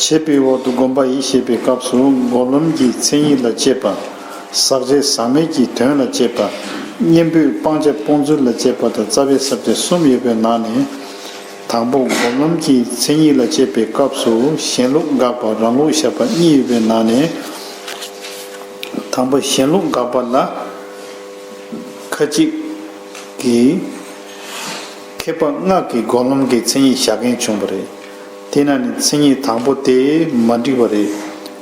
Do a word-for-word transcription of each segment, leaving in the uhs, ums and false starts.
བྱེད་པའི་འོག་ཏུ་སྒོམ་པ་ཡིས་ཞེས་པའི་སྐབས་སུ་སྒོམ་ལམ་གྱི་མཚན་ཉིད་ལ་དཔྱད་པ། ཟག་བཅས་ཟག་མེད་ཀྱི་དོན་ལ་དཔྱད་པ། གཉེན་པོས་སྤང་བྱ་སྤོང་ཚུལ་ལ་དཔྱད་པ་དང་རྩ་བའི་ས་བཅད་གསུམ་ཡོད་པའི་ནང་ནས། དང་པོ་སྒོམ་ལམ་གྱི་མཚན་ཉིད་ལ་དཔྱད་པའི་སྐབས་སུ་གཞན་ལུགས་དགག་པ་རང་ལུགས་བཞག་པ་གཉིས་ཡོད་པའི་ནང་ནས། དང་པོ་གཞན་ལུགས་དགག་པ་ལ། ཁ་ཅིག་གིས་མཁས་པ་སྔགས་ཀྱི་སྒོམ་ལམ་གྱི་མཚན་ཉིད་བཞག་མཁན་བྱུང་བ་རེད། དེ་ན་ནི་མཚན་ཉིད་དང་པོ་དེ་མ་འགྲིག་པ་རེད།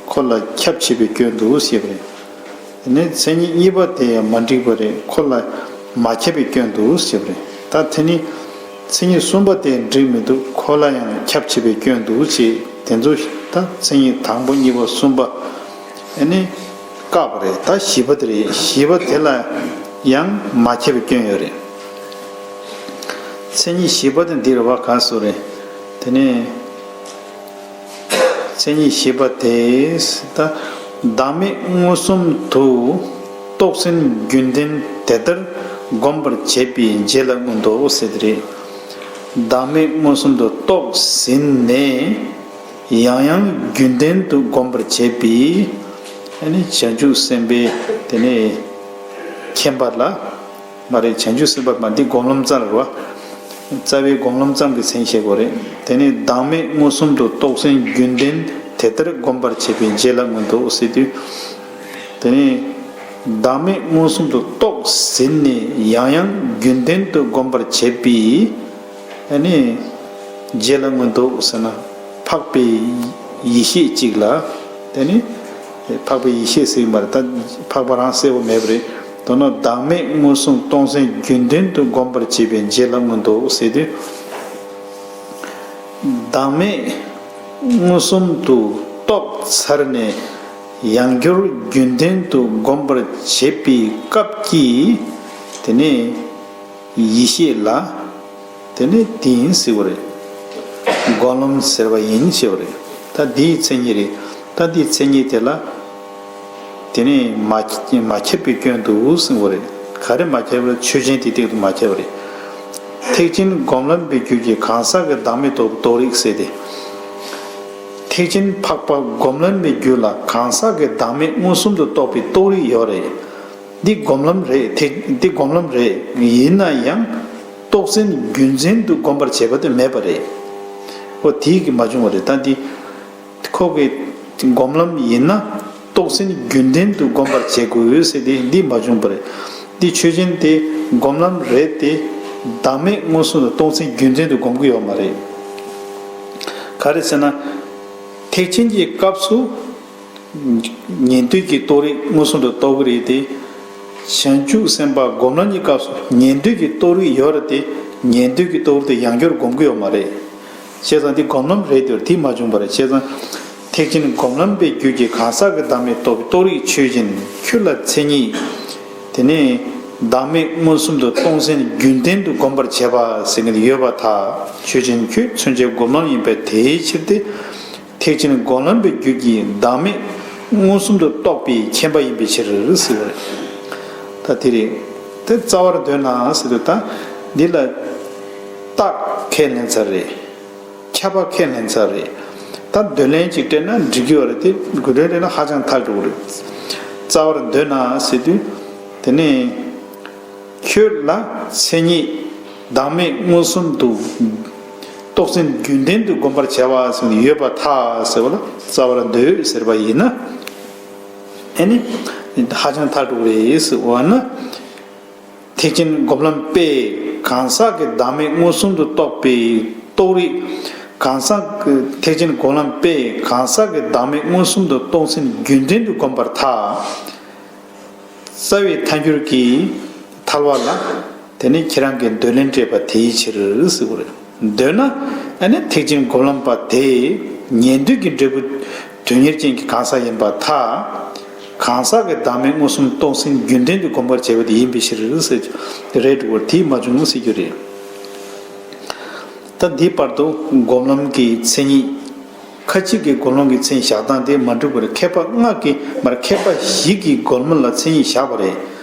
ཁོ་ལ་ཁྱབ་ཆེས་པའི་སྐྱོན་འདུག་ཞེས་པ་རེད། དེ་ནས་མཚན་ཉིད་གཉིས་པ་དེ་ཡང་མ་འགྲིག་པ་རེད། ཁོ་ལ་མ་ཁྱབ་པའི་སྐྱོན་འདུག་ཞེས་པ་རེད། ད་དེ་ནི་མཚན་ཉིད་གསུམ་པ་དེ་འགྲིག་མི་འདུག་ཁོ་ལ་ཡང་ཁྱབ་ཆེས་པའི་སྐྱོན་འདུག་ཅེས་དེ་ཚོ་ད་མཚན་ཉིད་དང་པོ་གཉིས་པ་གསུམ་པ། ཨ་ནི། བཀག་པ་རེད། ད་བཞི་པ་དེ་རེད། བཞི་པ་དེ་ལ་ཡང་མ་ཁྱབ་པའི་སྐྱོན་ཡོད་རེད། མཚན་ཉིད་བཞི་པ་དེ་འདི་རེད་བ། ག་སོ་རེད། དེ་ནས་མཚན་ཉིད་བཞི་པ་དེ་ད་བདག་མེད་མངོན་སུམ་དུ་རྟོགས་ཟིན་རྒྱུན་ལྡན་དེ་ལྟར་སྒོམ་པར་བྱེད་པའི་རྗེས་ལ་མངོན་དུ་ཟེར་དེ་རེད། བདག་མེད་མངོན་སུམ་དུ་རྟོགས་ཟིན་ནས། ཡང་ཡང་རྒྱུན་ལྡན་དུ་སྒོམ་པར་བྱེད་པའི། ཨ་ནི་བྱང་ཆུབ་སེམས་དཔའི་དེ་ནས་མཁྱེན་པ་ལ། མ་རེད། བྱང་ཆུབ་སེམས་དཔའ་མ་འདི་སྒོམ་ལམ་ཙམ་རེད་བ། རྩ་བའི་སྒོམ་ལམ་ཙམ་གྱི་མཚན་བྱེད་དགོས་རེད། དེ་ནས་བདག་མེད་མངོན་སུམ་དུ་རྟོགས་ཟིན་རྒྱུན་ལྡན་དེ་ལྟར་སྒོམ་པར་བྱེད་པའི་རྗེས་ལ་མངོན་དུ་ཟེར་དུས། དེ་ནས་བདག་མེད་མངོན་སུམ་དུ་རྟོགས་ཟིན་ནས་ཡང་ཡང་རྒྱུན་ལྡན་དུ་སྒོམ་པར་བྱེད་པའི། ཨ་ནི། རྗེས་ལ་མངོན་དུ་ཟེར་ན། འཕགས་པའི་ཡེ་ཤེས་གཅིག་ལ། དེ་ནི། འཕགས་པའི་ཡེ་ཤེས་ཟེར་གྱི་མ་རེད། ད་འཕགས་པ་རང་གསལ་པོ་མེད་པ་རེད། མདོར་ན་བདག་མེད་མངོན་སུམ་སྟོང་ཟད་རྒྱུན་ལྡན་དུ་སྒོམ་པར་བྱེད་པའི་རྗེས་ལ་མངོན་དུ་ཟེར་དུས། བདག་མེད་མངོན་སུམ་དུ་རྟོགས་ཚར་ནས་ཡང་བསྐྱར་རྒྱུན་ལྡན་དུ་སྒོམ་པར་བྱེད་པའི་སྐབས་ཀྱི། དེ་ནི། ཡེ་ཤེས་ལ། དེ་ནི་དེ་ཡིན་ཟེར་བ་རེད། སྒོམ་ལམ་ཟེར་བ་ཡིན་ཞེས་པ་རེད། ད་འདིའི་མཚན་ཉིད་རེད། ད་འདིའི་མཚན་ཉིད་དེ་ལ། དེ་ནི་མ་མ་ཁྱབ་པའི་སྐྱོན་འདུག་གསུངས་པ་རེད། ག་རེ་མ་ཁྱབ་པ་རེད། ཆོས་ཅན་དེ་སྟེང་དུ་མ་ཁྱབ་པ་རེད། ཐེག་ཆེན་སྒོམ་ལམ་པའི་རྒྱུད་ཀྱི་གང་ཟག་གི་བདག་མེད་རྟོགས་རྟོགས་རིགས་ཟེར་ཏེ། ཐེག་ཆེན་འཕགས་པ་སྒོམ་ལམ་པའི་རྒྱུད་ལ་གང་ཟག་གི་བདག་མེད་མངོན་སུམ་དུ་རྟོགས་པའི་རྟོགས་རིགས་ཡོད་རེད། འདི་སྒོམ་ལམ་རེད། དེ་འདི་སྒོམ་ལམ་རེད། ཡིན་ན་ཡང་རྟོགས་ཟིན་རྒྱུན་འཛིན་དུ་སྒོམ་པར་བྱེད་པ་དེ་མེད་པ་རེད། འོ་དེའི་གི་མ་བྱུང་བ་རེད། ད་འདི་ཁོ་གི་སྒོམ་ལམ་ཡིན་ན་རྟོགས་ཟིན་རྒྱུན་ལྡན་དུ་སྒོམ་པར་བྱེད་དགོས་ཟེར་ཏེ་འདི་མ་བྱུང་བ་རེད། འདི་ཆོས་ཅན་དེ་སྒོམ་ལམ་རེད་དེ། བདག་མེད་མངོན་སུམ་དུ་རྟོགས་ཟིན་རྒྱུན་ལྡན་དུ་སྒོམ་གི་ཡོད་མ་རེད། ག་རེ་ཟེར་ན། ཐེག་ཆེན་གྱི་སྐབས་སུ། ཉན་ཐོས་ཀྱི་རྟོགས་རིགས་མངོན་སུམ་དུ་རྟོགས་ཀྱི་རེད་དེ། བྱང་ཆུབ་སེམས་དཔའ་སྒོམ་ལམ་གྱི་སྐབས་སུ་ཉན་ཐོས་ཀྱི་རྟོགས་རིགས་ཡོད་རེད་དེ། ཉན་ཐོས་ཀྱི་རྟོགས་རིགས་དེ་ཡང་བསྐྱར་སྒོམ་གྱི་ཡོད་མ་རེད། བྱས་ཙང་འདི་སྒོམ་ལམ་རེད་དེ་དེ་མ་བྱུང་བ་རེད། བྱས་ཙང་། ཐེག་ཆེན་སྒོམ་ལམ་པའི་རྒྱུད་ཀྱི་གང་ཟག་གི་བདག་མེད་རྟོགས་པའི་རྟོགས་རིགས་ཆོས་ཅན་ཁྱོད་ལ་མཚན་ཉིད། དེ་ནས་བདག་མེད་མངོན་སུམ་དུ་སྟོང་ཟད་རྒྱུན་ལྡན་དུ་སྒོམ་པར་བྱེད་པ་ཟེར་མཁན་ཡོད་པར་ཐལ། ཆོས་ཅན་ཁྱོད་མཚོན་བྱའི་སྒོམ་ལམ་ཡིན་པས་དེའི་ཕྱིར་ཏེ། ཐེག་ཆེན་སྒོམ་ལམ་པའི་རྒྱུད་ཀྱི་བདག་མེད་མངོན་སུམ་དུ་རྟོགས་པའི་མཁྱེན་པ་ཡིན་པའི་ཕྱིར་ཟེར་བ་རེད། ད་དེ་རེད། དེ་རྩ་བར་འདོད་ན་ཟེར་དུས་ད་འདི་ལ་རྟགས་ཁས་ལེན་ཚར་རེད། ཁྱབ་པ་ཁས་ལེན་ཚར་རེད། ད་འདོད་ལན་ཅིག་སྤྲད་ན་འགྲིག་གི་ཡོད་རེད་དེ། དགོས་འདོད་སྤྲད་ན་ཧ་ཅང་ཐག་འགྲོ་གི་རེད། རྩ་བར་འདོད་ན་ཟེར་དུས། དེ་ནས། ཁྱོད་ལ་མཚན་ཉིད་བདག་མེད་མངོན་སུམ་དུ་རྟོགས་ཟིན་རྒྱུན་ལྡན་དུ་སྒོམ་པར་བྱ་བ་ཟེར་ནས་ཡོད་པར་ཐལ་ཟེར་བ་ལ་རྩ་བར་འདོད་ཟེར་བ་ཡིན་ན། ཨེ་ནི། ཧ་ཅང་ཐག་འགྲོ་གི་རེད་ཟེར་བ་ན། ཐེག་ཆེན་སྒོམ་ལམ་པས་གང་ཟག་གི་བདག་མེད་མངོན་སུམ་དུ་རྟོགས་པའི་རྟོགས་རིགས། གང་ཟག་གི་ཐེག་ཆེན་སྒོམ་ལམ་པས་གང་ཟག་གི་བདག་མེད་མངོན་སུམ་དུ་རྟོགས་ཟིན་རྒྱུན་ལྡན་དུ་སྒོམ་པར་ཐལ། རྩ་བའི་ཐལ་འགྱུར་གྱི་ཐལ་བ་ལ། དེ་ནི་ཁྱེད་རང་གིས་འདོད་ལན་སྤྲད་པ་དེའི་ཕྱིར་ཟེར་བ་རེད། འདོད་ན། ཨ་ནི་ཐེག་ཆེན་སྒོམ་ལམ་པ་དེས་ཉན་ཐོས་ཀྱི་འབྲས་བུ་དོན་གཉེར་ཅན་གྱི་གང་ཟག་ཡིན་པར་ཐལ། གང་ཟག་གི་བདག་མེད་མངོན་སུམ་རྟོགས་ཟིན་རྒྱུན་ལྡན་དུ་སྒོམ་པར་བྱེད་པ་དེ་ཡིན་པའི་ཕྱིར་ཟེར། རེད་འགྲོ་བར་དེས་མ་བྱུང་ཟེར་རྒྱུ་རེད། ད་འདིའི་བར་དུ་སྒོམ་ལམ་གྱི་མཚན་ཉིད། ཁ་ཅིག་གིས་སྒོམ་ལམ་གྱི་མཚན་བཞག་སྟངས་དེ་མ་འགྲིག་པར་མཁས་པ་སྔགས་ཀྱིས་མར་མཁས་པ་བཞི་གིས་སྒོམ་ལམ་ལ་མཚན་ཉིད་བཞག་པ་རེད།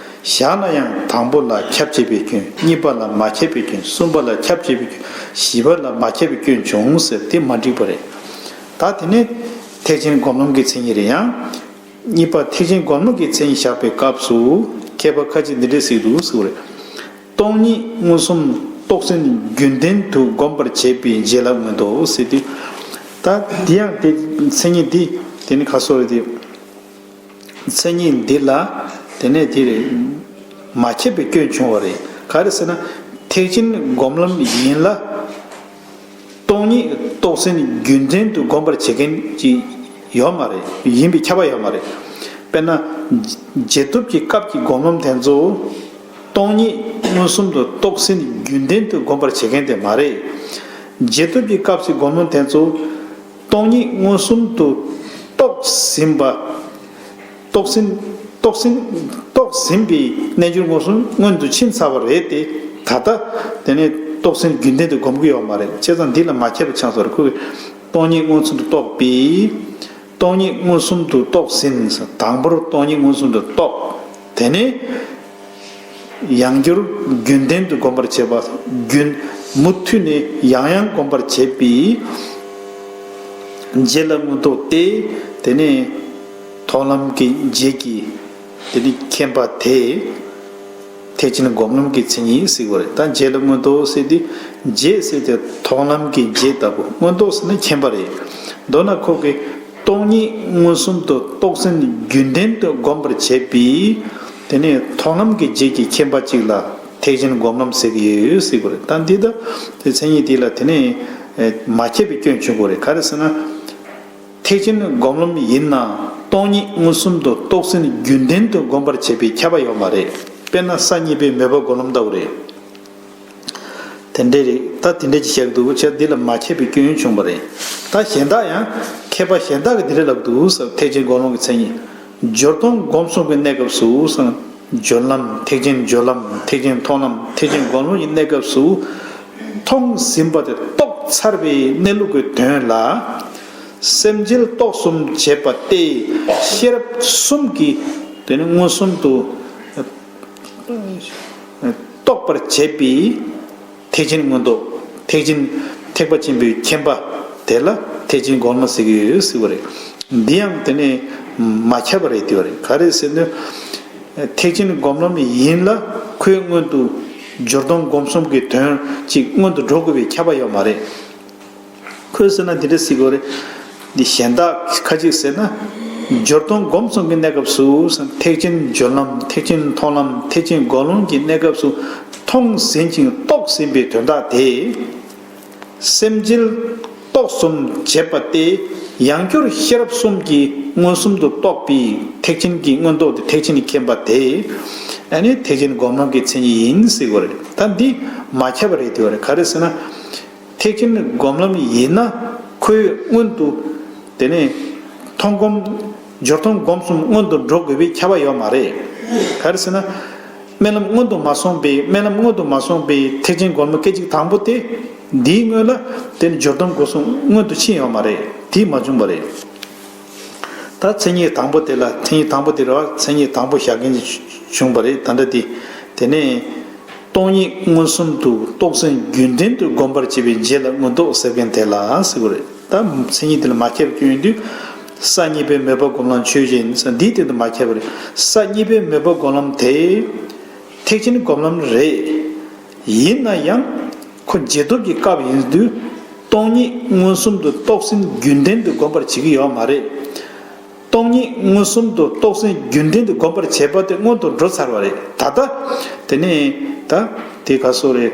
བཞག་ན་ཡང་དང་པོ་ལ་ཁྱབ་ཆེས་པའི་སྐྱོན། གཉིས་པ་ལ་མ་ཁྱབ་པའི་སྐྱོན། གསུམ་པ་ལ་ཁྱབ་ཆེས་པའི་སྐྱོན། བཞི་པ་ལ་མ་ཁྱབ་པའི་སྐྱོན་བྱུང་ཟེར་དེ་མ་འགྲིག་པ་རེད། ད་དེ་ནས་ཐེག་ཆེན་སྒོམ་ལམ་གྱི་མཚན་ཉིད་རེད། ཡང་གཉིས་པ་ཐེག་ཆེན་སྒོམ་ལམ་གྱི་མཚན་ཉིད་བཞག་པའི་སྐབས་སུ་མཁས་པ་ཁ་ཅིག་འདི་འདྲ་ཟེར་འདུག་ཟེར་བ་རེད། སྟོང་ཉིད་མངོན་སུམ་རྟོགས་ཟིན་རྒྱུན་ལྡན་དུ་བསྒོམ་པར་བྱེད་པའི་རྗེས་ལ་མངོན་རྟོགས་ཟེར་དུས། ད་འདི་ཡང་དེ་མཚན་ཉིད་འདི་དེ་ནི་ཁ་སོ་རེད་དེ། མཚན་ཉིད་འདི་ལ་དེ་ནས་དེ་རེད། མ་ཁྱབ་པའི་སྐྱོན་བྱུང་བ་རེད། ག་རེ་ཟེར་ན། ཐེག་ཆེན་སྒོམ་ལམ་ཡིན་ལ། སྟོང་ཉིད་རྟོགས་ཟིན་རྒྱུན་ལྡན་དུ་བསྒོམ་པར་བྱེད་མཁན་ཅིག་ཡོད་མ་རེད། ཡིན་པའི་ཁྱབ་པ་ཡོད་མ་རེད། དཔེར་ན། རྗེས་ཐོབ་ཀྱི་སྐབས་ཀྱི་སྒོམ་ལམ་དེ་ཚོ་སྟོང་ཉིད་མངོན་སུམ་དུ་རྟོགས་ཟིན་རྒྱུན་ལྡན་དུ་བསྒོམ་པར་བྱེད་མཁན་དེ་མ་རེད། རྗེས་ཐོབ་ཀྱི་སྐབས་ཀྱི་སྒོམ་ལམ་དེ་ཚོ་སྟོང་ཉིད་མངོན་སུམ་དུ་རྟོགས་ཟིན་པ། རྟོགས་ཟིན། རྟོགས་ཟིན། རྟོགས་ཟིན་པའི་རྣལ་འབྱོར་མངོན་སུམ་མངོན་དུ་ཕྱིན་ཚར་བ་རེད་དེ། ད་ལྟ་དེ་ནས་རྟོགས་ཟིན་རྒྱུན་ལྡན་དུ་སྒོམ་གྱི་ཡོད་མ་རེད། བྱས་ཙང་འདི་ལ་མ་ཁྱབ་པ་ཆགས་སོང་རེད། ཁོ་གིས་སྟོང་ཉིད་མངོན་སུམ་དུ་རྟོགས་པའི། སྟོང་ཉིད་མངོན་སུམ་དུ་རྟོགས་ཟིན། དང་པོར་སྟོང་ཉིད་མངོན་སུམ་དུ་རྟོགས། དེ་ནས་ཡང་བསྐྱར་རྒྱུན་ལྡན་དུ་སྒོམ་པར་བྱེད་པ། རྒྱུན། མུ་མཐུད་ནས་ཡང་ཡང་སྒོམ་པར་བྱེད་པའི་རྗེས་ལ་མངོན་རྟོགས་ཏེ། དེ་ནས་མཐོང་ལམ་གྱི་རྗེས་ཀྱི་དེ་ནི་མཁྱེན་པ་དེ་ཐེག་ཆེན་སྒོམ་ལམ་གྱི་མཚན་ཉིད་ཟེར་བ་རེད། ད་རྗེས་ལ་མངོན་རྟོགས་ཟེར་དུས། རྗེས་ཟེར་དུས་མཐོང་ལམ་གྱི་རྗེས་ལྟ་བུ། མངོན་རྟོགས་ཟེར་ན་མཁྱེན་པ་རེད། མདོར་ན་ཁོ་གིས་སྟོང་ཉིད་མངོན་སུམ་དུ་རྟོགས་ཟིན་རྒྱུན་ལྡན་དུ་བསྒོམ་པར་བྱེད་པའི། དེ་ནས་མཐོང་ལམ་གྱི་རྗེས་ཀྱི་མཁྱེན་པ་གཅིག་ལ་ཐེག་ཆེན་སྒོམ་ལམ་ཟེར་གྱི་ཡོད་ཟེར་བ་རེད། ད་འདི་ལྟ་དེ་མཚན་ཉིད་དེ་ལ་དེ་ནས་མ་ཁྱབ་པའི་སྐྱོན་བྱུང་དགོས་རེད། ག་རེ་ཟེར་ན། ཐེག་ཆེན་སྒོམ་ལམ་ཡིན་ན་སྟོང་ཉིད་མངོན་སུམ་དུ་རྟོགས་ཟིན་རྒྱུན་ལྡན་དུ་བསྒོམ་པར་བྱེད་པའི་ཁྱབ་པ་ཡོད་མ་རེད། དཔེར་ན་ས་གཉིས་པའི་མོས་པ་སྒོམ་ལམ་ལྟ་བུ་རེད། དེ་འདྲའི་རིགས་ད་དེ་འདྲ་ཅིག་བཤད་འདུག་བྱས། འདི་ལ་མ་ཁྱབ་པའི་སྐྱོན་བྱུང་བ་རེད། ད་གཞན་དག་ཡང་མཁས་པ་གཞན་དག་གིས་འདི་འདྲ་ལབ་འདུག་ཟེར། ཐེག་ཆེན་སྒོམ་ལམ་གྱི་མཚན་ཉིད། སྦྱོར་མཐོང་སྒོམ་གསུམ་གྱི་གནས་སྐབས་སུ་ཟེར། སྦྱོར་ལམ། ཐེག་ཆེན་སྦྱོར་ལམ། ཐེག་ཆེན་མཐོང་ལམ། ཐེག་ཆེན་སྒོམ་ལམ་གྱི་གནས་སྐབས་སུ་མཐོང་ཟིན་པ་དེ་རྟོགས་ཚར་བའི་གནས་ལུགས་ཀྱི་དོན་ལ། སེམས་འགྱུ་རྟོག་གསུམ་བྱེད་པ་སྟེ། ཤེས་རབ་གསུམ་གྱིས་དེ་ནི་མངོན་སུམ་དུ་རྟོགས་པར་བྱེད་པའི་ཐེག་ཆེན་མངོན་རྟོགས། ཐེག་ཆེན། ཐེག་པ་ཆེན་པོའི་མཁྱེན་པ་དེ་ལ་ཐེག་ཆེན་སྒོམ་ལམ་ཟེར་གྱི་ཡོད་ཟེར་བ་རེད། འདི་ཡང་དེ་ནས་མ་ཁྱབ་པ་རེད་ཟེར་བ་རེད། ག་རེ་ཟེར་ན། ཐེག་ཆེན་སྒོམ་ལམ་ཡིན་ལ་ཁོས་སྔོན་དུ་སྦྱོར་མཐོང་སྒོམ་གསུམ་གྱི་དོན་གཅིག་སྔོན་དུ་འགྲོ་དགོས་པའི་ཁྱབ་པ་ཡོད་མ་རེད། ཁོས་ཟེར་ན་འདི་འདྲ་ཟེར་གྱི་ཡོད་རེད། འདི་གཞན་དག་ཁ་ཅིག་ཟེར་ན། སྦྱོར་མཐོང་སྒོམ་གསུམ་གྱི་གནས་སྐབས་སུ་ཐེག་ཆེན་སྦྱོར་ལམ། ཐེག་ཆེན་མཐོང་ལམ། ཐེག་ཆེན་སྒོམ་ལམ་གྱི་གནས་སྐབས་སུ་མཐོང་ཟིན་ཅིང་རྟོགས་ཟིན་པའི་དོན་དག་དེ། སེམས་འགྱུ་རྟོག་གསུམ་བྱེད་པ་སྟེ། ཡང་བསྐྱར་ཤེས་རབ་གསུམ་གྱིས་མངོན་སུམ་དུ་རྟོགས་པའི་ཐེག་ཆེན་གྱི་མངོན་རྟོགས་དེ། ཐེག་ཆེན་གྱི་མཁྱེན་པ་དེ། ཨ་ནི་ཐེག་ཆེན་སྒོམ་ལམ་གྱི་མཚན་ཉིད་ཡིན་ཟེར་གྱི་ཡོད་རེད། ད་འདི་མ་ཁྱབ་པ་རེད་ཟེར་གྱི་ཡོད་རེད། ག་རེ་ཟེར་ན། ཐེག་ཆེན་སྒོམ་ལམ་ཡིན་ན་ཁོས་སྔོན་དུ་དེ་ནས་མཐོང་སྒོམ། སྦྱོར་མཐོང་སྒོམ་གསུམ་སྔོན་དུ་འགྲོ་དགོས་པའི་ཁྱབ་པ་ཡོད་མ་རེད། ག་རེ་ཟེར་ན། སྨོན་ལམ་སྔོན་དུ་མ་སོང་པའི། སྨོན་ལམ་སྔོན་དུ་མ་སོང་པའི་ཐེག་ཆེན་སྒོམ་ལམ་སྐད་ཅིག་དང་པོ་དེ། འདིའི་སྔོན་ལ་དེ་ནི་སྦྱོར་མཐོང་སྒོམ་གསུམ་སྔོན་དུ་ཕྱིན་ཡོད་མ་རེད། དེ་མ་བྱུང་བ་རེད། ད་མཚན་ཉིད་དང་པོ་དེ་ལ། མཚན་ཉིད་དང་པོ་དེ་རེད་བ། མཚན་ཉིད་དང་པོ་བཞག་མཁན་ཅིག་བྱུང་བ་རེད། ད་ལྟ་དེ། དེ་ནས། སྟོང་ཉིད་མངོན་སུམ་དུ་རྟོགས་ཟིན་རྒྱུན་ལྡན་དུ་བསྒོམ་པར་བྱེད་པའི་རྗེས་ལ་མངོན་རྟོགས་ཟེར་མཁན་དེ་ལ་ཟེར་བ་རེད། ད་མཚན་ཉིད་དེ་ལ་མ་ཁྱབ་པའི་སྐྱོན་ཡོད་དུས། ས་གཉིས་པའི་མོས་པ་སྒོམ་ལམ་ཆོས་ཅན་ཟེར། འདིའི་སྟེང་དུ་མ་ཁྱབ་པ་རེད། ས་གཉིས་པའི་མོས་པ་སྒོམ་ལམ་དེ་ཐེག་ཆེན་སྒོམ་ལམ་རེད། ཡིན་ན་ཡང་ཁོ་རྗེས་ཐོབ་ཀྱི་སྐབས་ཡིན་དུས། སྟོང་ཉིད་མངོན་སུམ་དུ་རྟོགས་ཟིན་རྒྱུན་ལྡན་དུ་བསྒོམ་པར་བྱེད་ཀྱི་ཡོད་མ་རེད། སྟོང་ཉིད་མངོན་སུམ་དུ་རྟོགས་ཟིན་རྒྱུན་ལྡན་དུ་བསྒོམ་པར་བྱེད་པ་དེ་སྔོན་དུ་འགྲོ་ཚར་བ་རེད། ད་ལྟ་དེ་ནས་ད་དེ་ག་སོ་རེད།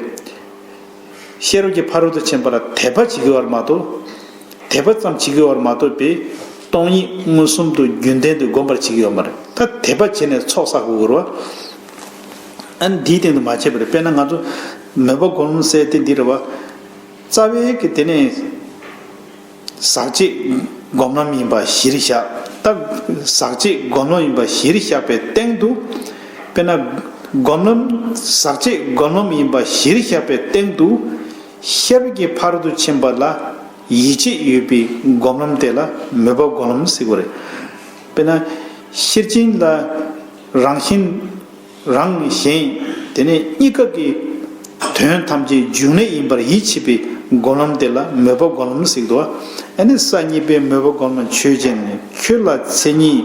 ཤེས་རབ་ཀྱི་ཕ་རོལ་ཏུ་ཕྱིན་པ་ལ་དད་པ་བྱེད་ཀྱི་ཡོད་མ་གཏོགས། དད་པ་ཙམ་བྱེད་ཀྱི་ཡོད་མ་གཏོགས་པའི་སྟོང་ཉིད་མངོན་སུམ་དུ་རྒྱུན་ལྡན་དུ་བསྒོམ་པར་བྱེད་ཀྱི་ཡོད་མ་རེད། ད་དད་པ་བྱས་ནས་ཚོགས་བསགས་དགོས་རེད་བ། ཨ་ནི་འདིའི་སྟེང་དུ་མ་བྱས་པ་རེད། དཔེར་ན་ང་ཚོ་མོས་པ་སྒོམ་ལམ་ཟེར་དེ་འདི་རེད་བ། རྩ་བའི་གི་དེ་ནས། ཟག་བཅས་སྒོམ་ལམ་ཡིན་པ་གཞིར་བཞག་ད་ཟག་བཅས་སྒོམ་ལམ་ཡིན་པ་གཞིར་བཞག་པའི་སྟེང་དུ། དཔེར་ན། སྒོམ་ལམ། ཟག་བཅས་སྒོམ་ལམ་ཡིན་པ་གཞིར་བཞག་པའི་སྟེང་དུ། ཤེས་རབ་ཀྱི་ཕ་རོལ་ཏུ་ཕྱིན་པ་ལ་ཡིད་ཆེས་ཡོད་པའི་སྒོམ་ལམ་དེ་ལ་མོས་པ་སྒོམ་ལམ་ཟེར་གྱི་ཡོད་རེད། དཔེར་ན། ཤེར་ཕྱིན་ལ་རང་བཞིན། རང་གཞན། དེ་ནས་གཉིས་ཀ་གི་དོན་ཐམས་ཅད་འབྱུང་གནས་ཡིན་པར་ཡིད་ཆེས་པའི་སྒོམ་ལམ་དེ་ལ་མོས་པ་སྒོམ་ལམ་ཟེར་གྱི་འདུག་བ། ཨ་ནི་ས་གཉིས་པའི་མོས་པ་སྒོམ་ལམ་ཆོས་ཅན། ཁྱོད་ལ་མཚན་ཉིད་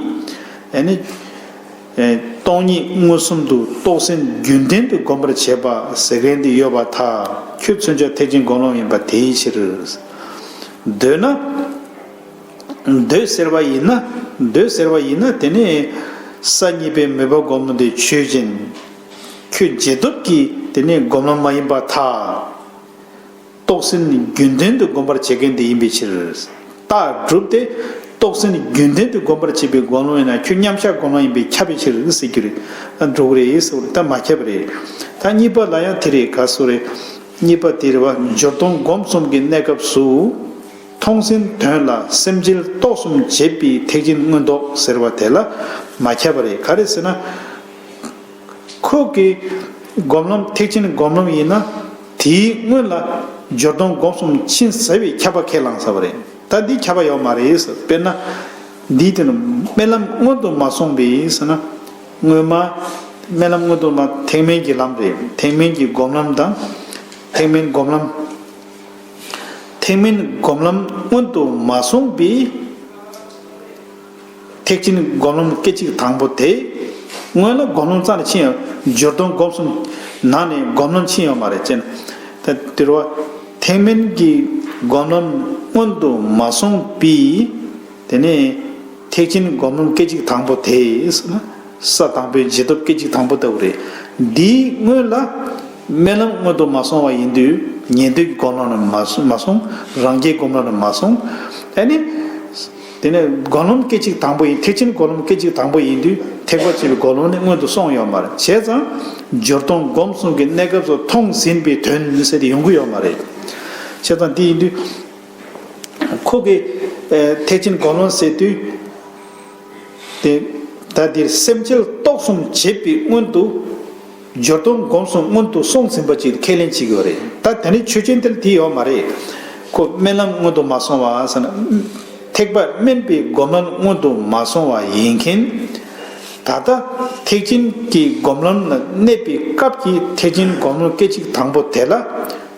ཨ་ནི་སྟོང་ཉིད་མངོན་སུམ་དུ་རྟོགས་ཟིན་རྒྱུན་ལྡན་དུ་སྒོམ་པར་བྱེད་པ་ཟེར་མཁན་དེ་ཡོད་པར་ཐལ། ཁྱོད་མཚོན་བྱ་ཐེག་ཆེན་སྒོམ་ལམ་ཡིན་པ་དེའི་ཕྱིར། འདོད་ན། འདོད་ཟེར་བ་ཡིན་ན། འདོད་ཟེར་བ་ཡིན་ན་དེ་ནི་ས་གཉིས་པའི་མོས་པ་སྒོམ་ལམ་དེ་ཆོས་ཅན། ཁྱོད་རྗེས་ཐོབ་ཀྱི་དེ་ནི་སྒོམ་ལམ་མ་ཡིན་པར་ཐལ། རྟོགས་ཟིན་རྒྱུན་ལྡན་དུ་སྒོམ་པར་བྱེད་མཁན་དེ་ཡིན་པའི་ཕྱིར། རྟགས་གྲུབ་སྟེ་རྟོགས་ཟིན་རྒྱུན་ལྡན་དུ་སྒོམ་པར་བྱེད་པའི་སྒོམ་ལམ་ཡིན་ན་ཁྱོད་མཉམ་གཞག་སྒོམ་ལམ་ཡིན་པས་ཁྱབ་པའི་ཕྱིར་ཟེར་རྒྱུ་རེད། འགྲོ་གི་རེད་ཟེར་བ་རེད། ད་མ་ཁྱབ་པ་རེད། ད་གཉིས་པ་ལ་ཡང་དེ་རེད། ག་སོ་རེད། གཉིས་པ་དེ་རེད་བ། སྦྱོར་སྡོམ་སྒོམ་གསུམ་གྱི་གནས་སྐབས་སུ། མཐོང་ཟིན་དོན་ལ་སེམས་བསྐྱེད་རྟོགས་གསུམ་བྱེད་པའི་ཐེག་ཆེན་མངོན་རྟོགས་ཟེར་བ་དེ་ལ་མ་ཁྱབ་པ་རེད། ག་རེ་ཟེར་ན། ཁོ་གི་སྒོམ་ལམ་ཐེག་ཆེན་སྒོམ་ལམ་ཡིན་ན། དེའི་སྔོན་ལ་སྦྱོར་སྡོམ་སྒོམ་གསུམ་ཕྱིན་ཟེར་བའི་ཁྱབ་པ་ཁས་བླངས་ས་པ་རེད། ད་འདི་ཁྱབ་པ་ཡོད་མ་རེད་ཟེར། དཔེར་ན། འདིའི་དོན་དམ་ལམ་སྔོན་དུ་མ་སོང་བས་ཟེར་ན། སྔོན་མ་ལམ་སྔོན་དུ་མ་ཐེག་དམན་གྱི་ལམ་རེད། ཐེག་དམན་གྱི་སྒོམ་ལམ་དང་། ཐེག་དམན་སྒོམ་ལམ། ཐེག་དམན་སྒོམ་ལམ་སྔོན་དུ་མ་སོང་བས། ཐེག་ཆེན་སྒོམ་ལམ་སྐད་ཅིག་དང་པོ་དེ། སྔོན་ལ་སྒོམ་ལམ་རྩ་ནས་ཕྱིན་ཡོད། སྦྱོར་སྡོམ་སྒོམ་གསུམ་ནང་ནས་སྒོམ་ལམ་ཕྱིན་ཡོད་མ་རེད་ཅེ་ན། ད་དེ་རུ་བ། ཐེག་དམན་གྱི་སྒོམ་ལམ་སྔོན་དུ་མ་སོང་བས། དེ་ནས་ཐེག་ཆེན་སྒོམ་ལམ་སྐད་ཅིག་དང་པོ་དེ་ཟེར་ན། ས་དང་པོའི་རྗེས་ཐོབ་སྐད་ཅིག་དང་པོ་ལྟ་བུ་རེད། འདིའི་སྔོན་ལ། རྨི་ལམ་སྔོན་དུ་མ་སོང་བ་ཡིན་དུས་ཉན་ཐོས་ཀྱི་སྒོམ་ལམ་ལ་མ་སོང་། མ་སོང་། རང་རྒྱལ་སྒོམ་ལམ་ལ་མ་སོང་། ཨ་ནི། དེ་ནས་སྒོམ་ལམ་སྐད་ཅིག་དང་པོ་ཡིན། ཐེག་ཆེན་སྒོམ་ལམ་སྐད་ཅིག་དང་པོ་ཡིན་དུས་ཐེག་པ་ཆེ་བའི་སྒོམ་ལམ་ནི་སྔོན་དུ་སོང་ཡོད་མ་རེད། བྱས་ཙང་སྦྱོར་སྡོམ་སྒོམ་གསུམ་གྱི་གནས་སྐབས་སུ་མཐོང་ཟིན་པའི་དོན་ཟེར་ཏེ་ཡོང་གི་ཡོད་མ་རེད། བྱས་ཙང་དེ་ཡིན་དུས་ཁོ་གི་ཐེག་ཆེན་སྒོམ་ལམ་ཟེར་དུས། དེ། ད་འདིར་སེམས་བསྐྱེད་རྟོགས་གསུམ་བྱེད་པའི་སྔོན་དུ། སྦྱོར་སྡོམ་སྒོམ་གསུམ་སྔོན་དུ་སོང་ཟིན་པ་ཅིག་ཁས་ལེན་བྱེད་ཀྱི་ཡོད་རེད། ད་དེ་ནི་ཆོས་ཅན་དེར་དེ་ཡོད་མ་རེད། ཁོ་རྨི་ལམ་སྔོན་དུ་མ་སོང་བ་ཟེར་ན། ཐེག་པ་དམན་པའི་སྒོམ་ལམ་སྔོན་དུ་མ་སོང་བ་ཡིན་མཁན། ད་ལྟ་ཐེག་ཆེན་གྱི་སྒོམ་ལམ་ལ་གནས་པའི་སྐབས་ཀྱི་ཐེག་ཆེན་སྒོམ་ལམ་སྐད་ཅིག་དང་པོ་དེ་ལ།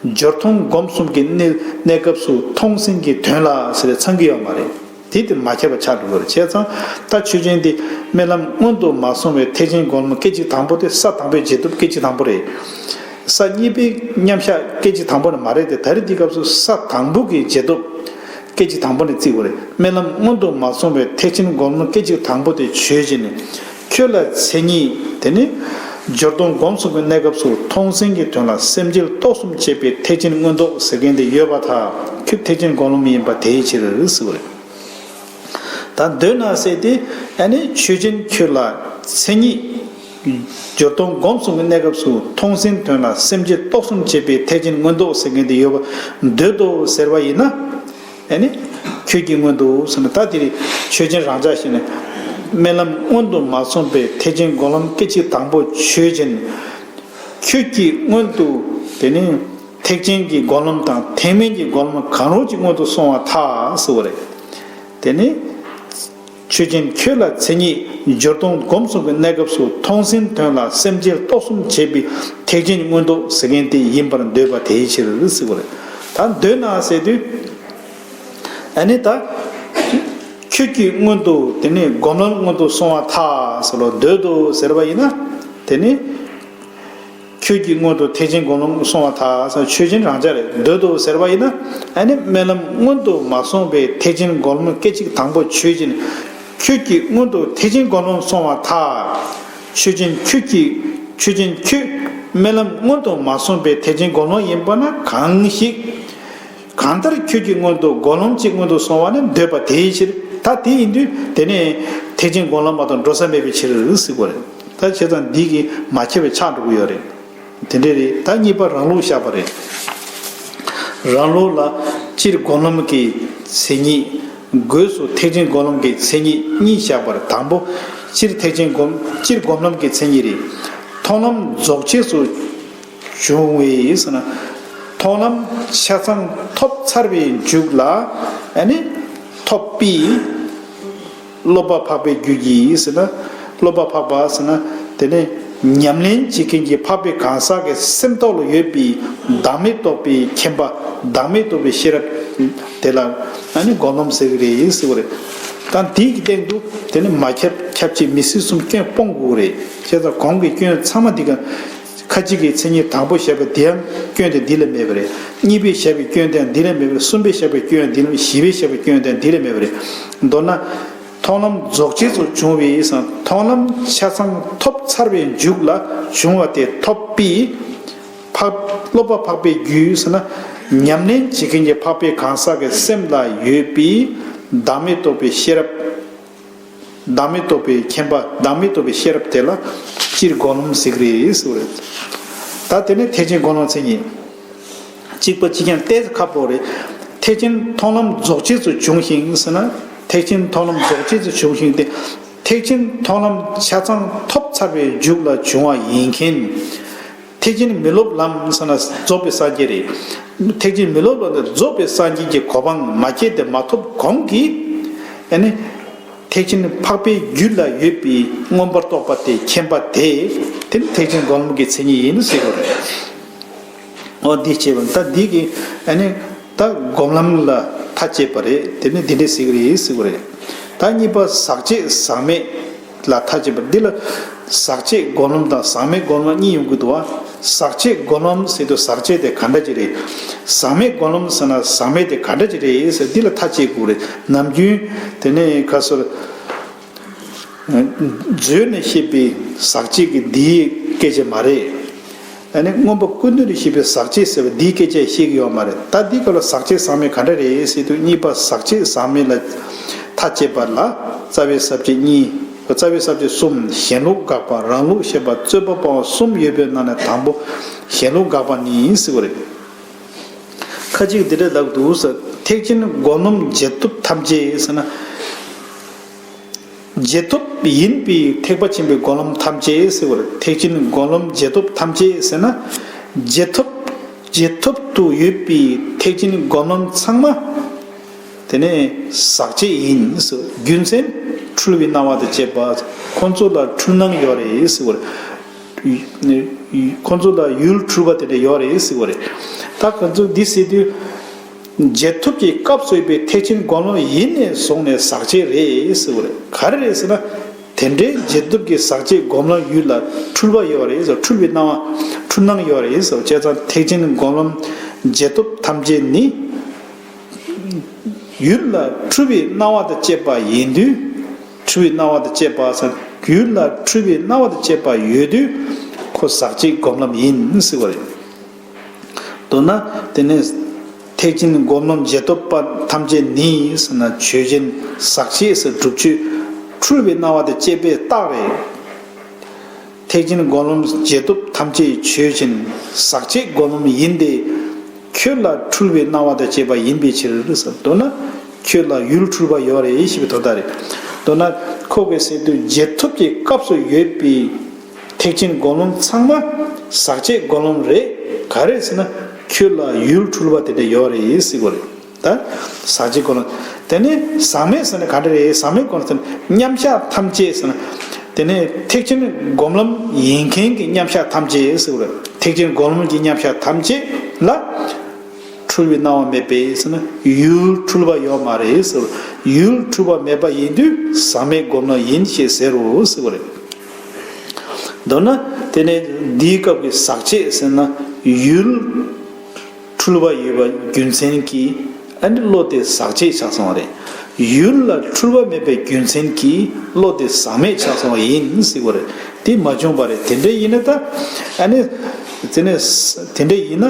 སྦྱོར་སྡོམ་སྒོམ་གསུམ་གྱི་གནས་གནས་སྐབས་སུ་མཐོང་ཟིན་གྱི་དོན་ལ་ཟེར་ཏེ་ཚང་གི་ཡོད་མ་རེད། དེ་དེ་མ་ཁྱབ་པ་ཆགས་འགྲོ་གི་རེད། བྱས་ཙང་ད་ཆོས་ཅན་དེ་རྨི་ལམ་སྔོན་དུ་མ་སོང་བའི་ཐེག་ཆེན་སྒོམ་ལམ་སྐད་ཅིག་དང་པོ་དེ་ས་དང་པོའི་རྗེས་ཐོབ་སྐད་ཅིག་དང་པོ་རེད། ས་གཉིས་པའི་མཉམ་གཞག་སྐད་ཅིག་དང་པོ་ནི་མ་རེད་དེ། ད་རེས་འདི་སྐབས་སུ་ས་དང་པོ་གི་རྗེས་ཐོབ་སྐད་ཅིག་དང་པོ་ནས་བརྩི་དགོས་རེད། རྨི་ལམ་སྔོན་དུ་མ་སོང་བའི་ཐེག་ཆེན་སྒོམ་ལམ་སྐད་ཅིག་དང་པོ་དེ་ཆོས་ཅན། ཁྱོད་ལ་མཚན་ཉིད་དེ་ནི། སྦྱོར་སྡོམ་སྒོམ་གསུམ་གྱི་གནས་སྐབས་སུ་མཐོང་ཟིན་གྱི་དོན་ལ་སེམས་བསྐྱེད་རྟོགས་གསུམ་བྱེད་པའི་ཐེག་ཆེན་མངོན་རྟོགས་ཟེར་མཁན་དེ་ཡོད་པར་ཐལ། ཁྱོད་ཐེག་ཆེན་སྒོམ་ལམ་ཡིན་པ་དེའི་ཕྱིར་ཟེར་བ་རེད། ད་འདོད་ན་ཟེར་ཏེ། ཨ་ནི་ཆོས་ཅན་ཁྱོད་ལ་མཚན་ཉིད། སྦྱོར་སྡོམ་སྒོམ་གསུམ་གྱི་གནས་སྐབས་སུ་མཐོང་ཟིན་དོན་ལ་སེམས་བསྐྱེད་རྟོགས་གསུམ་བྱེད་པའི་ཐེག་ཆེན་མངོན་རྟོགས་ཟེར་མཁན་དེ་ཡོད་པ་འདོད་དོ་ཟེར་བ་ཡིན་ན། ཨ་ནི། ཁྱོད་ཀྱི་སྔོན་དུ་ཟེར་ན་ད་དེ་རེད། ཆོས་ཅན་རང་འཇགས་ཤིག་ནས། རྨི་ལམ་སྔོན་དུ་མ་སོང་པའི་ཐེག་ཆེན་སྒོམ་ལམ་སྐད་ཅིག་དང་པོ་ཆོས་ཅན། ཁྱོད་ཀྱི་སྔོན་དུ་དེ་ནི་ཐེག་ཆེན་གྱི་སྒོམ་ལམ་དང་ཐེག་དམན་གྱི་སྒོམ་ལམ་གང་རུང་གཅིག་སྔོན་དུ་སོང་བ་ཐལ་ཟེར་བ་རེད། དེ་ནི། ཆོས་ཅན་ཁྱོད་ལ་མཚན་ཉིད་སྦྱོར་སྡོམ་སྒོམ་གསུམ་གྱི་གནས་སྐབས་སུ་མཐོང་ཟིན་དོན་ལ་སེམས་བསྐྱེད་རྟོགས་གསུམ་བྱེད་པའི་ཐེག་ཆེན་མངོན་རྟོགས་ཟེར་མཁན་དེ་ཡིན་པར་འདོད་པ་དེའི་ཕྱིར་ཟེར་བ་རེད། ད་འདོད་ན་ཟེར་དུས། ཨ་ནི་ད། ཁྱོད་ཀྱི་སྔོན་དུ་དེ་ནི་སྒོམ་ལམ་སྔོན་དུ་སོང་བ་ཐལ་ཟེར་ལོ། འདོད་དོ་ཟེར་བ་ཡིན་ན། དེ་ནི། ཁྱོད་ཀྱི་སྔོན་དུ་ཐེག་ཆེན་སྒོམ་ལམ་སོང་བ་ཐལ་ཟེར་ཆོས་ཅན་རང་འཇགས་རེད། འདོད་དོ་ཟེར་བ་ཡིན་ན། ཨ་ནི་རྨི་ལམ་སྔོན་དུ་མ་སོང་བའི་ཐེག་ཆེན་སྒོམ་ལམ་སྐད་ཅིག་དང་པོ་ཆོས་ཅན། ཁྱོད་ཀྱི་སྔོན་དུ་ཐེག་ཆེན་སྒོམ་ལམ་སོང་བ་ཐལ། ཆོས་ཅན་ཁྱོད་ཀྱི། ཆོས་ཅན་ཁྱོད། རྨི་ལམ་སྔོན་དུ་མ་སོང་བའི་ཐེག་ཆེན་སྒོམ་ལམ་ཡིན་པ་ན་གང་ཞིག་གང་ལྟར་ཁྱོད་ཀྱི་སྔོན་དུ་སྒོམ་ལམ་གཅིག་སྔོན་དུ་སོང་བ་ནི་འདོད་པ་དེའི་ཕྱིར། ད་དེ་ཡིན་དུས་དེ་ནི་ཐེག་ཆེན་སྒོམ་ལམ་མ་གཏོགས་འགྲོ་ས་མེད་པའི་ཕྱིར་ཟེར་དགོས་རེད། ད་བྱས་ཙང་འདི་གི་མ་ཁྱབ་པའི་ཆགས་འགྲོ་གི་ཡོད་རེད། དེ་འདྲས་རེད། ད་གཉིས་པ་རང་ལུགས་བཞག་པ་རེད། རང་ལུགས་ལ་སྤྱིར་སྒོམ་ལམ་གྱི་མཚན་ཉིད། སྒོས་སུ་ཐེག་ཆེན་སྒོམ་ལམ་གྱི་མཚན་ཉིད་གཉིས་བཞག་པར། དང་པོ། སྤྱིར་ཐེག་ཆེན་སྒོམ། སྤྱིར་སྒོམ་ལམ་གྱི་མཚན་ཉིད་རེད། མཐོང་ལམ་རྫོགས་བྱེད་སུ་བྱུང་བས་ཟེར་ན། མཐོང་ལམ་ཆ་ཚང་ཐོབ་ཚར་བའི་མཇུག་ལ། ཨ་ནི། ཐོབ་པས། སློབ་པ་འཕགས་པའི་རྒྱུད་ཀྱིས་ཟེར་ན། སློབ་པ་འཕགས་པ་ཟེར་ན། དེ་ནི་ཉམས་ལེན་བྱེད་མཁན་གྱི་འཕགས་པའི་གང་ཟག་གི་སེམས་ཐོག་ལ་ཡོད་པའི་བདག་མེད་རྟོགས་པའི་མཁྱེན་པ། བདག་མེད་རྟོགས་པའི་ཤེས་རབ། དེ་ལ་ཨ་ནི་སྒོམ་ལམ་ཟེར་གི་རེད་ཟེར་བ་རེད། ད་འདི་གི་སྟེང་དུ་དེ་ནི་མ་ཁྱབ་ཁྱབ་བྱེད་མི་སྲིད་གསུམ་སྐྱོན་སྤོང་དགོས་རེད། བྱས་ཙང་གོང་གི་སྐྱོན་ཚང་མ་འདི་ག་ཁ་ཅིག་གི་མཚན་ཉིད་དང་པོ་བཤད་པ་འདི་ཡང་སྐྱོན་དེ་འདི་ལ་མེད་པ་རེད། གཉིས་པའི་བཤད་པའི་སྐྱོན་དེ་ཡང་འདི་ལ་མེད་པ་རེད། གསུམ་པའི་བཤད་པའི་སྐྱོན་འདི་ལ། བཞི་པའི་བཤད་པའི་སྐྱོན་དེ་ཡང་འདི་ལ་མེད་པ་རེད། མདོར་ན། མཐོང་ལམ་རྫོགས་བྱེད་དུ་བྱུང་བའི་ཟེར་ན། མཐོང་ལམ་ཆ་ཚང་ཐོབ་ཚར་བའི་མཇུག་ལ་བྱུང་བ་དེ་ཐོབ་པས། འཕགས། སློབ་པ་འཕགས་པའི་རྒྱུད་ཟེར་ན། ཉམས་ལེན་བྱེད་མཁན་གྱི་འཕགས་པའི་གང་ཟག་གི་སེམས་ལ་ཡོད་པའི་བདག་མེད་རྟོགས་པའི་ཤེས་རབ། བདག་མེད་རྟོགས་པའི་མཁྱེན་པ། བདག་མེད་རྟོགས་པའི་ཤེས་རབ་དེ་ལ་སྤྱིར་སྒོམ་ལམ་ཟེར་གི་རེད་ཟེར་བ་རེད། ད་དེ་ནས་ཐེག་ཆེན་སྒོམ་ལམ་མཚན་ཉིད། གཅིག་པ་གཅིག་རྐྱང་ཏོག་ཙམ་ཁག་པོ་རེད། ཐེག་ཆེན་མཐོང་ལམ་རྫོགས་བྱེད་དུ་བྱུང་ཞིང་ཟེར་ན། ཐེག་ཆེན་མཐོང་ལམ་རྫོགས་བྱེད་དུ་བྱུང་ཞིང་སྟེ། ཐེག་ཆེན་མཐོང་ལམ་ཆ་ཚང་ཐོབ་ཚར་བའི་མཇུག་ལ་བྱུང་བ་ཡིན་མཁན། ཐེག་ཆེན་མི་སློབ་ལམ་ཟེར་ན་རྫོགས་པའི་སངས་རྒྱས་རེད། ཐེག་ཆེན་མི་སློབ་ལམ་དེ་རྫོགས་པའི་སངས་རྒྱས་ཀྱི་གོ་འཕང་མ་སྐྱེས་ཏེ་མ་ཐོབ་གོང་གི། ཨ་ནི། ཐེག་ཆེན་འཕགས་པའི་རྒྱུད་ལ་ཡོད་པའི་མངོན་པར་རྟོགས་པ་དེ་མཁྱེན་པ་དེ། དེ་ནི་ཐེག་ཆེན་སྒོམ་ལམ་གྱི་མཚན་ཉིད་ཡིན་ཟེར་བ་རེད། འོ་འདི་བྱས་པ་ད་འདི་གི་ཨ་ནི་ད་སྒོམ་ལམ་ལ་མཐའ་བཅད་པ་རེད། དེ་ནི་འདི་འདྲས་ཟེར་གི་རེད་ཟེར་བ་རེད། ད་གཉིས་པ་ཟག་བཅས་ཟག་མེད་ལ་མཐའ་བཅད་པ། འདི་ལ་ཟག་བཅས་སྒོམ་ལམ་དང་ཟག་མེད་སྒོམ་ལམ་གཉིས་ཡོང་གི་འདུག་བ། ཟག་བཅས་སྒོམ་ལམ་ཟེར་དུས་ཟག་བཅས་དེ་ག་འདྲ་ཅིག་རེད། ཟག་མེད་སྒོམ་ལམ་ཟེར་ན་ཟག་མེད་དེ་ག་འདྲ་ཅིག་རེད་ཟེར། འདི་ལ་མཐའ་བཅད་དགོས་རེད། ནམ་རྒྱུན་དེ་ནས་ཁ་སོར། མཛོད་ནས་བཤད་པའི་ཟག་བཅས་ཀྱི་འདིའི་སྐད་ཆ་མ་རེད། ཨ་ནི་མངོན་པ་ཀུན་བཏུས་ནས་བཤད་པའི་ཟག་བཅས་ཟེར་བ་འདིའི་སྐད་ཆ་བཤད་ཀྱི་ཡོད་མ་རེད། ད་འདི་སྐབས་ལ་ཟག་བཅས་ཟག་མེད་ག་འདྲ་རེད་ཟེར་དུས། གཉིས་པ་ཟག་བཅས་ཟག་མེད་ལ་མཐའ་བཅད་པ་ལ་རྩ་བའི་ས་བཅད་གཉིས། རྩ་བའི་ས་བཅད་གསུམ། གཞན་ལུགས་དགག་པ། རང་ལུགས་བཤད་པ། རྩོད་པ་སྤོང་བ་གསུམ་ཡོད་པའི་ནང་ནས་དང་པོ་གཞན་ལུགས་དགག་པ་ནི་ཟེར་བ་རེད། ཁ་ཅིག་འདི་འདྲ་ལབ་འདུག་ཟེར། ཐེག་ཆེན་སྒོམ་ལམ་རྗེས་ཐོབ་ཐམས་ཅད་ཟེར་ན། རྗེས་ཐོབ་ཡིན་པའི་ཐེག་པ་ཆེན་པོའི་སྒོམ་ལམ་ཐམས་ཅད་ཟེར་བར། ཐེག་ཆེན་སྒོམ་ལམ་རྗེས་ཐོབ་ཐམས་ཅད་ཟེར་ན། རྗེས་ཐོབ། རྗེས་ཐོབ་ཏུ་ཡོད་པའི་ཐེག་ཆེན་སྒོམ་ལམ་ཚང་མ། དེ་ནས་ཟག་བཅས་ཡིན་ཟེར། རྒྱུ་མཚན་འཁྲུལ་བའི་སྣང་བ་དང་བཅས་པ། ཁོང་ཚོ་ལ་འཁྲུལ་སྣང་ཡོད་རེད་ཟེར་བར། ཁོང་ཚོ་ལ་ཡུལ་འཁྲུལ་པ་དེ་འདྲ་ཡོད་རེད་ཟེར་བ་རེད། ད་ཁོང་ཚོ་འདི་ཟེར་དུས། རྗེས་ཐོབ་ཀྱི་སྐབས་སུ་ཡོད་པའི་ཐེག་ཆེན་སྒོམ་ལམ་ཡིན་ནས་བཟུང་ནས་ཟག་བཅས་རེད་ཟེར་བ་རེད། ག་རེ་རེད་ཟེར་ན། དེ་འདྲའི་རྗེས་ཐོབ་ཀྱི་ཟག་བཅས་སྒོམ་ལམ་ཡུལ་ལ་འཁྲུལ་པ་ཡོད་རེད་ཟེར། འཁྲུལ་པའི་སྣང་བ། འཁྲུལ་སྣང་ཡོད་རེད་ཟེར། བྱས་ཙང་ཐེག་ཆེན་སྒོམ་ལམ་རྗེས་ཐོབ་ཐམས་ཅད་ནི། ཡུལ་ལ་འཁྲུལ་པའི་སྣང་བ་དང་བཅས་པ་ཡིན་དུས། འཁྲུལ་པའི་སྣང་བ་དང་བཅས་པ་ཟེར། ཡུལ་ལ་འཁྲུལ་པའི་སྣང་བ་དང་བཅས་པ་ཡོད་དུས། ཁོ་ཟག་བཅས་སྒོམ་ལམ་ཡིན་ཟེར་བ་རེད། མདོར་ན། དེ་ནས་ཐེག་ཆེན་སྒོམ་ལམ་རྗེས་ཐོབ་པ་ཐམས་ཅད་ནི་ཟེར་ན། ཆོས་ཅན། ཟག་བཅས་ཟེར་སྒྲུབ་ཆོས་འཁྲུལ་པའི་སྣང་བ་དང་བཅས་པའི་རྟགས་རེད། ཐེག་ཆེན་སྒོམ་ལམ་རྗེས་ཐོབ་ཐམས་ཅད་ཆོས་ཅན། ཟག་བཅས་སྒོམ་ལམ་ཡིན་ཏེ། ཁྱོད་ལ་འཁྲུལ་པའི་སྣང་བ་དང་བཅས་པ་ཡིན་པའི་ཕྱིར་ཟེར། མདོར་ན། ཁྱོད་ལ་ཡུལ་འཁྲུལ་པ་ཡོད་རེད་ཞེས་པའི་དོན་དག་རེད། མདོར་ན། ཁོ་གིས་ཟེར་དུས་རྗེས་ཐོབ་ཀྱི་སྐབས་སུ་ཡོད་པའི་ཐེག་ཆེན་སྒོམ་ལམ་ཚང་མ་ཟག་བཅས་སྒོམ་ལམ་རེད། ག་རེ་ཟེར་ན། ཁྱོད་ལ་ཡུལ་འཁྲུལ་པ་དེ་འདྲ་ཡོད་རེད་ཟེར་བ་རེད། ད་ཟག་བཅས་སྒོམ་ལམ། དེ་ནས་ཟག་མེད་ཟེར་ན་ག་འདྲ་རེད། ཟག་མེད་སྒོམ་ལམ་ཟེར་ན་མཉམ་གཞག་ཐམས་ཅད་ཟེར་ན། དེ་ནས་ཐེག་ཆེན་སྒོམ་ལམ་ཡིན་མཁན་གྱི་མཉམ་གཞག་ཐམས་ཅད་ཟེར་བ་རེད། ཐེག་ཆེན་སྒོམ་ལམ་གྱི་མཉམ་གཞག་ཐམས་ཅད་ལ། འཁྲུལ་བའི་སྣང་བ་མེད་པས་ཟེར་ན། ཡུལ་འཁྲུལ་པ་ཡོད་མ་རེད་ཟེར། ཡུལ་འཁྲུལ་པ་མེད་པ་ཡིན་དུས་ཟག་མེད་སྒོམ་ལམ་ཡིན་ཞེས་ཟེར་རོ་ཟེར་བ་རེད། མདོར་ན། དེ་ནས་འདིའི་སྐབས་ཀྱི་ཟག་བཅས་ཟེར་ན། ཡུལ་འཁྲུལ་པ་ཡོད་པ་རྒྱུ་མཚན་གྱིས། ཨ་ནི་བློ་དེ་ཟག་བཅས་ཆགས་སོང་བ་རེད། ཡུལ་ལ་འཁྲུལ་པ་མེད་པའི་རྒྱུ་མཚན་གྱིས་བློ་དེ་ཟག་མེད་ཆགས་སོང་བ་ཡིན་ཟེར་བ་རེད། དེ་མ་བྱུང་བ་རེད། དེ་འདྲ་ཡིན་ན་ད། ཨ་ནི། དེ་ནས་དེ་འདྲ་ཡིན་ན།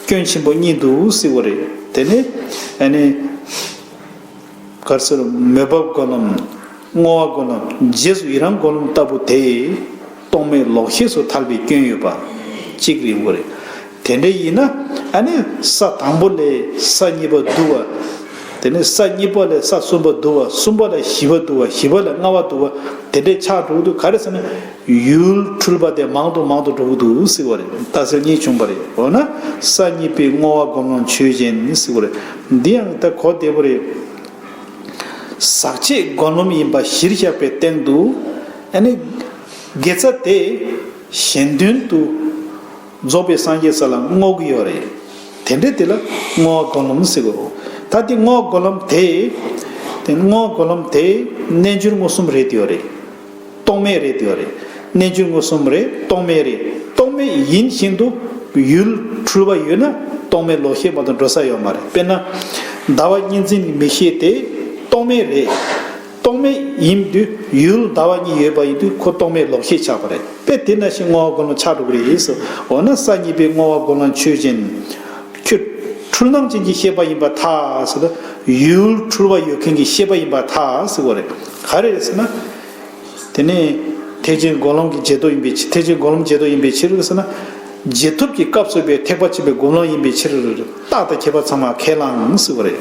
སྐྱོན་ཆེན་པོ་གཉིས་འདུག་ཟེར་བ་རེད། དེ་ནས་ཨ་ནི། ག་རེ་ཟེར། མོས་པ་སྒོམ་ལམ། བསྔོ་བ་སྒོམ་ལམ། རྗེས་སུ་ཡི་རང་སྒོམ་ལམ་ལྟ་བུ་དེ། རྟོག་མེད་ལོག་ཤེས་སུ་ཐལ་བའི་སྐྱོན་ཡོད་པ་གཅིག་རེད་འགོ་རེད། དེ་འདྲ་ཡིན་ན། ཨ་ནི་ས་དང་པོ་ལས་ས་གཉིས་པ་བསྡུ་བ། དེ་ནས་ས་གཉིས་པ་ལས་ས་གསུམ་པ་བསྡུ་བ། གསུམ་པ་ལས་བཞི་པ་བསྡུ་བ། བཞི་པ་ལས་ལྔ་པ་བསྡུ་བ། དེ་འདྲའི་ཆགས་འགྲོ་གི་འདུག་ག་རེ་ཟེར་ན། ཡུལ་འཁྲུལ་པ་དེ་མང་དུ་མང་དུ་འགྲོ་གི་འདུག་ཟེར་བ་རེད། ལྟ་ཚུལ་གཉིས་བྱུང་བ་རེད། འོ་ན་ས་གཉིས་པའི་བསྔོ་བ་སྒོམ་ལམ་ཆོས་ཅན་ཟེར་བ་རེད། འདི་ཡང་ད་གོ་བདེ་པོ་རེད། ཟག་བཅས་སྒོམ་ལམ་ཡིན་པ་གཞིར་བཞག་པའི་སྟེང་དུ། ཨ་ནི་དགེ་རྩ་དེ་གཞན་དོན་དུ་རྫོགས་པའི་སངས་རྒྱས་ས་ལ་བསྔོ་གི་ཡོད་རེད། དེ་འདྲ་དེ་ལ་བསྔོ་བ་སྒོམ་ལམ་ཟེར་གོ། ད་དེ་བསྔོ་བ་སྒོམ་ལམ་དེ། དེ་བསྔོ་བ་སྒོམ་ལམ་དེ་རྣལ་འབྱོར་མངོན་སུམ་རེད་དེ་ཡོད་རེད། རྟོག་མེད་རེད་དེ་ཡོད་རེད། རྣལ་འབྱོར་མངོན་སུམ་རེད། རྟོག་མེད་རེད། རྟོག་མེད་ཡིན་བཞིན་དུ་ཡུལ་འཁྲུལ་པ་ཡོད་ན་རྟོག་མེད་ལོག་ཤེས་མ་གཏོགས་འགྲོ་ས་ཡོད་མ་རེད། དཔེར་ན། ཟླ་བ་གཉིས་འཛིན་གྱི་མིག་ཤེས་དེ་རྟོག་མེད་རེད། རྟོག་མེད་ཡིན་དུས་ཡུལ་ཟླ་བ་གཉིས་ཡོད་པ་ཡིན་དུས་ཁོ་རྟོག་མེད་ལོག་ཤེས་ཆགས་པ་རེད། དཔེ་དེ་ནང་བཞིན་བསྔོ་བ་སྒོམ་ལམ་ཆགས་འགྲོ་གི་རེད་ཟེར། འོ་ན་ས་གཉིས་པའི་བསྔོ་བ་སྒོམ་ལམ་ཆོས་ཅན། ཁྱོད་འཁྲུལ་སྣང་ཅན་གྱི་ཤེས་པ་ཡིན་པར་ཐལ་ཟེར་ན། ཡུལ་འཁྲུལ་བ་ཡོད་མཁན་གྱི་ཤེས་པ་ཡིན་པར་ཐལ་ཟེར་བ་རེད། ག་རེ་རེད་ཟེར་ན། དེ་ནས་ཐེག་ཆེན་སྒོམ་ལམ་གྱི་རྗེས་ཐོབ་ཡིན་པའི་ཕྱིར། ཐེག་ཆེན་སྒོམ་ལམ་རྗེས་ཐོབ་ཡིན་པའི་ཕྱིར་ཟེར་ན། རྗེས་ཐོབ་ཀྱི་སྐབས་སུ་བའི་ཐེག་པ་ཆེན་པོའི་སྒོམ་ལམ་ཡིན་པའི་ཕྱིར། རྟག་ཏུ་ཁྱད་པར་ཚང་མ་ཁས་བླངས་ཟེར་བ་རེད།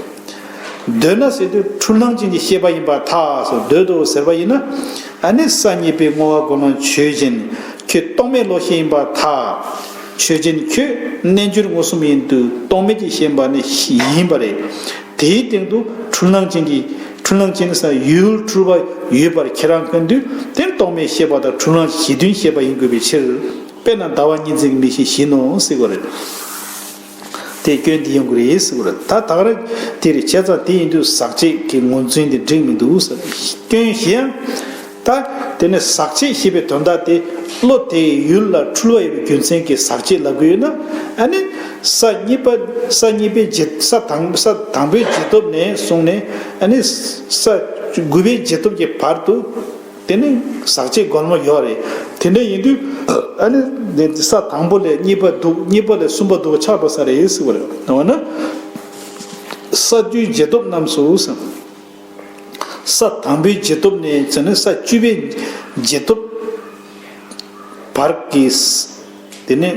འདོད་ན་ཟེར་དུས་འཁྲུལ་སྣང་ཅན་གྱི་ཤེས་པ་ཡིན་པར་ཐལ་ཟེར། འདོད་དོ་ཟེར་བ་ཡིན་ན། ཨ་ནི་ས་གཉིས་པའི་བསྔོ་བ་སྒོམ་ལམ་ཆོས་ཅན། ཁྱོད་རྟོག་མེད་ལོག་ཤེས་ཡིན་པར་ཐལ། ཆོས་ཅན་ཁྱོད་རྣལ་འབྱོར་མངོན་སུམ་ཡིན་དུས་རྟོག་མེད་ཀྱི་ཤེས་པ་ནི་ཡིན་པ་རེད། དེའི་སྟེང་དུ་འཁྲུལ་སྣང་ཅན་གྱི། འཁྲུལ་སྣང་ཅན་ཟེར་ཡུལ་འཁྲུལ་པ་ཡོད་པར་ཁྱེད་རང་མཁྱེན་དུས་དེ་རྟོག་མེད་ཤེས་པ་དང་འཁྲུལ་སྣང་གཞི་མཐུན་ཤེས་པ་ཡིན་དགོས་པའི་ཕྱིར། དཔེར་ན་ཟླ་བ་གཉིས་འཛིན་གྱི་མིག་ཤེས་བཞིན་ནོ་ཟེར་བ་རེད། དེ་སྐྱོན་དེ་ཡོང་གི་རེད་ཟེར་བ་རེད། ད་ད་ག་རང་དེ་རེད། བྱས་ཙང་དེ་ཡིན་དུས་ཟག་བཅས་ཀྱི་ངོས་འཛིན་དེ་འགྲིག་མི་འདུག་ཟེར། སྐྱོན་གཞན་ཡང་། ད་དེ་ནས་ཟག་བཅས་ཞེས་པའི་དོན་དག་དེ། བློ་དེའི་ཡུལ་ལ་འཁྲུལ་བ་ཡོད་པའི་རྒྱུ་མཚན་གྱིས་ཟག་བཅས་ལབ་ཀྱི་ཡོད་ན། ཨ་ནི་ས་གཉིས་པ། ས་གཉིས་པའི་རྗེས། ས་དང་། ས་དང་པོའི་རྗེས་ཐོབ་ནས་བཟུང་ནས། ཨ་ནི་ས་དགུ་པའི་རྗེས་ཐོབ་ཀྱི་བར་དུ། དེ་ནི་ཟག་བཅས་སྒོམ་ལམ་ཡོད་རེད། དེ་འདྲ་ཡིན་དུས་ཨ་ནི་དེ་ས་དང་པོ་ལས་གཉིས་པ་འདུག་གཉིས་པ་ལས་གསུམ་པ་འདུག་ཆགས་འགྲོ་ས་རེད་ཟེར་བ་རེད། འོ་ན་ས་བཅུའི་རྗེས་ཐོབ་རྣམས་སུ་ཟེར། ས་དང་པོའི་རྗེས་ཐོབ་ནས་བྱས་ནས་ས་བཅུ་པའི་རྗེས་ཐོབ་བར་གྱི། དེ་ནས།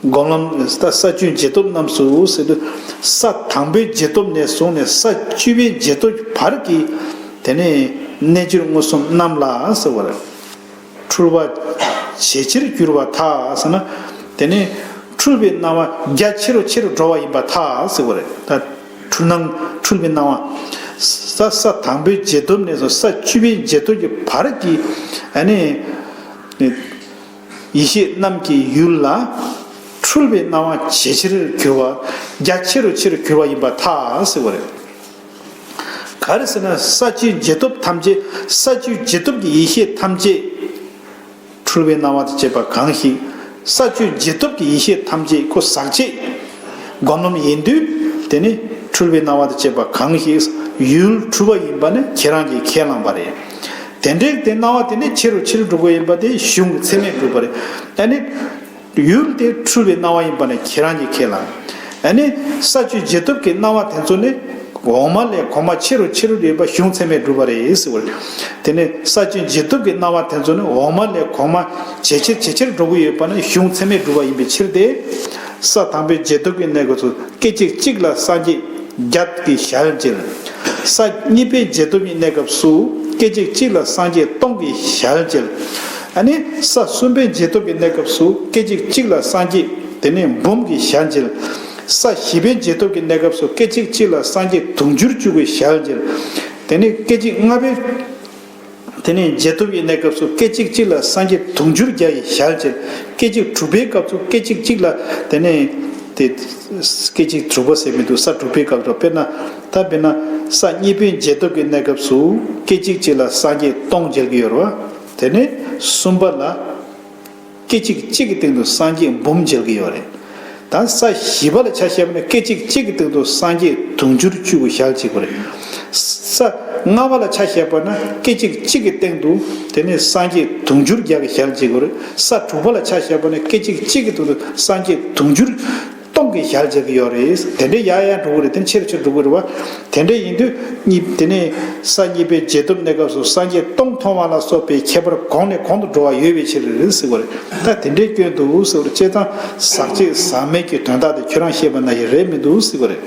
སྒོམ་ལམ། ད་ས་བཅུའི་རྗེས་ཐོབ་རྣམས་སུ་ཟེར་དུས། ས་དང་པོའི་རྗེས་ཐོབ་ནས་བཟུང་ནས་ས་བཅུ་པའི་རྗེས་ཐོབ་བར་གྱི། དེ་ནས་རྣལ་འབྱོར་མངོན་སུམ་རྣམས་ལ་ཟེར་བ་རེད། འཁྲུལ་པ་ཇེ་ཆེར་གྱུར་པར་ཐལ་ཟེར་ན། དེ་ནས་འཁྲུལ་པའི་སྣང་བ་རྒྱ་ཆེ་རུ་ཆེ་རུ་འགྲོ་བ་ཡིན་པར་ཐལ་ཟེར་བ་རེད། ད་འཁྲུལ་སྣང་། འཁྲུལ་པའི་སྣང་བ། ས། ས་དང་པོའི་རྗེས་ཐོབ་ནས་བཟུང་ས་བཅུ་པའི་རྗེས་ཐོབ་ཀྱི་བར་གྱི། ཨ་ནི། ཡེ་ཤེས་རྣམས་ཀྱི་ཡུལ་ལ་འཁྲུལ་པའི་སྣང་བ་ཇེ་ཆེར་གྱུར་པ། རྒྱ་ཆེ་རུ་ཆེ་རུ་གྱུར་པ་ཡིན་པར་ཐལ་ཟེར་བ་རེད། ག་རེ་ཟེར་ན། ས་བཅུའི་རྗེས་ཐོབ་ཐམས་ཅད། ས་བཅུའི་རྗེས་ཐོབ་ཀྱི་ཡེ་ཤེས་ཐམས་ཅད་འཁྲུལ་པའི་སྣང་བ་དང་བཅས་པ་གང་ཞིག་ས་བཅུའི་རྗེས་ཐོབ་ཀྱི་ཡེ་ཤེས་ཐམས་ཅད་ཁོ་ཟག་བཅས་སྒོམ་ལམ་ཡིན་དུས། དེ་ནི་འཁྲུལ་པའི་སྣང་བ་དང་བཅས་པ་གང་ཞིག་ཡུལ་འཁྲུལ་པ་ཡིན་པ་ནི་ཁྱེད་རང་གིས་ཁས་བླངས་པ་རེད། དེ་འདྲའི་དེ་སྣང་བ་དེ་ནི་ཆེ་རུ་ཆེ་རུ་འགྲོ་གི་ཡིན་པ་དེ་གཞུང་གི་ཚད་མས་གྲུབ་པ་རེད། ཨ་ནི། ཡུལ་དེ་འཁྲུལ་པའི་སྣང་བ་ཡིན་པ་ནི་ཁྱེད་རང་གིས་ཁས་བླངས། ཨ་ནི་ས་བཅུའི་རྗེས་ཐོབ་ཀྱི་སྣང་བ་དེ་ཚོ་ནི་འོག་མ་ལས་གོང་མ་ཆེ་རུ་ཆེ་རུ་ཡོད་པ་གཞུང་ཚད་མས་གྲུབ་པ་རེད་ཟེར་བ་རེད། དེ་ནི་ས་བཅུའི་རྗེས་ཐོབ་ཀྱི་སྣང་བ་དེ་ཚོ་ནི་འོག་མ་ལས་གོང་མ་ཇེ་ཆེར་ཇེ་ཆེར་འགྲོ་གི་ཡོད་པ་ནི་གཞུང་ཚད་མས་གྲུབ་པ་ཡིན་པའི་ཕྱིར་ཏེ། ས་དང་པོའི་རྗེས་ཐོབ་ཀྱི་གནས་སྐབས་སུ་སྐད་ཅིག་གཅིག་ལ་སངས་རྒྱས་བརྒྱད་ཀྱི་ཞལ་མཇལ། ས་གཉིས་པའི་རྗེས་ཐོབ་ཀྱི་གནས་སྐབས་སུ་སྐད་ཅིག་གཅིག་ལ་སངས་རྒྱས་སྟོང་གི་ཞལ་མཇལ། ཨ་ནི་ས་གསུམ་པའི་རྗེས་ཐོབ་ཀྱི་གནས་སྐབས་སུ་སྐད་ཅིག་གཅིག་ལ་སངས་རྒྱས་དེ་ནས་འབུམ་གྱི་ཞལ་མཇལ། ས་བཞི་པའི་རྗེས་ཐོབ་ཀྱི་གནས་སྐབས་སུ་སྐད་ཅིག་གཅིག་ལ་སངས་རྒྱས་དུང་ཕྱུར་བཅུ་གི་ཞལ་མཇལ། དེ་ནས་སྐད་ཅིག་ལྔ་པའི། དེ་ནས་རྗེས་ཐོབ་ཀྱི་གནས་སྐབས་སུ་སྐད་ཅིག་གཅིག་ལ་སངས་རྒྱས་དུང་ཕྱུར་བརྒྱ་ཡི་ཞལ་མཇལ། སྐད་ཅིག་དྲུག་པའི་སྐབས་སུ་སྐད་ཅིག་གཅིག་ལ། དེ་ནས་དེ་སྐད་ཅིག་དྲུག་པ་ཟེར་མི་འདུག་ས་དྲུག་པའི་སྐབས་སུ། དཔེར་ན། ད་དཔེར་ན་ས་གཉིས་པའི་རྗེས་ཐོབ་ཀྱི་གནས་སྐབས་སུ་སྐད་ཅིག་གཅིག་ལ་སངས་རྒྱས་སྟོང་མཇལ་གྱི་ཡོད་རེད་བ། དེ་ནས་གསུམ་པ་ལ་སྐད་ཅིག་གཅིག་གི་སྟེང་དུ་སངས་རྒྱས་འབུམ་མཇལ་གྱི་ཡོད་རེད། ད་ས་བཞི་པ་ལ་ཆ་བཞག་པ་ན་སྐད་ཅིག་གཅིག་གི་སྟེང་དུ་སངས་རྒྱས་དུང་ཕྱུར་བཅུ་གི་ཞལ་མཇལ་གྱི་ཡོད་རེད། ས་ལྔ་པ་ལ་ཆ་བཞག་པ་ན་སྐད་ཅིག་གཅིག་གི་སྟེང་དུ་དེ་ནས་སངས་རྒྱས་དུང་ཕྱུར་བརྒྱ་གི་ཞལ་མཇལ་གྱི་ཡོད་རེད། ས་དྲུག་པ་ལ་ཆ་བཞག་པ་ན་སྐད་ཅིག་གཅིག་གི་སྟེང་དུ་སངས་རྒྱས་དུང་ཕྱུར་སྟོང་གི་ཞལ་མཇལ་གྱི་ཡོད་རེད། དེ་འདྲའི་ཡར་ཡར་འགྲོ་གི་རེད། དེ་ནས་ཆེ་རུ་ཆེ་རུ་འགྲོ་གི་རེད་བ། དེ་འདྲ་ཡིན་དུས་གཉིས། དེ་ནས་ས་གཉིས་པའི་རྗེས་ཐོབ་གནས་སྐབས་སུ་སངས་རྒྱས་སྟོང་མཐོང་བ་ལ་སོགས་པའི་ཁྱད་པར་གོང་ནས་གོང་དུ་འགྲོ་བ་ཡོད་པའི་ཕྱིར་ཟེར་བ་རེད། ད་དེ་འདྲའི་སྐྱོན་འདུག་ཟེར་བ་རེད། བྱས་ཙང་ཟག་བཅས་ཟག་མེད་ཀྱི་དོན་དག་དེ་ཁྱོད་རང་བཤད་པ་ན་ཡང་རེད་མི་འདུག་ཟེར་བ་རེད།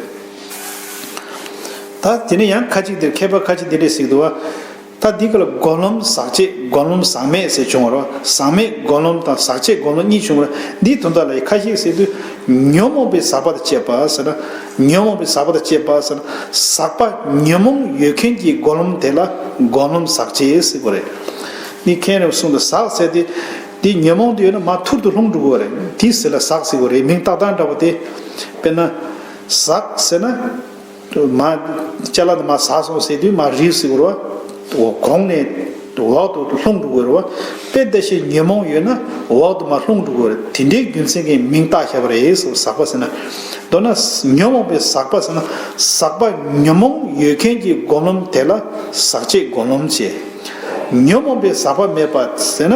ད་དེ་ནས་ཡང་ཁ་ཅིག་དེར་མཁས་པ་ཁ་ཅིག་འདི་འདྲས་ཟེར་གྱི་འདུག་བ། ད་འདི་ག་ལ་སྒོམ་ལམ་ཟག་བཅས་སྒོམ་ལམ་ཟག་མེད་ཟེར་བྱུང་བ་རེད། ཟག་མེད་སྒོམ་ལམ་དང་ཟག་བཅས་སྒོམ་ལམ་གཉིས་བྱུང་བ་རེད། འདིའི་དོན་དག་ལ་ཁ་ཤས་ཟེར་དུས་ཉོན་མོངས་པའི་ཟག་པ་དང་བཅས་པ་ཟེར་ན། ཉོན་མོངས་པའི་ཟག་པ་དང་བཅས་པ་ཟེར་ན། ཟག་པ་ཉོན་མོངས་ཡོད་མཁན་གྱི་སྒོམ་ལམ་དེ་ལ་སྒོམ་ལམ་ཟག་བཅས་ཟེར་གྱི་རེད། འདི་མཁན་རིན་པོ་ཆེ་གསུངས་འདུག་ཟག་ཟེར་དེ། འདི་ཉོན་མོངས་དེ་ཡོད་ན་མར་ཐུར་དུ་ལྷུང་འགྲོ་གི་རེད། དེ་ཟེར་ལ་ཟག་ཟེར་གྱི་རེད། མིང་བཏགས་སྟངས་འདྲ་པོ་དེ། དཔེར་ན། ཟག་ཟེར་ན། མ། ཅ་ལག་དེ་མ་ཟག་སོང་ཟེར་དུས་མ་རིལ་ཟེར་བ་རེད་བ། འོ་གོང་ནས་འོག་ཏུ་ལྷུང་འགྲོ་གི་རེད་བ། དཔེ་འདི་བཞིན་ཉོན་མོངས་ཡོད་ན་འོག་ཏུ་མ་ལྷུང་འགྲོ་གི་རེད། དེ་འདྲའི་རྒྱུ་མཚན་གྱིས་མིང་བཏགས་བཞག་པ་རེད་ཟེར། ཟག་པ་ཟེར་ན། མདོར་ན་ཉོན་མོངས་པའི་ཟག་པ་ཟེར་ན། ཟག་པ་ཉོན་མོངས་ཡོད་མཁན་གྱི་སྒོམ་ལམ་དེ་ལ་ཟག་བཅས་སྒོམ་ལམ་བྱས། ཉོན་མོངས་པའི་ཟག་པ་མེད་པ་ཟེར་ན།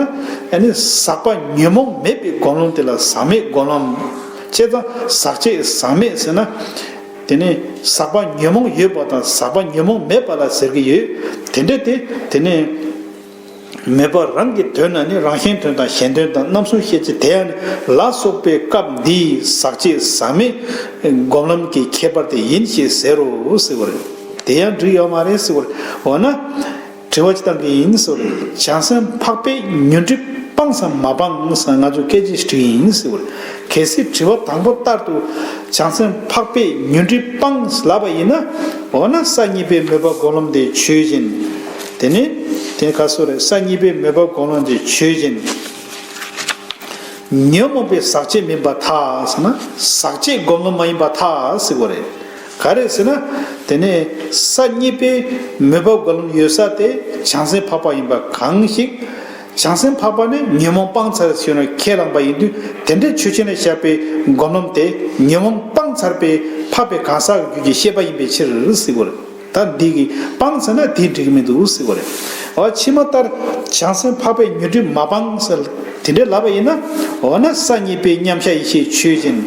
ཨ་ནི་ཟག་པ་ཉོན་མོངས་མེད་པའི་སྒོམ་ལམ་དེ་ལ་ཟག་མེད་སྒོམ་ལམ། བྱས་ཙང་ཟག་བཅས་ཟག་མེད་ཟེར་ན། དེ་ནི་ཟག་པ་ཉོན་མོངས་ཡོད་པ་དང་ཟག་པ་ཉོན་མོངས་མེད་པ་ལ་ཟེར་གྱི་ཡོད། དེ་འདྲ་སྟེ། དེ་ནི་མོས་པ་རང་གི་དོན་ན་ནི་རང་གཞན་དོན་དང་གཞན་དོན་དང་རྣམ་གསུམ་ཤེས་བྱ་དེ་ཡང་ནི་ལ་སོགས་པའི་སྐབས་འདིའི་ཟག་བཅས་ཟག་མེད་སྒོམ་ལམ་གྱི་ཁྱད་པར་དེ་ཡིན་ཞེས་ཟེར་རོ་ཟེར་བ་རེད། དེ་ཡང་འགྲིག་ཡོད་མ་རེད་ཟེར་བ་རེད། འོ་ན། དྲི་བ་ཅི་ལྟར་གྱི་ཡིན་ཟེར་བ་རེད། བྱང་སེམས་འཕགས་པས་ཉོན་སྒྲིབ་སྤངས་སམ་མ་སྤངས་ཟེར་ང་ཚོས་སྐད་ཆ་ཞིག་དྲིས་ཡིན་ཟེར་བ་རེད། གལ་སྲིད་དྲི་བ་དང་པོ་ལྟར་དུ་བྱང་སེམས་འཕགས་པས་ཉོན་སྒྲིབ་སྤངས་ལབ་པ་ཡིན་ན། འོ་ན་ས་གཉིས་པའི་མོས་པ་སྒོམ་ལམ་དེ་ཆོས་ཅན། དེ་ནི་དེ་ག་སོ་རེད། ས་གཉིས་པའི་མོས་པ་སྒོམ་ལམ་དེ་ཆོས་ཅན། ཉོན་མོངས་པའི་ཟག་བཅས་མིན་པར་ཐལ་ཟེར་ན། ཟག་བཅས་སྒོམ་ལམ་མ་ཡིན་པར་ཐལ་ཟེར་བ་རེད། ག་རེ་ཟེར་ན། དེ་ནས་ས་གཉིས་པའི་མོས་པ་སྒོམ་ལམ་ཡོད་ས་དེ་བྱང་སེམས་འཕགས་པ་ཡིན་པ་གང་ཞིག། བྱང་སེམས་འཕགས་པ་ནི་ཉོན་མོངས་སྤངས་ཚར་ཟེར་ནས་ཁས་བླངས་པ་ཡིན་དུས། དེ་འདྲའི་ཆོས་ཅན་ལ་བཞག་པའི་སྒོམ་ལམ་དེ་ཉོན་མོངས་སྤངས་ཚར་བའི་འཕགས་པའི་གང་ཟག་གི་རྒྱུད་ཀྱི་ཤེས་པ་ཡིན་པའི་ཕྱིར་ཟེར་བ་རེད། ད་འདི་གི་སྤངས་ཟེར་ན་དེ་འགྲིག་གི་མི་འདུག་ཟེར་བ་རེད། འོ་ཕྱི་མ་ལྟར་བྱང་སེམས་འཕགས་པས་ཉོན་སྒྲིབ་མ་སྤངས་ཟེར་དེ་འདྲའི་ལབ་པ་ཡིན་ན། འོ་ན་ས་གཉིས་པའི་མཉམ་གཞག་ཡེ་ཤེས་ཆོས་ཅན།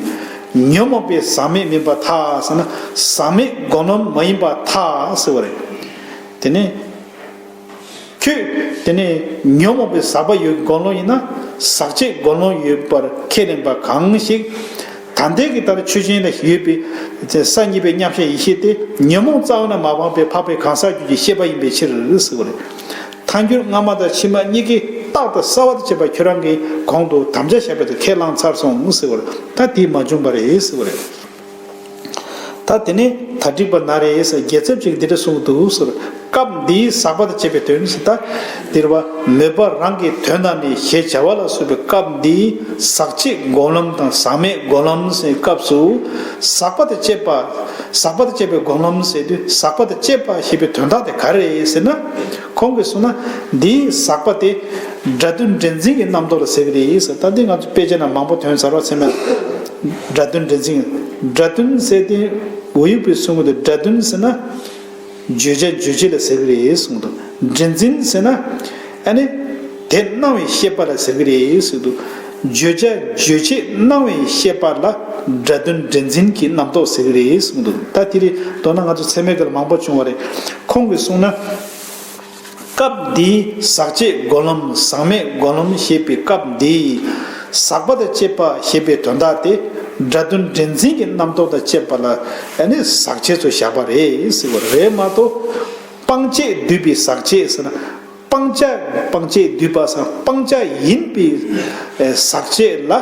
ཉོན་མོངས་པའི་ཟག་མེད་མིན་པར་ཐལ་ཟེར་ན། ཟག་མེད་སྒོམ་ལམ་མ་ཡིན་པར་ཐལ་ཟེར་བ་རེད། དེ་ནས་ཁྱོད་དེ་ནས་ཉོན་མོངས་པའི་ཟག་པ་ཡོད་སྒོམ་ལམ་ཡིན་ན། ཟག་བཅས་སྒོམ་ལམ་ཡོད་པར་ཁས་ལེན་པ་གང་ཞིག། ད་ལྟའི་གི་ལྟར་ཆོས་ཅན་ལ་ཡོད་པའི་ས་གཉིས་པའི་མཉམ་གཞག་ཡེ་ཤེས་དེ་ཉོན་མོངས་རྩ་བ་ནས་མ་སྤངས་པའི་འཕགས་པའི་གང་ཟག་རྒྱུད་ཀྱི་ཤེས་པ་ཡིན་པའི་ཕྱིར་ཟེར་བ་རེད། ཐལ་འགྱུར་སྔ་མ་དང་ཕྱི་མ་གཉིས་ཀའི་རྟགས་དང་གསལ་བ་དང་བཅས་པ་ཁྱོད་རང་གིས་གོང་དུ་དམ་བཅའ་བཞག་པའི་དུ་ཁས་བླངས་ཚར་སོང་ཟེར་བ་རེད། ད་དེ་མ་བྱུང་བ་རེད་ཟེར་བ་རེད། ད་དེ་ནས་ད་འགྲིག་པ་ན་རེ་ཟེར་རྒྱལ་ཚབ་ཅིག་འདི་འདྲ་གསུངས་འདུག་ཟེར། སྐབས་འདིའི་ཟག་པ་དང་བཅས་པའི་དོན་ཟེར། ད་འདིར་བ་མོས་པ་རང་གི་དོན་དང་ནི་ཞེས་བྱ་བ་ལ་སོགས་པའི་སྐབས་འདིའི་ཟག་བཅས་སྒོམ་ལམ་དང་ཟག་མེད་སྒོམ་ལམ་ཟེར་སྐབས་སུ། ཟག་པ་དང་བཅས་པ། ཟག་པ་དང་བཅས་པའི་སྒོམ་ལམ་ཟེར་དུས་ཟག་པ་དང་བཅས་པ་ཞེས་པའི་དོན་དག་དེ་ག་རེ་རེད་ཟེར་ན། ཁོང་གིས་གསུངས་ན་འདིའི་ཟག་པ་དེ་སྒྲ་དོན་འདྲེན་འཛིན་གྱི་རྣམ་རྟོག་ལ་ཟེར་གྱི་རེད་ཟེར། ད་འདི་ང་ཚོ་དཔེ་ཆ་ནང་མང་པོ་ཐོན་ཚར་བ་ཚད་མེད། སྒྲ་དོན་འདྲེན་འཛིན། སྒྲ་དོན་ཟེར་དེ་འོ་ཡུག་པའི་གསུང་གི་འདུག་སྒྲ་དོན་ཟེར་ན། བརྗོད་བྱ་རྗོད་བྱེད་ལ་ཟེར་གྱི་རེད་གསུངས་འདུག་འདྲེན་འཛིན་ཟེར་ན། ཨ་ནི། དེ་སྣང་བའི་ཤེས་པ་ལ་ཟེར་གྱི་རེད་གསུངས་འདུག་བརྗོད་བྱ་རྗོད་བྱེད་སྣང་བའི་ཤེས་པ་ལ་སྒྲ་དོན་འདྲེན་འཛིན་གྱི་རྣམ་རྟོག་ཟེར་གྱི་རེད་གསུངས་འདུག་ད་དེ་རེད། མདོར་ན་ང་ཚོ་ཚད་མའི་སྐབས་ལ་མང་པོ་བྱུང་བ་རེད། ཁོང་གིས་གསུངས་ན། སྐབས་འདིའི་ཟག་བཅས་སྒོམ་ལམ་ཟག་མེད་སྒོམ་ལམ་ཞེས་པའི་སྐབས་འདིའི་ཟག་པ་དང་བཅས་པ་ཞེས་པའི་དོན་དག་དེ་སྒྲ་དོན་འདྲེན་འཛིན་གྱི་རྣམ་རྟོག་དང་བཅས་པ་ལ་ཨ་ནི་ཟག་བཅས་སུ་བཞག་པ་རེད་ཟེར་བ་རེད་མ་གཏོགས། སྤང་བྱས་བསྡུས་པའི་ཟག་བཅས་ཟེར་ན། སྤང་བྱ། སྤང་བྱས་བསྡུས་པ་སང་སྤང་བྱ་ཡིན་པའི་ཟག་བཅས་ལ།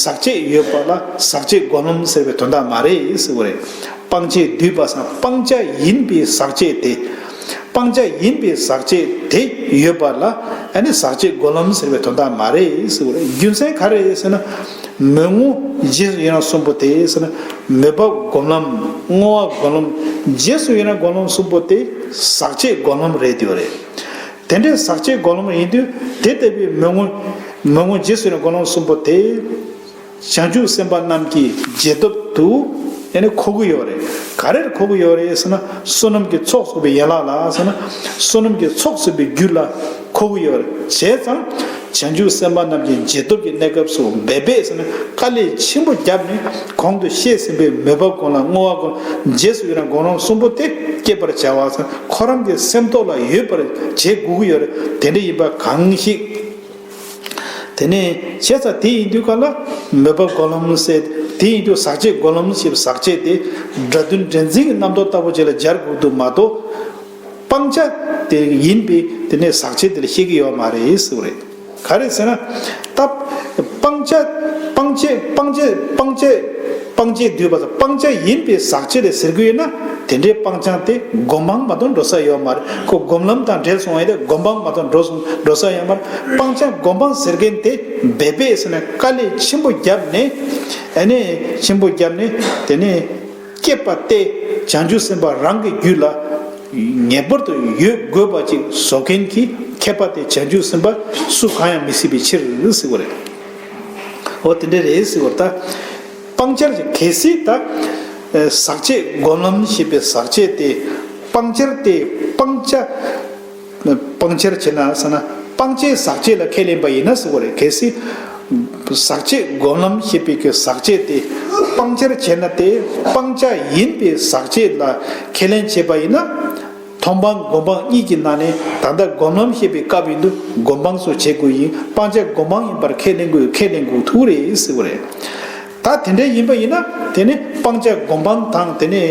ཟག་བཅས་ཡོད་པ་ལ་ཟག་བཅས་སྒོམ་ལམ་ཟེར་བའི་དོན་དག་མ་རེད་ཟེར་བ་རེད། སྤང་བྱས་བསྡུས་པ་སང་སྤང་བྱ་ཡིན་པའི་ཟག་བཅས་དེ། སྤང་བྱ་ཡིན་པའི་ཟག་བཅས་དེ་ཡོད་པ་ལ་ཨ་ནི་ཟག་བཅས་སྒོམ་ལམ་ཟེར་བའི་དོན་དག་མ་རེད་ཟེར་བ་རེད། རྒྱུ་མཚན་ག་རེ་རེད་ཟེར་ན། མོས་ངོ་རྗེས་སུ་ཡི་རང་གསུམ་པོ་དེ་ཟེར་ན། མོས་པ་སྒོམ་ལམ། བསྔོ་བ་སྒོམ་ལམ། རྗེས་སུ་ཡི་རང་སྒོམ་ལམ་གསུམ་པོ་དེ་ཟག་བཅས་སྒོམ་ལམ་རེད་དེ་བ་རེད། དེ་འདྲའི་ཟག་བཅས་སྒོམ་ལམ་ཡིན་དུས་དེ་ལྟ་བུའི་མོས་ངོ། མོས་ངོ་རྗེས་སུ་ཡི་རང་སྒོམ་ལམ་གསུམ་པོ་དེ། བྱང་ཆུབ་སེམས་དཔའ་རྣམས་ཀྱི་རྗེས་ཐོབ་ཏུ་ཨ་ནི་འཁོར་གྱི་ཡོད་རེད། ག་རེར་འཁོར་གྱི་ཡོད་རེད་ཟེར་ན། བསོད་ནམས་ཀྱི་ཚོགས་བསགས་པའི་ཡན་ལག་ལ་ཟེར་ན། བསོད་ནམས་ཀྱི་ཚོགས་བསགས་པའི་རྒྱུ་ལ་འཁོར་གྱི་ཡོད་རེད། བྱས་ཙང་བྱང་ཆུབ་སེམས་དཔའ་རྣམས་ཀྱི་རྗེས་ཐོབ་ཀྱི་གནས་སྐབས་སུ་འབད་པས་ཟེར་ན། དཀའ་ལས་ཆེན་པོ་བརྒྱབ་ནས་གོང་དུ་བཤད་ཟིན་པའི་མོས་པ་སྒོམ་ལམ། བསྔོ་བ་སྒོམ་ལམ། རྗེས་སུ་ཡི་རང་སྒོམ་ལམ་གསུམ་པོ་དེ་བསྐྱེད་པར་བྱ་བ་ཟེར་ན། ཁོ་རང་གི་སེམས་ཐོག་ལ་ཡོད་པར་བྱེད་དགོས་ཀྱི་ཡོད་རེད། དེ་འདྲ་ཡིན་པ་གང་ཞིག་དེ་ནས་བྱས་ཙང་དེ་ཡིན་དུས་ག་ལ་མོས་པ་སྒོམ་ལམ་ཟེར། དེ་ཡིན་དུས་ཟག་བཅས་སྒོམ་ལམ་ཞེས་པའི་ཟག་བཅས་དེ་སྒྲ་དོན་འདྲེན་འཛིན་གྱི་རྣམ་རྟོག་ལྟ་བུ་ཅིག་ལ་སྦྱར་དགོས་འདུག་མ་གཏོགས། སྤང་བྱ་དེ་ཡིན་པས་དེ་ནས་ཟག་བཅས་དེ་ལ་བཤད་ཀྱི་ཡོད་མ་རེད་ཟེར་བ་རེད། ག་རེ་ཟེར་ན། ད། སྤང་བྱ། སྤང་བྱ། སྤང་བྱ། སྤང་བྱ། སྤང་བྱས་བསྡུས་པ་དང་སྤང་བྱ་ཡིན་པའི་ཟག་བཅས་ལས་ཟེར་གྱི་ཡོད་ན། དེ་འདྲའི་སྤང་བྱ་དེ་སྒོམ་སྤང་མ་གཏོགས་འགྲོ་ས་ཡོད་མ་རེད། ཁོ་སྒོམ་ལམ་དང་འབྲེལ་སོང་བ་ཡིན་ཏེ་སྒོམ་སྤང་མ་གཏོགས་འགྲོ་སོང་འགྲོ་ས་ཡོད་མ་རེད། སྤང་བྱ་སྒོམ་སྤང་ཟེར་མཁན་དེ་འབད་པས་ཟེར་ནས་དཀའ་ལས་ཆེན་པོ་བརྒྱབ་ནས། ཨ་ནི་ཆེན་པོ་བརྒྱབ་ནས་དེ་ནས། སྐྱེས་པ་སྟེ་བྱང་ཆུབ་སེམས་དཔའ་རང་གི་རྒྱུད་ལ་ངེས་པར་དུ་ཡོད་དགོས་པ་ཅིག་བཟོ་མཁན་གྱི་མཁས་པ་དེ་བྱང་ཆུབ་སེམས་དཔའ་སུ་གང་ཡང་མི་སྲིད་པའི་ཕྱིར་ཟེར་བ་རེད། འོ་དེ་འདྲ་རེད་ཟེར་བ་རེད། ད་སྤང་བྱར་གལ་སྲིད་ད་ཟག་བཅས་སྒོམ་ལམ་ཞེས་པའི་ཟག་བཅས་དེ་སྤང་བྱར་ཏེ་སྤང་བྱ། སྤང་བྱར་བྱེད་ན་ཟེར་ན་སྤང་བྱའི་ཟག་བཅས་ལ་ཁས་ལེན་པ་ཡིན་ན་ཟེར་བ་རེད། གལ་སྲིད་ཟག་བཅས་སྒོམ་ལམ་ཞེས་པའི་གི་ཟག་བཅས་དེ་སྤང་བྱར་བྱེད་ན་དེ་སྤང་བྱ་ཡིན་པའི་ཟག་བཅས་ལ་ཁས་ལེན་བྱེད་པ་ཡིན་ན། མཐོང་སྤང་སྒོམ་སྤང་གཉིས་ཀྱི་ནང་ནས་ད་ལྟ་སྒོམ་ལམ་ཞེས་པའི་སྐབས་ཡིན་དུས་སྒོམ་སྤང་སོགས་བྱེད་དགོས་ཡིན། སྤང་བྱ་སྒོམ་སྤང་ཡིན་པར་ཁས་ལེན་དགོས་ཁས་ལེན་དགོས་ཐུག་རེད་ཟེར་བ་རེད། ད་དེ་འདྲ་ཡིན་པ་ཡིན་ན་དེ་ནི་སྤང་བྱ་སྒོམ་སྤང་དང་དེ་ནི་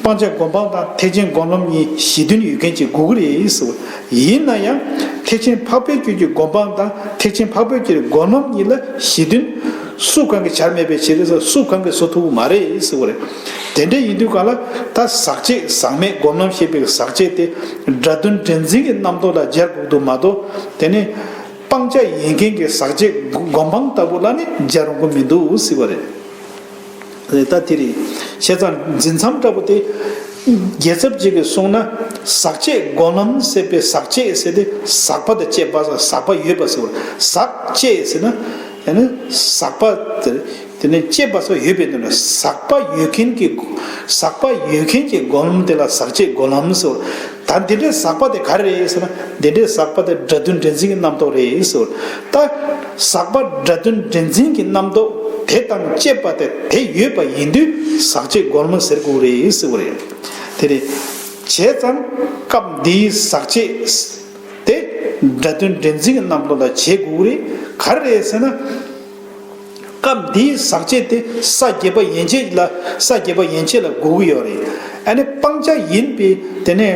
སྤང་བྱ་སྒོམ་སྤང་དང་ཐེག་ཆེན་སྒོམ་ལམ་གཉིས་གཞི་མཐུན་ཡོད་མཁན་ཅིག་དགོས་ཀྱི་རེད་ཟེར་བ། ཡིན་ན་ཡང་ཐེག་ཆེན་འཕགས་པའི་རྒྱུད་ཀྱི་སྒོམ་སྤང་དང་ཐེག་ཆེན་འཕགས་པའི་རྒྱུད་ཀྱི་སྒོམ་ལམ་གཉིས་ལ་གཞི་མཐུན་སུ་གང་གིས་བྱར་མེད་པའི་ཕྱིར་ཟེར། སུ་གང་གིས་བཟོ་ཐུབ་ཀྱི་མ་རེད་ཟེར་བ་རེད། དེ་འདྲ་ཡིན་དུས་གང་ལ་ད་ཟག་བཅས་ཟག་མེད་སྒོམ་ལམ་ཞེས་པའི་ཟག་བཅས་དེ་སྒྲ་དོན་འདྲེན་འཛིན་གྱི་རྣམ་རྟོག་ལ་སྦྱར་དགོས་འདུག་མ་གཏོགས་དེ་ནི། སྤང་བྱ་ཡིན་མཁན་གྱི་ཟག་བཅས་སྒོམ་སྤང་ལྟ་བུ་ལ་ནི་སྦྱར་རུང་གི་མི་འདུག་ཟེར་བ་རེད། ད་དེ་རེད། བྱས་ཙང་འཛིན་མཚམས་འདྲ་པོ་དེ། རྒྱལ་ཚབ་ཅིག་གིས་གསུངས་ན། ཟག་བཅས་སྒོམ་ལམ་ཟེར་བའི་ཟག་བཅས་ཟེར་ཏེ་ཟག་པ་དང་བཅས་པ་ཟག་པ་ཡོད་པ་ཟེར་བ། ཟག་བཅས་ཟེར་ན། ཡང་ན་ཟག་པ་དེ་དེ་ནས་བཅས་པ་སོགས་ཡོད་པའི་དོན་ལ་ཟག་པ་ཡོད་མཁན་གྱི། ཟག་པ་ཡོད་མཁན་གྱི་སྒོམ་ལམ་དེ་ལ་ཟག་བཅས་སྒོམ་ལམ་ཟེར་བ། ད་འདི་འདྲའི་ཟག་པ་དེ་ག་རེ་རེད་ཟེར་ན། འདི་འདྲའི་ཟག་པ་དེ་སྒྲ་དོན་འདྲེན་འཛིན་གྱི་རྣམ་རྟོག་རེད་ཟེར། ད་ཟག་པ་སྒྲ་དོན་འདྲེན་འཛིན་གྱི་རྣམ་རྟོག་དེ་དང་བཅས་པ་དེ་དེ་ཡོད་པ་ཡིན་དུས་ཟག་བཅས་སྒོམ་ལམ་ཟེར་དགོས་རེད་ཟེར་བ་རེད། དེ་རེད། བྱས་ཙང་སྐབས་འདིའི་ཟག་བཅས་དེ་སྒྲ་དོན་འདྲེན་འཛིན་གྱི་རྣམ་རྟོག་ལ་བྱེད་དགོས་རེད། ག་རེ་རེད་ཟེར་ན། སྐབས་འདིའི་ཟག་བཅས་དེ་ས་བརྒྱད་པ་ཡན་ཆད་ལ། ས་བརྒྱད་པ་ཡན་ཆད་ལ་དགོས་ཀྱི་ཡོད་རེད། ཨ་ནི་སྤང་བྱ་ཡིན་པའི་དེ་ནས་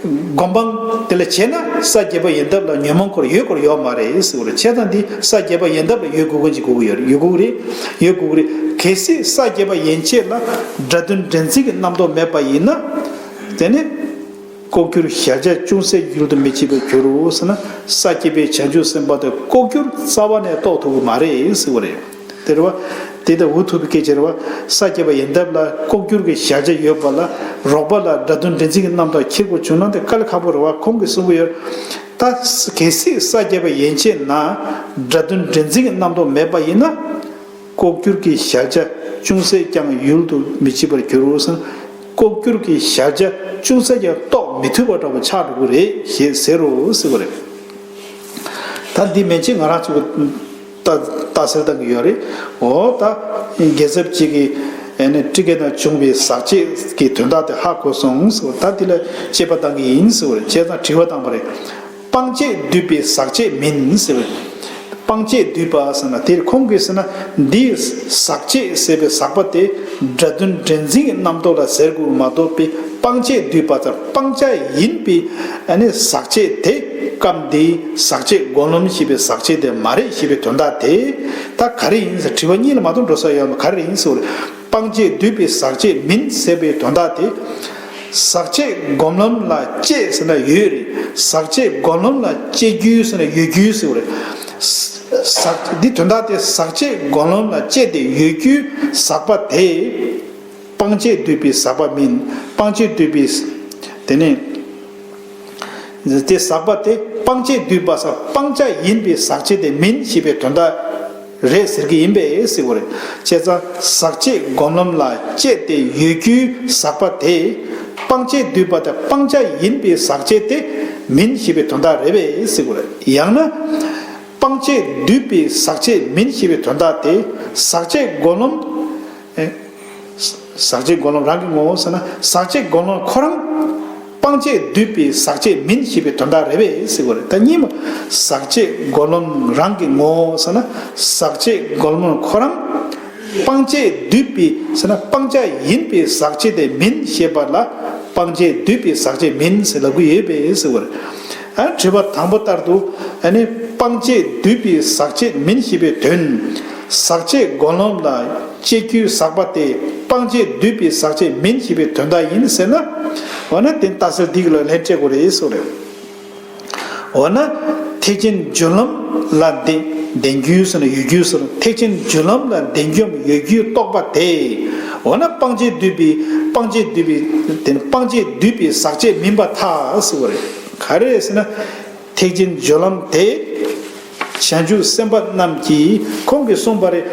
སྒོམ་སྤང་དེ་ལ་བྱས་ན་ས་བརྒྱད་པ་ཡན་འདབ་ལ་ཉོན་མོངས་འཁོར་ཡོད་སྐོར་ཡོད་མ་རེད་ཟེར་བ་རེད། བྱས་ཙང་འདི་ས་བརྒྱད་པ་ཡན་འདབ་ལ་ཡོད་དགོས་མཁན་ཅིག་དགོས་ཀྱི་ཡོད་རེད། ཡོད་དགོས་ཀྱི་རེད། ཡོད་དགོས་ཀྱི་རེད། གལ་སྲིད་ས་བརྒྱད་པ་ཡན་ཆད་ལ་སྒྲ་དོན་འདྲེན་འཛིན་གྱི་རྣམ་རྟོག་མེད་པ་ཡིན་ན། དེ་ནི། ལྐོག་གྱུར་གཞལ་བྱ་ཅུང་ཟད་ཡུལ་དུ་མི་བྱེད་པར་འགྱུར་རོ་ཟེར་ན། ས་བརྒྱད་པའི་བྱང་ཆུབ་སེམས་དཔའ་དེ་ལྐོག་གྱུར་རྩ་བ་ནས་རྟོགས་ཐུབ་ཀྱི་མ་རེད་ཟེར་བ་རེད། དེ་རེད་བ། དེ་ལྟར་འུ་ཐུག་པའི་སྐད་ཆ་རེད་བ། ས་བརྒྱད་པ་ཡན་འདབ་ལ་ལྐོག་གྱུར་གྱི་གཞལ་བྱ་ཡོད་པ་ལ་རོགས་པ་ལ་སྒྲ་དོན་འདྲེན་འཛིན་གྱི་རྣམ་རྟོག་འཁྱེར་དགོས་བྱུང་ན་དེ་དཀའ་ལས་ཁག་པོ་རེད་བ། ཁོང་གིས་གསུང་གི་ཡོད། ད་གལ་སྲིད་ས་བརྒྱད་པ་ཡན་ཆད་ན་སྒྲ་དོན་འདྲེན་འཛིན་གྱི་རྣམ་རྟོག་མེད་པ་ཡིན་ན། ལྐོག་གྱུར་གྱི་གཞལ་བྱ་ཅུང་ཟད་ཀྱང་ཡུལ་དུ་མི་བྱེད་པར་འགྱུར་རོ་ཟེར། ལྐོག་གྱུར་གྱི་གཞལ་བྱ་ཅུང་ཟད་ཀྱང་རྟོགས་མི་ཐུབ་པ་འདྲ་པོ་ཆགས་འགྲོ་གི་རེད་ཞེས་ཟེར་རོ་ཟེར་བ་རེད། ད་འདི་མན་ཆད་ང་རང་ཚོ་གི་ལྟ་ལྟ་གསལ་བཏང་གི་ཡོད་རེད། འོ་ད་རྒྱལ་ཚབ་ཅིག་གིས་ཨ་ནི་སྤྲི་དཀར་ནས་བྱུང་བའི་ཟག་བཅས་ཀྱི་དོན་དག་དེ་ཧ་གོ་སོང་ཟེར་བ། ད་འདི་ལ་དཔྱད་པ་བཏང་གི་ཡིན་ཟེར་བ་རེད། བྱས་ཙང་དྲི་བ་བཏང་པ་རེད། སྤང་བྱས་བསྡུས་པའི་ཟག་བཅས་མིན་ཟེར་བས། སྤང་བྱས་བསྡུས་པ་ཟེར་ན་དེར་ཁོང་གིས་ཟེར་ན་འདིའི་ཟག་བཅས་ཟེར་བའི་ཟག་པ་དེ་སྒྲ་དོན་འདྲེན་འཛིན་གྱི་རྣམ་རྟོག་ལ་ཟེར་དགོས་མ་གཏོགས་པའི་སྤང་བྱས་བསྡུས་པ་ཙམ་སྤང་བྱ་ཡིན་པའི་ཨ་ནི་ཟག་བཅས་དེ་སྐབས་འདིའི་ཟག་བཅས་སྒོམ་ལམ་ཞེས་པའི་ཟག་བཅས་དེ་མ་རེད་ཞེས་པའི་དོན་དག་དེ་ད་ག་རེ་ཡིན་ཟེར་དྲི་བ་གཉིས་ལ་མ་གཏོགས་འགྲོ་ས་ཡོད་མ། ག་རེ་ཡིན་ཟེར་བ་རེད། སྤང་བྱས་བསྡུས་པའི་ཟག་བཅས་མིན་ཟེར་བའི་དོན་དག་དེ། ཟག་བཅས་སྒོམ་ལམ་ལ་བཅས་ཟེར་ན་ཡོད་རེད། ཟག་བཅས་སྒོམ་ལམ་ལ་བཅས་རྒྱུ་ཟེར་ན་ཡོད་རྒྱུ་ཟེར་བ་རེད། ཟག་འདི་དོན་དག་དེ་ཟག་བཅས་སྒོམ་ལམ་ལ་བཅས་ཏེ་ཡོད་རྒྱུའི་ཟག་པ་དེ། སྤང་བྱས་བསྡུས་པའི་ཟག་པ་མིན། སྤང་བྱས་བསྡུས་པའི། དེ་ནས། དེ་ཟག་པ་དེ་སྤང་བྱས་བསྡུས་པ་ཟག་སྤང་བྱ་ཡིན་པའི་ཟག་བཅས་དེ་མིན་ཞེས་པའི་དོན་དག་རེད་ཟེར་གྱི་ཡིན་པས་ཟེར་བ་རེད། བྱས་ཙང་ཟག་བཅས་སྒོམ་ལམ་ལ་བཅས་ཏེ་ཡོད་རྒྱུའི་ཟག་པ་དེ་སྤང་བྱས་བསྡུས་པ་དང་སྤང་བྱ་ཡིན་པའི་ཟག་བཅས་དེ་མིན་ཞེས་པའི་དོན་དག་རེད་པས་ཟེར་བ་རེད། ཡང་ན་སྤང་བྱས་བསྡུས་པའི་ཟག་བཅས་མིན་ཞེས་པའི་དོན་དག་དེ་ཟག་བཅས་སྒོམ་ལམ། ཨེ། ཟག་བཅས་སྒོམ་ལམ་རང་གི་ངོ་བོ་ཟེར་ན་ཟག་བཅས་སྒོམ་ལམ་ཁོ་རང་སྤང་བྱས་བསྡུས་པའི་ཟག་བཅས་མིན་ཞེས་པའི་དོན་དག་རེད་པས་ཟེར་བ་རེད། ད་གཉིས་པ་ཟག་བཅས་སྒོམ་ལམ་རང་གི་ངོ་བོ་ཟེར་ན་ཟག་བཅས་སྒོམ་ལམ་ཁོ་རང་སྤང་བྱས་བསྡུས་པའི་ཟེར་ན་སྤང་བྱ་ཡིན་པའི་ཟག་བཅས་དེ་མིན་ཞེས་པ་ལ་སྤང་བྱས་བསྡུས་པའི་ཟག་བཅས་མིན་ཟེར་ལབ་ཀྱི་ཡོད་པས་ཟེར་བ་རེད། ཨ་དྲི་བ་དང་པོ་ལྟར་དུ་ཨ་ནི་སྤང་བྱས་བསྡུས་པའི་ཟག་བཅས་མིན་ཞེས་པའི་དོན། ཟག་བཅས་སྒོམ་ལམ་ལ་བཅས་རྒྱུའི་ཟག་པ་དེ་སྤང་བྱས་བསྡུས་པའི་ཟག་བཅས་མིན་ཞེས་པའི་དོན་དག་ཡིན་ཟེར་ན། འོ་ན་དེ་ལྟ་ཚུལ་འདི་གི་ལ་ལན་སྤྲད་དགོས་རེད་ཟེར་རེད། འོ་ན་ ཐེག་ཆེན་སྦྱོར་ལམ་ལ་བདེན་བདེན་རྒྱུ་ཟེར་ན་ཡོད་རྒྱུ་ཟེར། ཐེག་ཆེན་སྦྱོར་ལམ་ལ་བདེན་རྒྱུའམ་ཡོད་རྒྱུའི་རྟོག་པ་དེ། འོ་ན་སྤང་བྱས་བསྡུས་པའི་སྤང་བྱས་བསྡུས་པའི་དེ་ནི་སྤང་བྱས་བསྡུས་པའི་ཟག་བཅས་མིན་པར་ཐལ་ཟེར་བ་རེད། ག་རེ་རེད་ཟེར་ན། ཐེག་ཆེན་སྦྱོར་ལམ་དེ། བྱང་ཆུབ་སེམས་དཔའ་རྣམས་ཀྱིས་ཁོང་གིས་གསུངས་པ་རེད།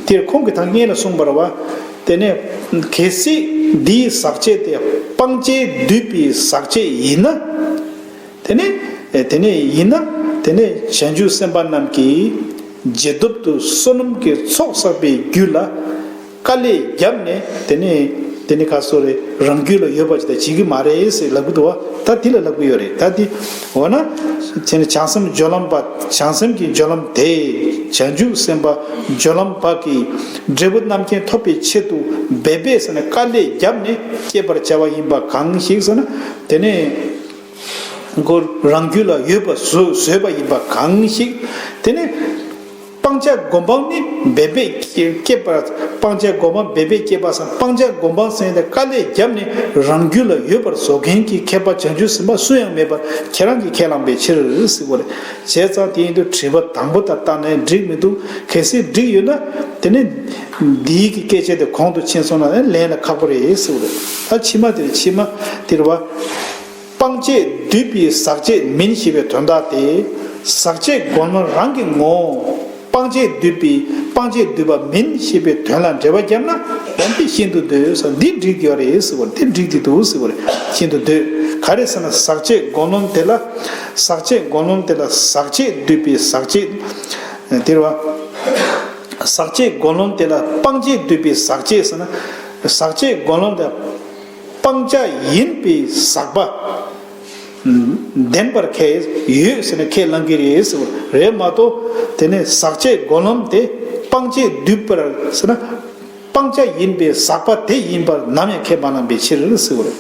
དེར་ཁོང་གིས་ད་སྔོན་ལ་གསུངས་པ་རེད་བ། དེ་ནས་གལ་སྲིད་འདིའི་ཟག་བཅས་དེ་སྤང་བྱས་བསྡུས་པའི་ཟག་བཅས་ཡིན་ན། དེ་ནས་དེ་ནས་ཡིན་ན། དེ་ནས་བྱང་ཆུབ་སེམས་དཔའ་རྣམས་ཀྱིས་རྗེས་ཐོབ་ཏུ་བསོད་ནམས་ཀྱི་ཚོགས་བསགས་པའི་རྒྱུ་ལ་དཀའ་ལས་བརྒྱབ་ནས། དེ་ནས་དེ་ནས་ག་སོ་རེ་རང་རྒྱུད་ལ་ཡོད་པ་ཅིག་ད་བྱེད་ཀྱི་མ་རེད་ཟེར་ལབ་ཀྱི་འདུག་བ། ད་དེ་ལ་ལབ་ཀྱི་ཡོད་རེད། ད་དེ་འོ་ན་དེ་ནས་བྱང་སེམས་སྦྱོར་ལམ་པ། བྱང་སེམས་ཀྱི་སྦྱོར་ལམ་དེ། བྱང་ཆུབ་སེམས་དཔའ་སྦྱོར་ལམ་པ་གིས་འབྲས་བུ་རྣམ་མཁྱེན་ཐོབ་པའི་ཆེད་དུ་འབད་པས་ཟེར་ནས་དཀའ་ལས་བརྒྱབ་ནས་བསྐྱེད་པར་བྱ་བ་ཡིན་པ་གང་ཞིག་ཟེར་ན། དེ་ནས། ཁོ་རང་རྒྱུད་ལ་ཡོད་པ་བཟོ་བཟོས་པ་ཡིན་པ་གང་ཞིག་དེ་ནི་སྤང་བྱ་སྒོམ་སྤང་ནི་འབད་པས་བསྐྱེད་པ། སྤང་བྱ་སྒོམ་སྤང་འབད་པས་བསྐྱེད་པ་སམ། སྤང་བྱ་སྒོམ་སྤང་ཟེར་ཏེ་དཀའ་ལས་བརྒྱབ་ནས་རང་རྒྱུད་ལ་ཡོད་པར་བཟོ་མཁན་གྱི་མཁས་པ་བྱང་ཆུབ་སེམས་དཔའ་སུ་ཡང་མེད་པར་ཁྱེད་རང་གིས་ཁས་བླངས་པའི་ཕྱིར་ཟེར་བ་རེད། བྱས་ཙང་དེ་ཡིན་དུས་དྲི་བ་དང་པོ་དང་བལྟས་ནས་འགྲིག་མི་འདུག་གལ་སྲིད་འགྲིག་ཡོད་ན་དེ་ནི་འདིའི་གི་སྐད་ཆ་དེ་གོང་དུ་ཕྱིན་སོང་ན་ལན་ལ་ཁག་པོ་རེད་ཟེར་བ་རེད། ད་ཕྱི་མ་དེ་རེད། ཕྱི་མ་དེ་རེད་བ། སྤང་བྱས་བསྡུས་པའི་ཟག་བཅས་མིན་ཞེས་པའི་དོན་དག་དེ། ཟག་བཅས་སྒོམ་ལམ་རང་གི་ངོ་བོ། སྤང་བྱས་བསྡུས་པའི་སྤང་བྱས་བསྡུས་པ་མིན་ཞེས་པའི་དོན་ལ་འགྲེལ་པ་བརྒྱབ་ན་ཡང་དེ་ཤིན་ཏུ་འདོད་ཟེར། འདི་འགྲིག་ཡོད་རེད་ཟེར་བ། འདི་འགྲིག་གི་འདུག་ཟེར་བ་རེད། ཤིན་ཏུ་འདོད། ག་རེ་ཟེར་ན་ཟག་བཅས་སྒོམ་ལམ་དེ་ལ། ཟག་བཅས་སྒོམ་ལམ་དེ་ལ་ཟག་བཅས་བསྡུས་པའི་ཟག་བཅས། དེ་རེད་བ། ཟག་བཅས་སྒོམ་ལམ་དེ་ལ་སྤང་བྱས་བསྡུས་པའི་ཟག་བཅས་ཟེར་ན། ཟག་བཅས་སྒོམ་ལམ་དེ། སྤང་བྱ་ཡིན་པའི་ཟག་པ་ལྡན་པར་ཁས་ཡོད་ཟེར་ནས་ཁས་བླང་གི་རེད་ཟེར་བ་རེད་མ་གཏོགས། དེ་ནས་ཟག་བཅས་སྒོམ་ལམ་དེ་སྤང་བྱས་བསྡུས་པར་ཟེར་ན། སྤང་བྱ་ཡིན་པའི་ཟག་པ་དེ་ཡིན་པར་ནམ་ཡང་ཁས་མ་བླངས་པའི་ཕྱིར་ཟེར་བ་རེད།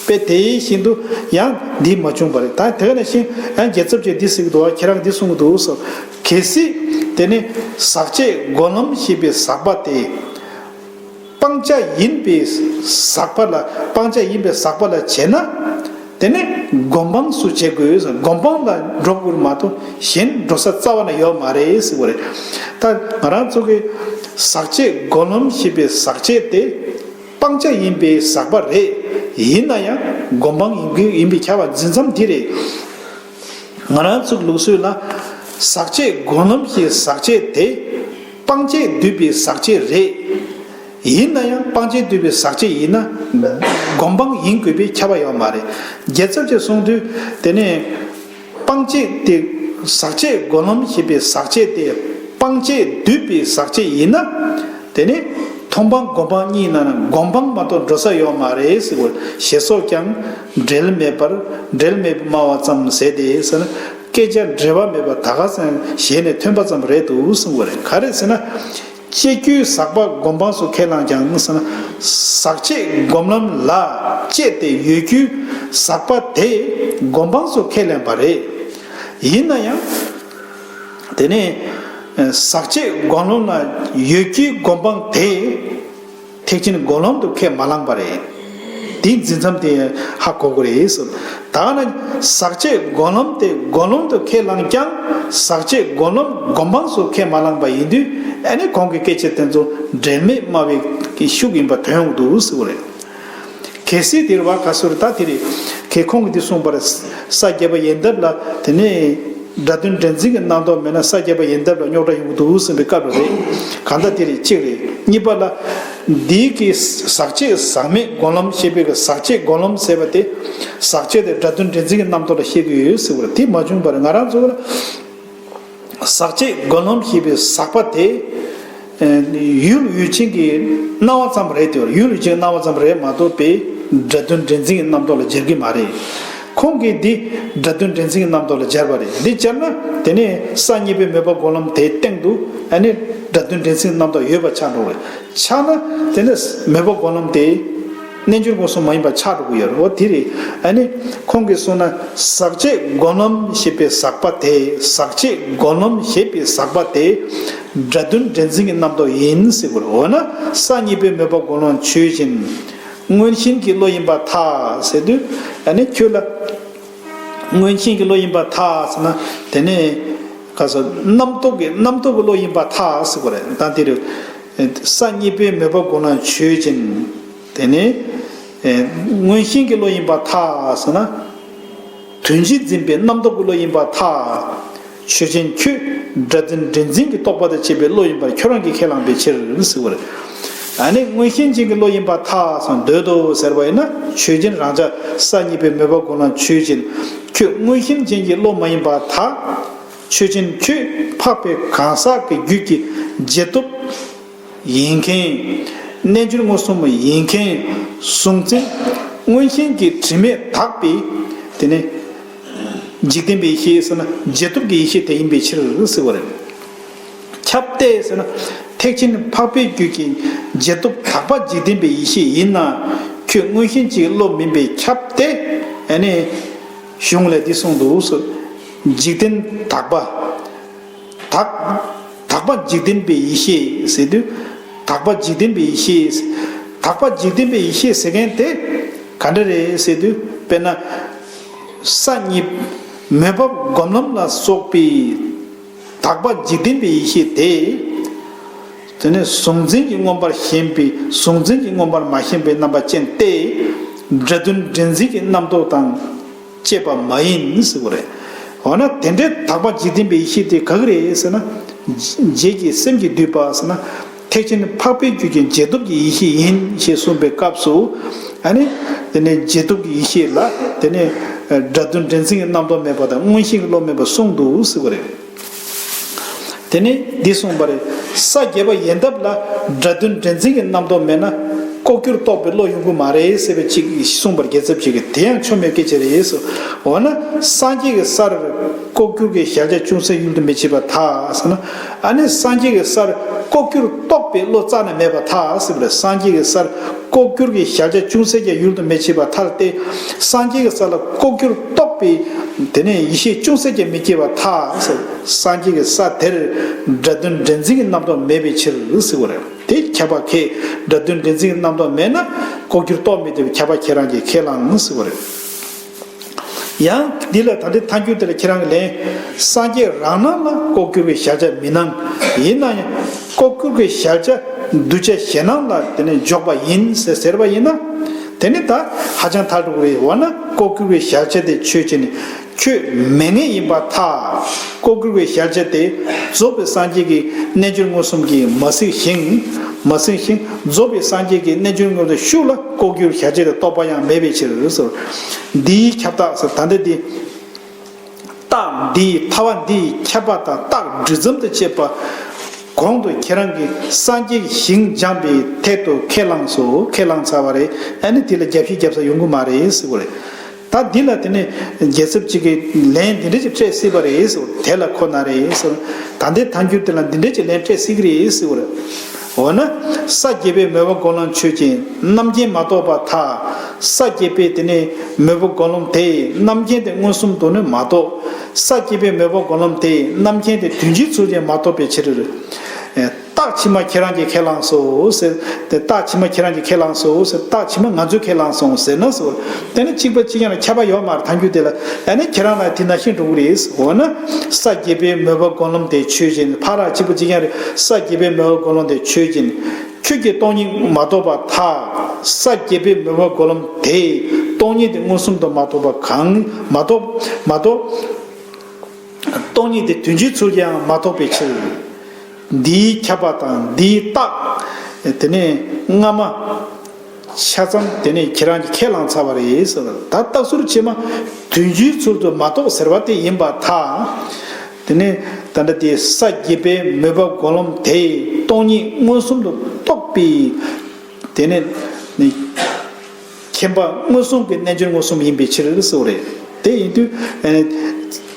དཔེ་དེ་བཞིན་དུ་ཡང་འདི་མ་བྱུང་བ་རེད། ད་དེ་ནས་ཤིང་ཡང་རྒྱལ་ཚབ་ཀྱིས་འདི་ཟེར་གྱི་འདུག་བ། ཁྱེད་རང་འདི་གསུང་གི་འདུག་ཟེར། གལ་སྲིད་དེ་ནི་ཟག་བཅས་སྒོམ་ལམ་ཞེས་པའི་ཟག་པ་དེ། སྤང་བྱ་ཡིན་པའི་ཟག་པ་ལ། སྤང་བྱ་ཡིན་པའི་ཟག་པ་ལ་བྱས་ན། དེ་ནི་སྒོམ་སྤང་སུ་བྱེད་དགོས། སྒོམ་སྤང་ལ་འགྲོ་དགོས་མ་གཏོགས་གཞན་འགྲོ་ས་རྩ་བ་ནས་ཡོད་མ་རེད་ཟེར་བ་རེད། ད་ང་རང་ཚོ་གི་ཟག་བཅས་སྒོམ་ལམ་ཞེས་པའི་ཟག་བཅས་དེ་སྤང་བྱ་ཡིན་པའི་ཟག་པ་རེད། ཡིན་ན་ཡང་སྒོམ་སྤང་ཡིན་གྱི་ཡིན་པའི་ཁྱབ་པ་འཛིན་མཚམས་འདི་རེད། ང་རང་ཚོའི་ལུགས་སྲོལ་ལ་ཟག་བཅས་སྒོམ་ལམ་ཞེས་ཟག་བཅས་དེ་སྤང་བྱས་བསྡུས་པའི་ཟག་བཅས་རེད། ཡིན་ན་ཡང་སྤང་བྱས་བསྡུས་པའི་ཟག་བཅས་ཡིན་ན་སྒོམ་སྤང་ཡིན་དགོས་པའི་ཁྱབ་པ་ཡོད་མ་རེད། རྒྱལ་ཚབ་ཀྱིས་གསུངས་དུས་དེ་ནས་སྤང་བྱས་དེ་ཟག་བཅས་སྒོམ་ལམ་ཞེས་པའི་ཟག་བཅས་དེ་སྤང་བྱས་བསྡུས་པའི་ཟག་བཅས་ཡིན་ན། དེ་ནི་མཐོང་སྤང་སྒོམ་སྤང་གཉིས་ནང་ན་སྒོམ་སྤང་མ་གཏོགས་འགྲོ་ས་ཡོད་མ་རེད་ཟེར་བ། ཞེས་སོགས་ཀྱང་འབྲེལ་མེད་པར་འབྲེལ་མེད་པར་སྨྲ་བ་ཙམ་ཟད་དེ་ཟེར་ན། སྐད་ཆ་འབྲེལ་བ་མེད་པར་ད་ག་ཟེ་ཞལ་ནས་ཐོན་པ་ཙམ་རེད་འདུག་གསུངས་པ་རེད། ག་རེ་ཟེར་ན། བཅས་རྒྱུའི་ཟག་པ་སྒོམ་སྤང་སུ་ཁས་བླངས་ཀྱང་ཟེར་ན། ཟག་བཅས་སྒོམ་ལམ་ལ་བཅས་ཏེ་ཡོད་རྒྱུའི་ཟག་པ་དེ་སྒོམ་སྤང་སུ་ཁས་ལེན་པ་རེད། ཡིན་ན་ཡང་། དེ་ནས་ཟག་བཅས་སྒོམ་ལམ་ལ་ཡོད་རྒྱུའི་སྒོམ་སྤང་དེ་ཐེག་ཆེན་སྒོམ་ལམ་དུ་ཁས་མ་བླངས་པ་རེད། དེའི་འཛིན་མཚམས་དེ་ཧ་གོ་དགོས་རེད་ཟེར། ད་ནི་ཟག་བཅས་སྒོམ་ལམ་དེ་སྒོམ་ལམ་དུ་ཁས་བླངས་ཀྱང་ཟག་བཅས་སྒོམ་ལམ་སྒོམ་སྤང་སུ་ཁས་མ་བླངས་པ་ཡིན་དུས། ཨ་ནི་གོང་གི་སྐད་ཆ་དེ་ཚོ་འབྲེལ་མེད་སྨྲ་བའི་ཤུགས་ཡིན་པ་དོན་ཡོང་གི་འདུག་ཟེར་བ་རེད། གལ་སྲིད་དེ་རེད་བ། ག་ཟེར་ད་དེ་རེད། ཁོང་གིས་འདི་གསུངས་པར། ས་བརྒྱད་པ་ཡལ་འདབ་ལ་དེ་ནས་སྒྲ་དོན་འདྲེན་འཛིན་གྱི་རྣམ་རྟོག་མེད་ན་ས་བརྒྱད་པ་ཡལ་འདབ་ལ་རྙོག་དྲ་ཡོང་གི་འདུག་ཟེར་བའི་སྐབས་ལ་རེད། གང་ལྟར་དེ་རེད། གཅིག་རེད། གཉིས་པ་ལ། འདིའི་གི་ཟག་བཅས་ཟག་མེད་སྒོམ་ལམ་ཞེས་པའི་གི་ཟག་བཅས་སྒོམ་ལམ་ཟེར་བ་དེ། ཟག་བཅས་དེ་སྒྲ་དོན་འདྲེན་འཛིན་གྱི་རྣམ་རྟོག་ལ་བཤད་ཀྱི་ཡོད་ཟེར་བ་རེད། དེ་མ་བྱུང་བར་ང་རང་ཚོ་ལ། ཟག་བཅས་སྒོམ་ལམ་ཞེས་པའི་ཟག་པ་དེ། ཡུལ་ཡུལ་ཅན་གྱི་སྣང་བ་ཙམ་རེད་དེ། ཡུལ་ཡུལ་ཅན་གྱི་སྣང་བ་ཙམ་རེད་མ་གཏོགས་པའི་སྒྲ་དོན་འདྲེན་འཛིན་གྱི་རྣམ་རྟོག་ལ་སྦྱར་གྱི་མ་རེད། ཁོང་གིས་འདི་སྒྲ་དོན་འདྲེན་འཛིན་གྱི་རྣམ་རྟོག་ལ་སྦྱར་བ་རེད། འདི་སྦྱར་ན་དེ་ནས་ས་གཉིས་པའི་མོས་པ་སྒོམ་ལམ་དེའི་སྟེང་དུ་ཨ་ནི་སྒྲ་དོན་འདྲེན་འཛིན་གྱི་རྣམ་རྟོག་ཡོད་པ་ཆགས་འགྲོ་བས། ཆགས་ན་དེ་ནས་མོས་པ་སྒོམ་ལམ་དེ་རྣལ་འབྱོར་སྒོམ་གསུམ་མ་ཡིན་པ་ཆགས་འགྲོ་གི་ཡོད་རེད། འོ་དེ་རེད། ཨ་ནི་ཁོང་གིས་གསུངས་ན་ཟག་བཅས་སྒོམ་ལམ་ཞེས་པའི་ཟག་པ་དེ། ཟག་བཅས་སྒོམ་ལམ་ཞེས་པའི་ཟག་པ་དེ་སྒྲ་དོན་འདྲེན་འཛིན་གྱི་རྣམ་རྟོག་ཡིན་ཟེར་དགོས་རེད། འོ་ན་ས་གཉིས་པའི་མོས་པ་སྒོམ་ལམ་ཆོས་ཅན། མངོན་ཞེན་གྱི་བློ་ཡིན་པར་ཐལ་ཟེར་དུས། ཨ་ནི་ཁྱོད་ལ། མངོན་ཞེན་གྱི་བློ་ཡིན་པར་ཐལ་ཟེར་ན། དེ་ནས་ག་ཟེར། རྣམ་རྟོག་གི་རྣམ་རྟོག་གི་བློ་ཡིན་པར་ཐལ་ཟེར་བ་རེད། ད་དེ་རེད། ས་གཉིས་པོའི་མོས་པ་སྒོམ་ལམ་ཆོས་ཅན། དེ་ནས་མངོན་ཞེན་གྱི་བློ་ཡིན་པར་ཐལ་ཟེར་ན། དོན་སྤྱི་འཛིན་པའི་རྣམ་རྟོག་གི་བློ་ཡིན་པར་ཐལ། ཆོས་ཅན་ཁྱོད་སྒྲ་དོན་འདྲེན་འཛིན་གྱི་རྟོག་པ་དང་བཅས་པའི་བློ་ཡིན་པར་ཁྱོད་རང་གིས་ཁས་བླངས་པའི་ཕྱིར་ཟེར་བ་རེད། ཨ་ནི་མངོན་ཞེན་ཅན་གྱི་བློ་ཡིན་པར་ཐལ་ཟེར་འདོད་དོ་ཟེར་བ་ཡིན་ན། ཆོས་ཅན་རང་ཅག་ས་གཉིས་པོའི་མོས་པ་སྒོམ་ལམ་ཆོས་ཅན། ཁྱོད་མངོན་ཞེན་ཅན་གྱི་བློ་མ་ཡིན་པར་ཐལ། ཆོས་ཅན་ཁྱོད་འཕགས་པའི་གང་ཟག་གི་རྒྱུད་ཀྱི་རྗེས་ཐོབ་ཡིན་མཁན། རྣལ་འབྱོར་མངོན་སུམ་ཡིན་མཁན། གཟུང་འཛིན་མངོན་ཞེན་གྱི་དྲི་མས་དག་པའི། དེ་ནི་འཇིག་རྟེན་པའི་ཡེ་ཤེས་ཟེར་ན་རྗེས་ཐོབ་ཀྱི་ཡེ་ཤེས་དེ་ཡིན་པའི་ཕྱིར་ཟེར་བ་རེད། ཁྱབ་སྟེ་ཟེར་ན། ཐེག་ཆེན་འཕགས་པའི་རྒྱུད་ཀྱི་རྗེས་ཐོབ་དག་པ་འཇིག་རྟེན་པའི་ཡེ་ཤེས་ཡིན་ན། ཁྱོད་མངོན་ཞེན་གྱི་བློ་མིན་པས་ཁྱབ་སྟེ། ཨ་ནི་གཞུང་ལས་འདི་གསུངས་འདུག་ཟེར། འཇིག་རྟེན་དག་པ། དག་དག་པ་འཇིག་རྟེན་པའི་ཡེ་ཤེས་ཟེར་དུས། དག་པ་འཇིག་རྟེན་པའི་ཡེ་ཤེས། དག་པ་འཇིག་རྟེན་པའི་ཡེ་ཤེས་ཟེར་མཁན་དེ་ག་འདྲ་རེད་ཟེར་དུས། དཔེར་ན། ས་གཉིས་མོས་པ་སྒོམ་ལམ་ལ་སོགས་པའི་དག་པ་འཇིག་རྟེན་པའི་ཡེ་ཤེས་དེ། དེ་ནི་གཟུང་འཛིན་གྱིས་མངོན་པར་ཞེན་པའི། གཟུང་འཛིན་གྱིས་མངོན་པར་མ་ཞེན་པའི་རྣམ་པ་ཅན་ཏེ། སྒྲ་དོན་འདྲེན་འཛིན་གྱི་རྣམ་རྟོག་དང་བཅས་པ་མ་ཡིན་ཟེར་བ་རེད། འོ་ན་དེ་འདྲའི་དག་པ་འཇིག་རྟེན་པའི་ཡེ་ཤེས་དེ་ག་གི་རེད་ཟེར་ན། རྗེ་ཡི་སེམས་ཀྱིས་བསྡུས་པ་ཟེར་ན། ཐེག་ཆེན་འཕགས་པའི་རྒྱུད་ཀྱི་རྗེས་ཐོབ་ཀྱི་ཡེ་ཤེས་ཡིན་ཞེས་གསུངས་པའི་སྐབས་སུ། ཨ་ནི་དེ་ནས་རྗེས་ཐོབ་ཀྱི་ཡེ་ཤེས་ལ་དེ་ནས་སྒྲ་དོན་འདྲེན་འཛིན་གྱི་རྣམ་རྟོག་མེད་པ་དང་མངོན་ཞེན་གྱི་བློ་མེད་པ་གསུངས་འདུག་ཟེར་བ་རེད། དེ་ནས་འདི་གསུངས་པ་རེད། ས་བརྒྱད་པ་ཡལ་འདབ་ལ་སྒྲ་དོན་འདྲེན་འཛིན་གྱི་རྣམ་རྟོག་མེད་ན་ལྐོག་གྱུར་རྟོགས་པའི་བློ་ཡོང་གི་མ་རེད་ཟེར་བའི་ཅིག་གསུངས་པར་རྒྱལ་ཚབ་ཅིག་གིས་དེ་ཡང་ཆོ་མེད་སྐད་ཆ་རེད་ཟེར། འོ་ན་སངས་རྒྱས་ཀྱི་སར་ལྐོག་གྱུར་གྱི་གཞལ་བྱ་ཅུང་ཟད་ཡུལ་དུ་མི་བྱེད་པར་ཐལ་ཟེར་ན། ཨ་ནི་སངས་རྒྱས་ཀྱི་སར་ལྐོག་གྱུར་རྟོགས་པའི་བློ་རྩ་ནས་མེད་པར་ཐལ་ཟེར་བ་རེད། སངས་རྒྱས་ཀྱི་སར་ལྐོག་གྱུར་གྱི་གཞལ་བྱ་ཅུང་ཟད་ཀྱང་ཡུལ་དུ་མི་བྱེད་པར་ཐལ་ཏེ། སངས་རྒྱས་ཀྱི་ས་ལ་ལྐོག་གྱུར་རྟོགས་པའི་དེ་ནས་ཡེ་ཤེས་ཅུང་ཟད་ཀྱང་མི་སྐྱེ་བར་ཐལ། སངས་རྒྱས་ཀྱི་ས་དེར་སྒྲ་དོན་འདྲེན་འཛིན་གྱི་རྣམ་རྟོག་མེད་པའི་ཕྱིར་ཟེར་བ་རེད། དེ་ཁྱབ་པ་ཁས། སྒྲ་དོན་འདྲེན་འཛིན་གྱི་རྣམ་རྟོག་མེད་ན་ལྐོག་གྱུར་རྟོགས་མི་ཐུབ་པའི་ཁྱབ་པ་ཁྱེད་རང་གིས་ཁས་བླངས་ཟེར་བ་རེད། ཡང་འདི་ལ་ད་ལྟའི་ཐལ་འགྱུར་དེ་ལ་ཁྱེད་རང་གིས་ལན། སངས་རྒྱས་རང་སྣང་ལ་ལྐོག་གྱུར་གྱི་གཞལ་བྱ་མི་སྣང་། ཡིན་ན་ཡང་ལྐོག་གྱུར་གྱི་གཞལ་བྱ་གདུལ་བྱ་གཞན་སྣང་ལ་དེ་ནས་འཇོག་པ་ཡིན་ཟེར་ཟེར་བ་ཡིན་ན། དེ་ནི་ད་ཧ་ཅང་ཐལ་འགྲོ་གི་རེད། འོ་ན་ལྐོག་གྱུར་གྱི་གཞལ་བྱ་དེ་ཆོས་ཅན། ཁྱོད་མེད་ངེས་ཡིན་པར་ཐལ། ལྐོག་གྱུར་གྱི་གཞལ་བྱ་དེ་རྫོགས་པའི་སངས་རྒྱས་ཀྱི་རྣལ་འབྱོར་མངོན་སུམ་གྱིས་མ་གཟིགས་ཤིང་། མ་གཟིགས་ཤིང་རྫོགས་པའི་སངས་རྒྱས་ཀྱི་རྣལ་འབྱོར་མངོན་སུམ་ཤུགས་ལ་ལྐོག་གྱུར་གཞལ་བྱ་དེ་རྟོགས་པ་ཡང་མེད་པའི་ཕྱིར་ཟེར། འདིའི་ཁྱབ་བདག་ཟེར་ད་འདི་འདི། རྟགས་འདིའི་ཐལ་བ་འདིའི་ཁྱབ་པ་དང་རྟགས་འདྲི་མཚམས་དང་བཅས་པ་གོང་དུ་ཁྱེད་རང་གིས་སངས་རྒྱས་ཞིང་སྦྱངས་པའི་ཐད་དུ་ཁས་བླངས་སོ། ཁས་བླངས་ཚར་བ་རེད། ཨ་ནི་དེ་ལ་རྒྱབ་བཤིག་རྒྱབ་ས་ཡོང་གི་མ་རེད་ཟེར་བ་རེད། ད་འདི་ལ་དེ་ནས་རྒྱལ་ཚབ་ཅིག་གིས་ལན་འདི་འདྲ་ཅིག་སྤྲད་སྲིད་པ་རེད་ཟེར། དེ་ལ་ཁོ་ན་རེད་ཟེར། ད་ལྟའི་ཐལ་འགྱུར་དེ་ལ་འདི་འདྲ་ཅིག་ལན་སྤྲད་སྲིད་ཀྱི་རེད་ཟེར་བ་རེད། འོ་ན་ས་བརྒྱད་པའི་མོས་པ་སྒོམ་ལམ་ཆོས་ཅན། རྣམ་མཁྱེན་མ་རྟོགས་པར་ཐལ། ས་བརྒྱད་པའི་དེ་ནས་མོས་པ་སྒོམ་ལམ་དེས་རྣམ་མཁྱེན་དེ་མངོན་སུམ་དུ་ནི་མ་རྟོགས། ས་བརྒྱད་པའི་མོས་པ་སྒོམ་ལམ་དེས་རྣམ་མཁྱེན་དེ་དོན་སྤྱིའི་ཚུལ་ཅན་མ་རྟོགས་པའི་ཕྱིར། རྟགས་ཕྱི་མ་ཁྱེད་རང་གིས་ཁས་བླངས་སོ་ཟེར། དེ་རྟགས་ཕྱི་མ་ཁྱེད་རང་གིས་ཁས་བླངས་སོ་ཟེར། རྟགས་ཕྱི་མ་ང་ཚོས་ཁས་བླངས་སོང་ཟེར་ན་ཟེར། དེ་ནི་གཅིག་པ་གཅིག་རྐྱང་ལ་ཁྱབ་པ་ཡོད་མ་རེད། ཐལ་འགྱུར་དེ་ལ་ཨ་ནི་ཁྱེད་རང་ལ་དེ་ནང་བཞིན་འགྲོ་གི་རེད། འོ་ན་ས་བརྒྱད་པའི་མོས་པ་སྒོམ་ལམ་དེ་ཆོས་ཅན། ཕ་ར་གཅིག་པ་གཅིག་རྐྱང་རེད། ས་བརྒྱད་པའི་མོས་པ་སྒོམ་ལམ་དེ་ཆོས་ཅན། ཁྱོད་ཀྱིས་སྟོང་ཉིད་མ་རྟོགས་པར་ཐལ། ས་བརྒྱད་པའི་མོས་པ་སྒོམ་ལམ་དེས་སྟོང་ཉིད་དེ་མངོན་སུམ་དུ་མ་རྟོགས་པ་གང་མ་རྟོགས་མ་རྟོགས། སྟོང་ཉིད་དེ་དོན་སྤྱིའི་ཚུལ་ཀྱང་མ་རྟོགས་པའི་ཕྱིར། འདིའི་ཁྱབ་པ་དང་འདིའི་རྟགས། དེ་ནས་སྔ་མ་ཆ་ཚང་དེ་ནས་ཁྱེད་རང་གིས་ཁས་བླངས་ཚར་བ་རེད་ཟེར། ད་རྟགས་ཟུར་ཕྱི་མ་དོན་སྤྱིའི་ཚུལ་དུ་མ་རྟོགས་ཟེར་བ་དེ་ཡིན་པར་ཐལ། དེ་ནས་ད་ལྟ་དེ་ས་བརྒྱད་པའི་མོས་པ་སྒོམ་ལམ་དེས་སྟོང་ཉིད་མངོན་སུམ་དུ་རྟོགས་པའི། དེ་ནས་ནི་མཁྱེན་པ་མངོན་སུམ་གྱི་རྣལ་འབྱོར་མངོན་སུམ་ཡིན་པའི་ཕྱིར་ཟེར་བ་རེད། དེ་ཡིན་དུས་ཨ་ནི་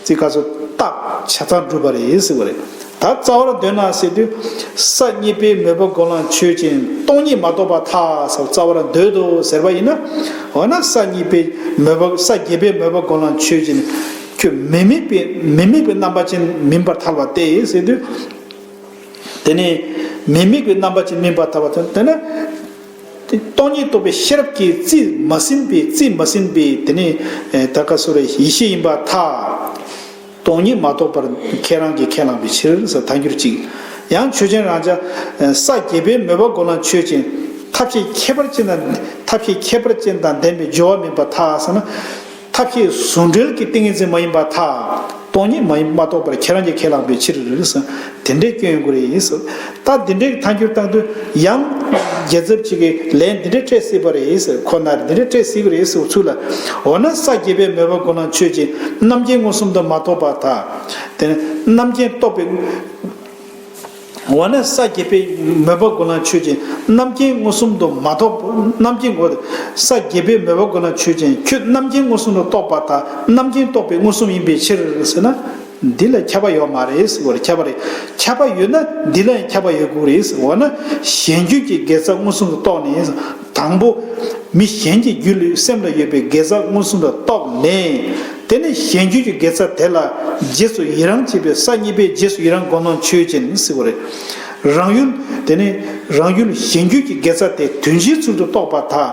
ཅིག་ག་ཚོད་རྟགས་ཆ་ཚང་གྲུབ་པ་རེད་ཟེར་བ་རེད། ད་རྩ་བར་འདོད་ན་ཟེར་དུས། ས་གཉིས་པའི་མོས་པ་སྒོམ་ལམ་ཆོས་ཅན། སྟོང་ཉིད་མ་རྟོགས་པར་ཐལ་ཟེར། རྩ་བར་འདོད་དོ་ཟེར་བ་ཡིན་ན། འོ་ན་ས་གཉིས་པའི་མོས་པ། ས་བརྒྱད་པའི་མོས་པ་སྒོམ་ལམ་ཆོས་ཅན། ཁྱོད་མི་དམིགས་པའི་མི་དམིགས་པའི་རྣམ་པ་ཅན་མིན་པར་ཐལ་བ་སྟེ་ཟེར་དུས། དེ་ནས་མི་དམིགས་པའི་རྣམ་པ་ཅན་མིན་པར་ཐལ་བ་དང་། དེ་ནས་ སྟོང་ཉིད་རྟོགས་པའི་ཤེས་རབ་ཀྱིས་རྩིས་མ་ཟིན་པའི་རྩིས་མ་ཟིན་པའི་དེ་ནི་ད་ག་སོ་རེ་ཡེ་ཤེས་ཡིན་པར་ཐལ། སྟོང་ཉིད་མ་རྟོགས་པར་ཁྱེད་རང་གིས་ཁས་བླངས་པའི་ཕྱིར་ཟེར་ཐལ་འགྱུར་གཅིག། ཡང་ཆོས་ཅན་རང་འཇགས། ས་བརྒྱད་པའི་མོས་པ་སྒོམ་ལམ་ཆོས་ཅན། ཐབས་ཤེས་ཁྱད་པར་ཅན་དང་ཐབས་ཤེས་ཁྱད་པར་ཅན་དང་ལྡན་པའི་སྦྱོར་བ་མིན་པར་ཐལ་ཟེར་ན། ཐབས་ཤེས་ཟུང་འབྲེལ་གྱི་ཏིང་ངེ་འཛིན་མ་ཡིན་པར་ཐལ། སྟོང་ཉིད་མ་ཡིན་མ་རྟོགས་པར་ཁྱེད་རང་གིས་ཁས་བླངས་པའི་ཕྱིར་ཟེར། དེ་འདྲའི་སྐྱོན་ཡོང་གི་རེད་ཟེར། ད་འདི་འདྲའི་ཐལ་འགྱུར་བཏང་དུས་ཡང་རྒྱལ་ཚབ་ཅིག་གིས་ལན་འདི་འདྲ་སྤྲད་སྲིད་པ་རེད་ཟེར། ཁོ་ན་འདི་འདྲ་སྤྲད་སྲིད་པ་རེད་ཟེར་བ་ཚུལ་ལ། འོ་ན་ས་བརྒྱད་པའི་མོས་པ་སྒོམ་ལམ་ཆོས་ཅན། རྣམ་མཁྱེན་མངོན་སུམ་དུ་མ་རྟོགས་པར་ཐལ། དེ་ནི་རྣམ་མཁྱེན་རྟོགས་པའི། འོ་ན་ས་བརྒྱད་པའི་མོས་པ་སྒོམ་ལམ་ཆོས་ཅན། རྣམ་མཁྱེན་མངོན་སུམ་དུ་མ་རྟོགས། རྣམ་མཁྱེན་སྒོམ། ས་བརྒྱད་པའི་མོས་པ་སྒོམ་ལམ་ཆོས་ཅན། ཁྱོད་རྣམ་མཁྱེན་མངོན་སུམ་དུ་རྟོགས་པར་ཐལ། རྣམ་མཁྱེན་རྟོགས་པའི་མངོན་སུམ་ཡིན་པའི་ཕྱིར་ཟེར་ན། འདི་ལ་ཁྱབ་པ་ཡོད་མ་རེད་ཟེར་བ་རེད། ཁྱབ་པ་རེད། ཁྱབ་པ་ཡོད་ན་འདི་ལ་ཡང་ཁྱབ་པ་ཡོད་དགོས་རེད་ཟེར་བ་ན། གཞན་རྒྱུད་ཀྱི་དགེ་རྩ་མངོན་སུམ་དུ་རྟོགས་ནས། དང་པོ། མི་གཞན་གྱི་རྒྱུད་ལ་སེམས་ལ་ཡོད་པའི་དགེ་རྩ་མངོན་སུམ་དུ་རྟོགས་ནས། དེ་ནས་གཞན་རྒྱུད་ཀྱི་དགེ་རྩ་དེ་ལ་རྗེས་སུ་ཡི་རང་བྱེད་པའི་ས་གཉིས་པའི་རྗེས་སུ་ཡི་རང་སྒོམ་ལམ་ཆོས་ཅན་ཟེར་བ་རེད། རང་ཡུལ། དེ་ནས་རང་ཡུལ་གཞན་རྒྱུད་ཀྱི་དགེ་རྩ་དེ་དོན་སྤྱིའི་ཚུལ་དུ་རྟོགས་པར་ཐལ།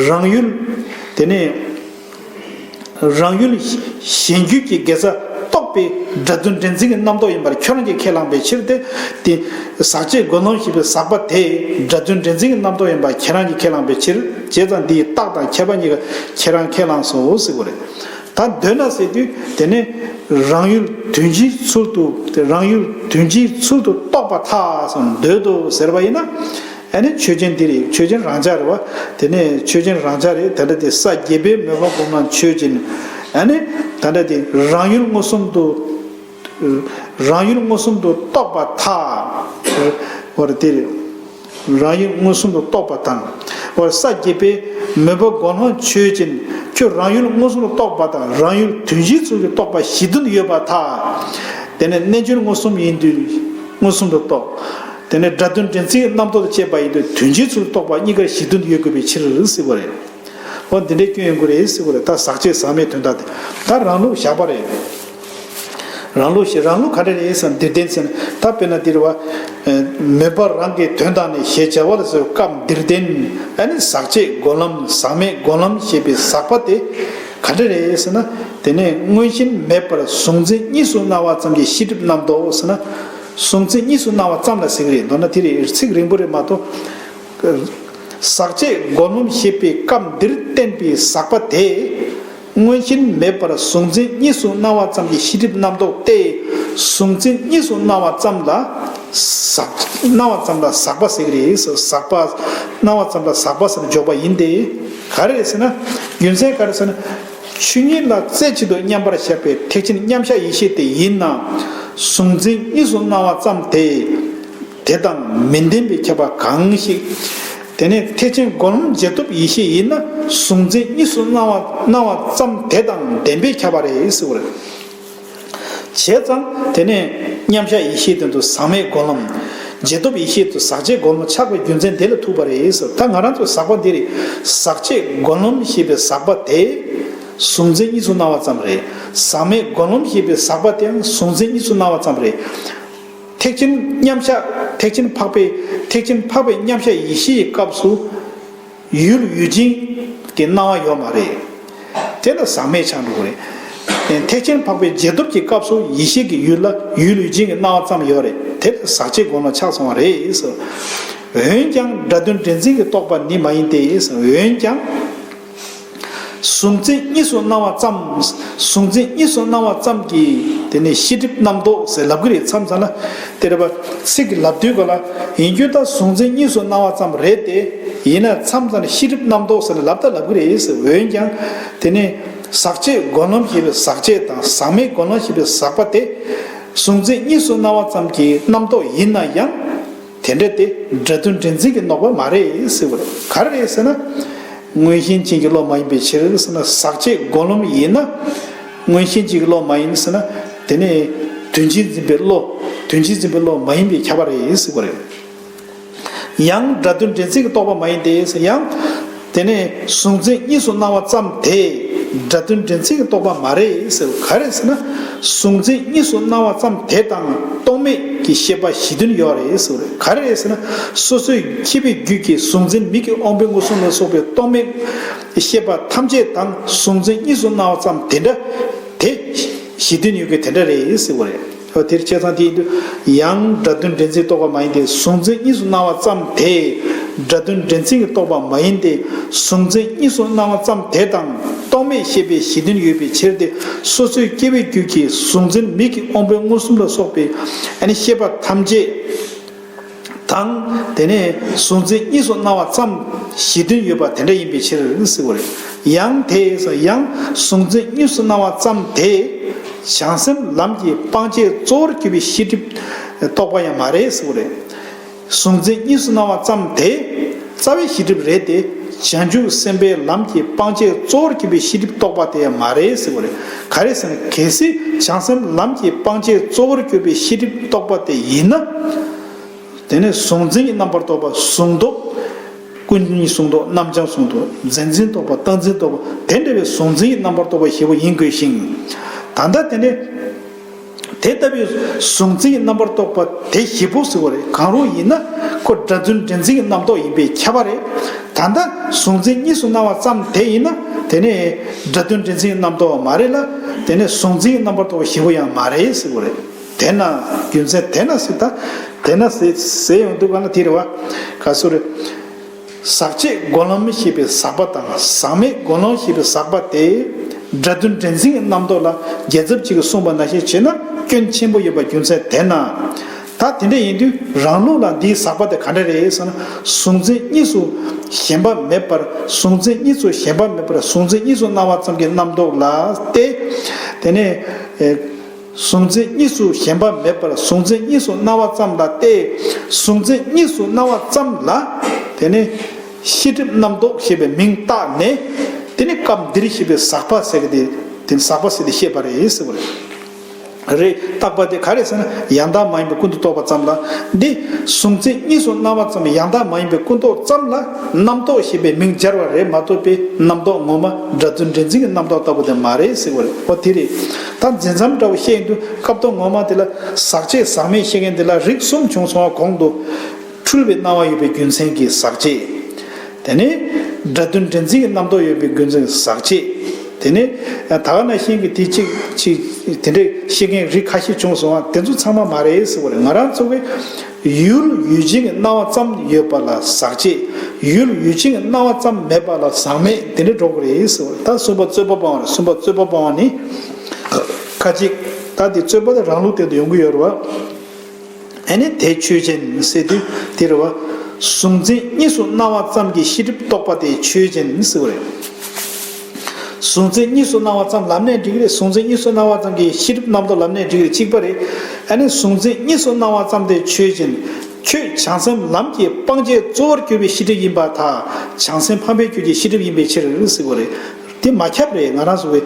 རང་ཡུལ། དེ་ནས། རང་ཡུལ་གཞན་རྒྱུད་ཀྱི་དགེ་རྩ་རྟོགས་པའི་སྒྲ་དོན་འདྲེན་འཛིན་གྱི་རྣམ་རྟོག་ཡིན་པར་ཁྱོད་རང་གིས་ཁས་བླངས་པའི་ཕྱིར་ཏེ། དེ་ཟག་བཅས་སྒོམ་ལམ་ཞེས་པའི་ཟག་པ་དེ་སྒྲ་དོན་འདྲེན་འཛིན་གྱི་རྣམ་རྟོག་ཡིན་པར་ཁྱེད་རང་གིས་ཁས་བླངས་པའི་ཕྱིར། བྱས་ཙང་འདིའི་རྟགས་དང་ཁྱད་པར་གཉིས་ཀ་ཁྱེད་རང་ཁས་བླངས་སོ་ཟེར་བ་རེད། ད་འདོད་ན་ཟེར་དུས་དེ་ནི་རང་ཡུལ་དོན་སྤྱིའི་ཚུལ་དུ། རང་ཡུལ་དོན་སྤྱིའི་ཚུལ་དུ་རྟོགས་པར་ཐལ་ཟེར། འདོད་དོ་ཟེར་བ་ཡིན་ན། ཨ་ནི་ཆོས་ཅན་འདི་རེད། ཆོས་ཅན་རང་འཇགས་རེད་བ། དེ་ནས་ཆོས་ཅན་རང་འཇགས་རེད། ད་ལྟ་དེ་ས་བརྒྱད་པའི་མོས་པ་སྒོམ་ལམ་ཆོས་ཅན། ཨ་ནི་ད་ལྟ་དེ་རང་ཡུལ་མངོན་སུམ་དུ། རང་ཡུལ་མངོན་སུམ་དུ་རྟོགས་པར་ཐལ། འོ་རེད། དེ་རེད། རང་ཡུལ་མངོན་སུམ་དུ་རྟོགས་པ་དང་། འོ་ས་བརྒྱད་པའི་མོས་པ་སྒོམ་ལམ་ཆོས་ཅན། ཁྱོད་རང་ཡུལ་མངོན་སུམ་དུ་རྟོགས་པ་དང་རང་ཡུལ་དོན་སྤྱིའི་ཚུལ་དུ་རྟོགས་པ་གཞི་མཐུན་ཡོད་པར་ཐལ། དེ་ནས་རྣལ་འབྱོར་མངོན་སུམ་ཡིན་དུས་མངོན་སུམ་དུ་རྟོགས། དེ་ནས་སྒྲ་དོན་འདྲེན་འཛིན་གྱི་རྣམ་རྟོག་དང་བཅས་པ་ཡིན་དུས་དོན་སྤྱིའི་ཚུལ་དུ་རྟོགས་པ་གཉིས་ཀར་གཞི་མཐུན་ཡོད་དགོས་པའི་ཕྱིར་ཟེར་བ་རེད། འོ་འདི་འདྲའི་སྐྱོན་ཡོང་གི་རེད་ཟེར་བ་རེད། ད་ཟག་བཅས་ཟག་མེད་དོན་དག་དེ། ད་རང་ལུགས་བཞག་པ་རེད། རང་ལུགས་ཞེས། རང་ལུགས་ག་འདྲ་རེད་ཟེར་ན་འདིར་བསྟན་ཟེར་ན། ད་དཔེར་ན་འདིར་བ། མོས་པ་རང་གི་དོན་དག་ནི་ཞེས་བྱ་བ་ལ་ཟེར་སྐབས་འདིར་བསྟན། ཨ་ནི་ཟག་བཅས་སྒོམ་ལམ་ཟག་མེད་སྒོམ་ལམ་ཞེས་པའི་ཟག་པ་དེ་ག་འདྲ་རེད་ཟེར་ན། དེ་ནས་མངོན་ཞེན་མེད་པར་གཟུང་འཛིན་གཉིས་སུ་སྣང་བ་ཙམ་གྱི་ཤེས་སྒྲིབ་རྣམ་རྟོག་ཟེར་ན། གཟུང་འཛིན་གཉིས་སུ་སྣང་བ་ཙམ་ལ་ཟེར་གི་རེད། མདོར་ན་དེ་རེད། ཚིག་རིང་པོ་རེད་མ་གཏོགས། ཟག་བཅས་སྒོམ་ལམ་ཞེས་པའི་སྐབས་འདིར་བསྟན་པའི་ཟག་པ་དེ། མངོན་ཞེན་མེད་པར་གཟུང་འཛིན་གཉིས་སུ་སྣང་བ་ཙམ་གྱི་ཤེས་སྒྲིབ་རྣམ་རྟོག་སྟེ། གཟུང་འཛིན་གཉིས་སུ་སྣང་བ་ཙམ་ལ་ཟག་སྣང་བ་ཙམ་ལ་ཟག་པ་ཟེར་གི་རེད། ཟག་པ་སྣང་བ་ཙམ་ལ་ཟག་པ་ཟེར་འཇོག་པ་ཡིན་ཏེ། ག་རེ་རེད་ཟེར་ན། རྒྱུ་མཚན་ག་རེ་ཟེར་ན། ཆོས་ཉིད་ལ་རྩེ་གཅིག་ཏུ་མཉམ་པར་བཞག་པའི་ཐེག་ཆེན་མཉམ་གཞག་ཡེ་ཤེས་དེ་ཡིན་ན། གཟུང་འཛིན་གཉིས་སུ་སྣང་བ་ཙམ་དེ། དེ་དང་མི་ལྡན་པའི་ཁྱབ་པ་གང་ཞིག་དེ་ནས་ཐེག་ཆེན་སྒོམ་ལམ་རྗེས་ཐོབ་ཡེ་ཤེས་ཡིན་ན་གཟུང་འཛིན་གཉིས་སུ་སྣང་བ་སྣང་བ་ཙམ་དེ་དང་ལྡན་པས་ཁྱབ་པ་རེད་ཟེར་བ་རེད། བྱས་ཙང་དེ་ནས་མཉམ་གཞག་ཡེ་ཤེས་དོན་དུ་ཟག་མེད་སྒོམ་ལམ། རྗེས་ཐོབ་ཡེ་ཤེས་དུ་ཟག་བཅས་སྒོམ་ལམ་ཆགས་པའི་རྒྱུ་མཚན་དེ་ལ་ཐུག་པ་རེད་ཟེར། ད་ང་རང་ཚོའི་ཟག་པ་འདི་རེད། ཟག་བཅས་སྒོམ་ལམ་ཞེས་པའི་ཟག་པ་དེ་གཟུང་འཛིན་གཉིས་སུ་སྣང་བ་ཙམ་རེད། ཟག་མེད་སྒོམ་ལམ་ཞེས་པའི་ཟག་པ་དེའང་གཟུང་འཛིན་གཉིས་སུ་སྣང་བ་ཙམ་རེད། ཐེག་ཆེན་མཉམ་གཞག་ཐེག་ཆེན་འཕགས་པའི་ཐེག་ཆེན་འཕགས་པའི་མཉམ་གཞག་ཡེ་ཤེས་ཀྱི་སྐབས་སུ་ཡུལ་ཡུལ་ཅན་གྱི་སྣང་བ་ཡོད་མ་རེད། དེ་ལ་ཟག་མེད་ཆགས་འགྲོ་གི་རེད། ཐེག་ཆེན་འཕགས་པའི་རྗེས་ཐོབ་ཀྱི་སྐབས་སུ་ཡེ་ཤེས་ཀྱི་ཡུལ་ལ་ཡུལ་ཡུལ་ཅན་གྱི་སྣང་བ་ཙམ་ཡོད་རེད། དེ་ལ་ཟག་བཅས་སྒོམ་ལམ་ཆགས་སོང་བ་རེད་ཟེར། འོན་ཀྱང་སྒྲ་དོན་འདྲེན་འཛིན་གྱི་རྟོག་པ་ནི་མ་ཡིན་ཏེ་ཟེར། འོན་ཀྱང་། གཟུང་འཛིན་གཉིས་སུ་སྣང་བ་ཙམ། གཟུང་འཛིན་གཉིས་སུ་སྣང་བ་ཙམ་གྱིས་དེ་ནས་ཤེས་སྒྲིབ་རྣམ་རྟོག་ཟེར་ལབ་ཀྱི་རེད། མཚམས་མཚམས་ལ་དེ་རེད་པ། ཚིག་གི་ལབ་དུས་ག་ལ་ཡིན་རྒྱུ་ད་གཟུང་འཛིན་གཉིས་སུ་སྣང་བ་ཙམ་རེད་དེ། ཡིན་ན་མཚམས་མཚམས་ལ་ཤེས་སྒྲིབ་རྣམ་རྟོག་ཟེར་ལབ་ད་ལབ་ཀྱི་རེད་ཟེར། འོན་ཀྱང་དེ་ནས་ཟག་བཅས་སྒོམ་ལམ་ཞེས་པའི་ཟག་བཅས་དང་ཟག་མེད་སྒོམ་ལམ་ཞེས་པའི་ཟག་པ་དེ་གཟུང་འཛིན་གཉིས་སུ་སྣང་བ་ཙམ་གྱི་རྣམ་རྟོག་ཡིན་ན་ཡང་། དེ་འདྲ་དེ་སྒྲ་དོན་འདྲེན་འཛིན་གྱི་རྣམ་རྟོག་མ་རེད་ཟེར་བ་རེད། ག་རེ་རེད་ཟེར་ན། མངོན་ཞེན་ཅན་གྱི་བློ་མ་ཡིན་པའི་ཕྱིར་ཟེར་ན། ཟག་བཅས་སྒོམ་ལམ་ཡིན་ན། མངོན་ཞེན་ཅན་གྱི་བློ་མ་ཡིན་ཟེར་ན། དེ་ནི་དོན་སྤྱིར་འཛིན་པའི་བློ། དོན་སྤྱིར་འཛིན་པའི་བློ་མ་ཡིན་པས་ཁྱབ་པ་རེད་ཟེར་བ་རེད། ཡང་སྒྲ་དོན་འདྲེན་འཛིན་གྱི་རྟོག་པ་མ་ཡིན་ཏེ་ཟེར། ཡང་དེ་ནི་གཟུང་འཛིན་གཉིས་སུ་སྣང་བ་ཙམ་དེ། སྒྲ་དོན་འདྲེན་འཛིན་གྱི་རྟོག་པ་མ་རེད་ཟེར་བ་ག་རེ་ཟེར་ན། གཟུང་འཛིན་གཉིས་སུ་སྣང་བ་ཙམ་དེ་དང་རྟོག་མེད་ཀྱི་ཤེས་པ་གཞི་མཐུན་ཡོད་རེད་ཟེར་བ་རེད། ག་རེ་རེད་ཟེར་ན། སོ་སོའི་མཁྱེན་པའི་རྒྱུད་ཀྱི་གཟུང་འཛིན་མིག་གི་དབང་པོའི་མངོན་སུམ་ལ་སོགས་པའི་རྟོག་མེད་ཤེས་པ་ཐམས་ཅད་དང་གཟུང་འཛིན་གཉིས་སུ་སྣང་བ་ཙམ་དེ་འདྲ་དེ་གཞི་མཐུན་ཡོད་མཁན་དེ་འདྲ་རེད་ཟེར་བ་རེད། འོ་དེར་བྱས་ཙང་དེ་ཡིན་དུས་ཡང་སྒྲ་དོན་འདྲེན་འཛིན་རྟོག་པ་མ་ཡིན་ཏེ། གཟུང་འཛིན་གཉིས་སུ་སྣང་བ་ཙམ་དེ་སྒྲ་དོན་འདྲེན་འཛིན་གྱི་རྟོག་པ་མ་ཡིན་ཏེ། གཟུང་འཛིན་གཉིས་སུ་སྣང་བ་ཙམ་དེ་དང་རྟོག་མེད་ཤེས་པའི་གཞི་མཐུན་ཡོད་པའི་ཕྱིར་ཏེ། སོ་སོའི་སྐྱེ་བོའི་རྒྱུད་ཀྱི་གཟུང་འཛིན་མིག་གི་དབང་པོའི་མངོན་སུམ་ལ་སོགས་པའི་ཨ་ནི་ཤེས་པ་ཐམས་ཅད་དང་། དེ་ནས་གཟུང་འཛིན་གཉིས་སུ་སྣང་བ་ཙམ་གཞི་མཐུན་ཡོད་པ་དེ་འདྲ་ཡིན་པའི་ཕྱིར་ཟེར་བ་རེད། ཡང་དེས་ཡང་གཟུང་འཛིན་གཉིས་སུ་སྣང་བ་ཙམ་དེ་བྱང་སེམས་ལམ་གྱི་སྤང་བྱའི་གཙོ་བོར་གྱུར་པའི་ཤེས་སྒྲིབ་རྟོག་པ་ཡང་མ་རེད་ཟེར་བ་རེད། གཟུང་འཛིན་གཉིས་སུ་སྣང་བ་ཙམ་དེ་རྩ་བའི་ཤེས་སྒྲིབ་རེད་དེ། བྱང་ཆུབ་སེམས་དཔའི་ལམ་གྱི་སྤང་བྱའི་གཙོ་བོར་གྱུར་པའི་ཤེས་སྒྲིབ་རྟོག་པ་དེ་ཡང་མ་རེད་ཟེར་བ་རེད། ག་རེ་ཟེར་ན། གལ་སྲིད་བྱང་སེམས་ལམ་གྱི་སྤང་བྱའི་གཙོ་བོར་གྱུར་པའི་ཤེས་སྒྲིབ་རྟོག་པ་དེ་ཡིན་ན། དེ་ནས་གཟུང་འཛིན་གྱི་རྣམ་པར་རྟོག་པ། གཟུང་རྟོག་ཀུན་ཉོན་གཟུང་རྟོག་རྣམ་བྱང་གཟུང་རྟོག་འཛིན་འཛིན་རྟོག་པ། རྟག་འཛིན་རྟོག་པ། དེ་འདྲ་བའི་གཟུང་འཛིན་གྱི་རྣམ་པར་རྟོག་པ་ཞེས་པ་ཡིན་དགོས་ཤིང་། ད་ལྟ་དེ་ནས་དེ་ལྟ་བུའི་གཟུང་འཛིན་གྱི་རྣམ་པར་རྟོག་པ་དེ་བཞི་པོ་ཟེར་བ་རེད། གང་རུང་ཡིན་ན་ཁོ་སྒྲ་དོན་འདྲེན་འཛིན་གྱི་རྣམ་རྟོག་ཡིན་པས་ཁྱབ་པ་རེད། ད་ལྟ་གཟུང་འཛིན་གཉིས་སུ་སྣང་བ་ཙམ་དེ་ཡིན་ན། དེ་ནས་སྒྲ་དོན་འདྲེན་འཛིན་གྱི་རྣམ་རྟོག་མ་རེད་ལ། དེ་ནས་གཟུང་འཛིན་གྱི་རྣམ་པར་རྟོག་པ་བཞི་པོ་ཡང་མ་རེད་ཟེར་བ་རེད། དེས་ན། རྒྱུ་མཚན་དེས་ན་ཟེར། ད་དེས་ན་ཟེར་ཟེར་ཡོང་དུས་ག་ལ་དེ་རེད་བ། ག་སུ་རེད། ཟག་བཅས་སྒོམ་ལམ་ཞེས་པའི་ཟག་པ་དང་ཟག་མེད་སྒོམ་ལམ་ཞེས་པའི་ཟག་པ་དེ་སྒྲ་དོན་འདྲེན་འཛིན་གྱི་རྣམ་རྟོག་ལ་རྒྱལ་ཚབ་ཅིག་གིས་གསུངས་པ་ནང་བཞིན་བྱས་ན་སྐྱོན་ཆེན་པོ་ཡོད་པ་རྒྱུ་མཚན་དེས་ན། ད་དེ་འདྲ་ཡིན་དུས་རང་ལུགས་ལ་འདིའི་ཟག་པ་དེ་ག་འདྲ་རེད་ཟེར་ན། གཟུང་འཛིན་གཉིས་སུ་ཞེན་པ་མེད་པར། གཟུང་འཛིན་གཉིས་སུ་ཞེན་པ་མེད་པར་གཟུང་འཛིན་གཉིས་སུ་སྣང་བ་ཙམ་གྱི་རྣམ་རྟོག་ལ་སྟེ། དེ་ནས། གཟུང་འཛིན་གཉིས་སུ་ཞེན་པ་མེད་པར་གཟུང་འཛིན་གཉིས་སུ་སྣང་བ་ཙམ་ལ་སྟེ། གཟུང་འཛིན་གཉིས་སུ་སྣང་བ་ཙམ་ལ། དེ་ནས་ཤེས་སྒྲིབ་རྣམ་རྟོག་ཞེས་པའི་མིང་བཏགས་ནས། དེ་ནས་སྐབས་འདིར་ཞེས་པའི་ཟག་པ་ཟེར་གི་དེ། དེ་ནི་ཟག་པ་ཟེར་ཏེ་བཤད་པ་རེད་ཟེར་བ་རེད། རེད། བཏགས་པ་དེ་ག་རེ་ཟེར་ན། ཡང་དག་མ་ཡིན་པའི་ཀུན་ཏུ་རྟོག་པ་ཙམ་ལ། འདི་གཟུང་འཛིན་གཉིས་སུ་སྣང་བ་ཙམ། ཡང་དག་མ་ཡིན་པའི་ཀུན་རྟོག་ཙམ་ལ་རྣམ་རྟོག་ཞེས་པའི་མིང་སྦྱར་བ་རེད་མ་གཏོགས་པའི་རྣམ་རྟོག་ངོ་མ་སྒྲ་དོན་འདྲེན་འཛིན་གྱི་རྣམ་རྟོག་ལྟ་བུ་དེ་མ་རེད་ཟེར་བ་རེད། འོ་དེ་རེད། ད་འཛིན་མཚམས་འདྲ་བོ་བཤད་ཡོང་དུས་སྐབས་ཐོག་ངོ་མ་དེ་ལ་ཟག་བཅས་ཟག་མེད་བཤད་མཁན་དེ་ལ་རིགས་གསུམ་བྱུང་སོང་བ། གོང་དུ་འཁྲུལ་པའི་སྣང་བ་ཡོད་པའི་རྒྱུ་མཚན་གྱིས་ཟག་བཅས། དེ་ནས་སྒྲ་དོན་འདྲེན་འཛིན་གྱི་རྣམ་རྟོག་ཡོད་པའི་རྒྱུ་མཚན་གྱིས་ཟག་བཅས། དེ་ནས་ད་ག་ནང་བཞིན་གྱི་དེ་གཅིག་གཅིག་དེ་འདྲའི་བཤད་མཁན་རིགས་ཁ་ཤས་བྱུང་སོང་བ། དེ་ཚོ་ཚང་མ་མ་རེད་ཟེར་བ་རེད། ང་རང་ཚོ་གི་ཡུལ་ཡུལ་ཅན་གྱི་སྣང་བ་ཙམ་ཡོད་པ་ལ་ཟག་བཅས། ཡུལ་ཡུལ་ཅན་གྱི་སྣང་བ་ཙམ་མེད་པ་ལ་ཟག་མེད་དེ་འདྲ་འགྲོ་གི་རེད་ཟེར་བ་རེད། ད་གསུམ་པ་རྩོད་པ་སྤང་བ་རེད། གསུམ་པ་རྩོད་པ་སྤང་བ་ནི་ཁ་ཅིག་ད་དེ་རྩོད་པ་དེ་རང་ལུགས་དེ་དུ་ཡོང་གི་ཡོད་རེད་བ། ཨ་ནི་དེ་ཆོས་ཅན་ཟེར་དུས་དེ་རེད་བ། གཟུང་འཛིན་གཉིས་སུ་སྣང་བ་ཙམ་གྱི་ཤེས་སྒྲིབ་རྟོག་པ་དེ་ཆོས་ཅན་ཟེར་བ་རེད། གཟུང་འཛིན་གཉིས་སུ་སྣང་བ་ཙམ་ལབ་ནས་འགྲིག་གི་རེད། གཟུང་འཛིན་གཉིས་སུ་སྣང་བ་ཙམ་གྱི་ཤེས་སྒྲིབ་རྣམ་རྟོག་ལབ་ནས་འགྲིག་གི་རེད། གཅིག་པ་རེད། ཨ་ནི་གཟུང་འཛིན་གཉིས་སུ་སྣང་བ་ཙམ་དེ་ཆོས་ཅན། ཁྱོད་བྱང་སེམས་ལམ་གྱི་སྤང་བྱའི་གཙོ་བོར་གྱུར་པའི་ཤེས་སྒྲིབ་ཡིན་པར་ཐལ། བྱང་སེམས་འཕགས་པའི་རྒྱུད་ཀྱི་ཤེས་སྒྲིབ་ཡིན་པའི་ཕྱིར་ཟེར་བ་རེད། དེ་མ་ཁྱབ་རེད། ང་རང་ཚོ་གི་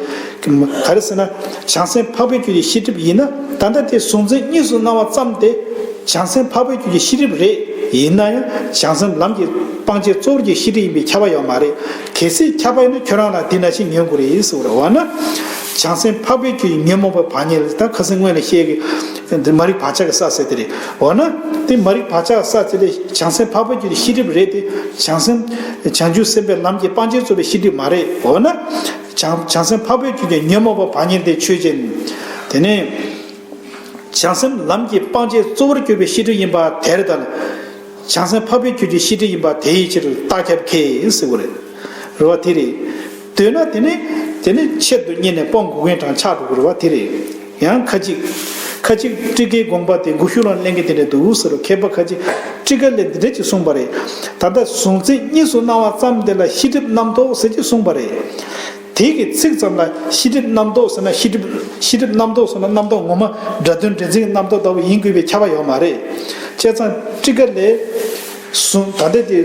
ག་རེ་ཟེར་ན། བྱང་སེམས་འཕགས་པའི་རྒྱུད་ཀྱི་ཤེས་སྒྲིབ་ཡིན་ན། ད་ལྟ་དེ་གཟུང་འཛིན་གཉིས་སུ་སྣང་བ་ཙམ་དེ་བྱང་སེམས་འཕགས་པའི་རྒྱུད་ཀྱི་ཤེས་སྒྲིབ་རེད། ཡིན་ན་ཡང་བྱང་སེམས་ལམ་གྱི་སྤང་བྱའི་གཙོ་བོར་གྱི་ཤེས་སྒྲིབ་ཡིན་པས་ཁྱབ་པ་ཡོད་མ་རེད། གལ་སྲིད་ཁྱབ་པ་ཡིན་ན་ཁྱོད་རང་ལ་དེ་ནང་བཞིན་ཉོན་དགོས་རེད་ཟེར་བ་རེད། འོ་ན། བྱང་སེམས་འཕགས་པའི་རྒྱུད་ཀྱི་ཉོན་མོངས་པ་བག་ཉལ། ད་ཁ་སང་སྔོན་ལ་བཤད་ཀྱི་འདི་མ་རིག་བག་ཆགས་ཀྱི་ས་ཟེར་དེ་རེད། འོ་ན། དེ་མ་རིག་བག་ཆགས་ས་དེ་ལས་བྱང་སེམས་འཕགས་པའི་རྒྱུད་ཀྱི་ཤེས་སྒྲིབ་རེད་དེ། བྱང་སེམས་བྱང་ཆུབ་སེམས་དཔའི་ལམ་གྱི་སྤང་བྱའི་གཙོ་བོའི་ཤེས་སྒྲིབ་མ་རེད། འོ་ན། བྱང་བྱང་སེམས་འཕགས་པའི་རྒྱུད་ཀྱི་ཉོན་མོངས་པ་བག་ཉལ་དེ་ཆོས་ཅན། དེ་ནས། བྱང་སེམས་ལམ་གྱི་སྤང་བྱའི་གཙོ་བོར་གྱུར་པའི་ཤེས་སྒྲིབ་ཡིན་པ་དེར་ཐལ། བྱང་སེམས་འཕགས་པའི་རྒྱུད་ཀྱི་ཤེས་སྒྲིབ་ཡིན་པ་དེའི་ཕྱིར་རྟགས་ཁྱབ་ཁས་ཟེར་བ་རེད། རེད་བ། དེ་རེད། འདོད་ན་དེ་ནི་དེ་ནི་ཆེད་དུ་གཉེར་ནས་སྤོང་དགོས་མཁན་གྲངས་ཆགས་འགྲོ་གི་རེད་བ། དེ་རེད། ཡང་ཁ་ཅིག་ཁ་ཅིག་ཊཱི་ཀའི་དགོངས་པ་དེ་མགོ་གཞུག་ལ་ལེན་མཁན་དེ་འདྲ་འདུག་ཟེར་རོ། མཁས་པ་ཁ་ཅིག་ཊཱི་ཀ་ལས་འདི་འདྲ་ཅིག་གསུངས་པ་རེད། ད་ལྟ་གཟུང་འཛིན་གཉིས་སུ་སྣང་བ་ཙམ་དེ་ལ་ཤེས་སྒྲིབ་རྣམ་རྟོག་ཟེར་གྱི་གསུངས་པ་རེད། དེ་གི་ཚིག་ཙམ་ལ་ཤེས་སྒྲིབ་རྣམ་རྟོག་ཟེར་ན། ཤེས་སྒྲིབ་ཤེས་སྒྲིབ་རྣམ་རྟོག་ཟེར་ན་རྣམ་རྟོག་ངོ་མ་སྒྲ་དོན་འདྲེན་འཛིན་གྱི་རྣམ་རྟོག་ལྟ་བུ་ཡིན་དགོས་པའི་ཁྱབ་པ་ཡོད་མ་རེད། བྱས་ཙང་ཊཱི་ཀ་ལས་གཟུང་ད་ལྟ་དེ།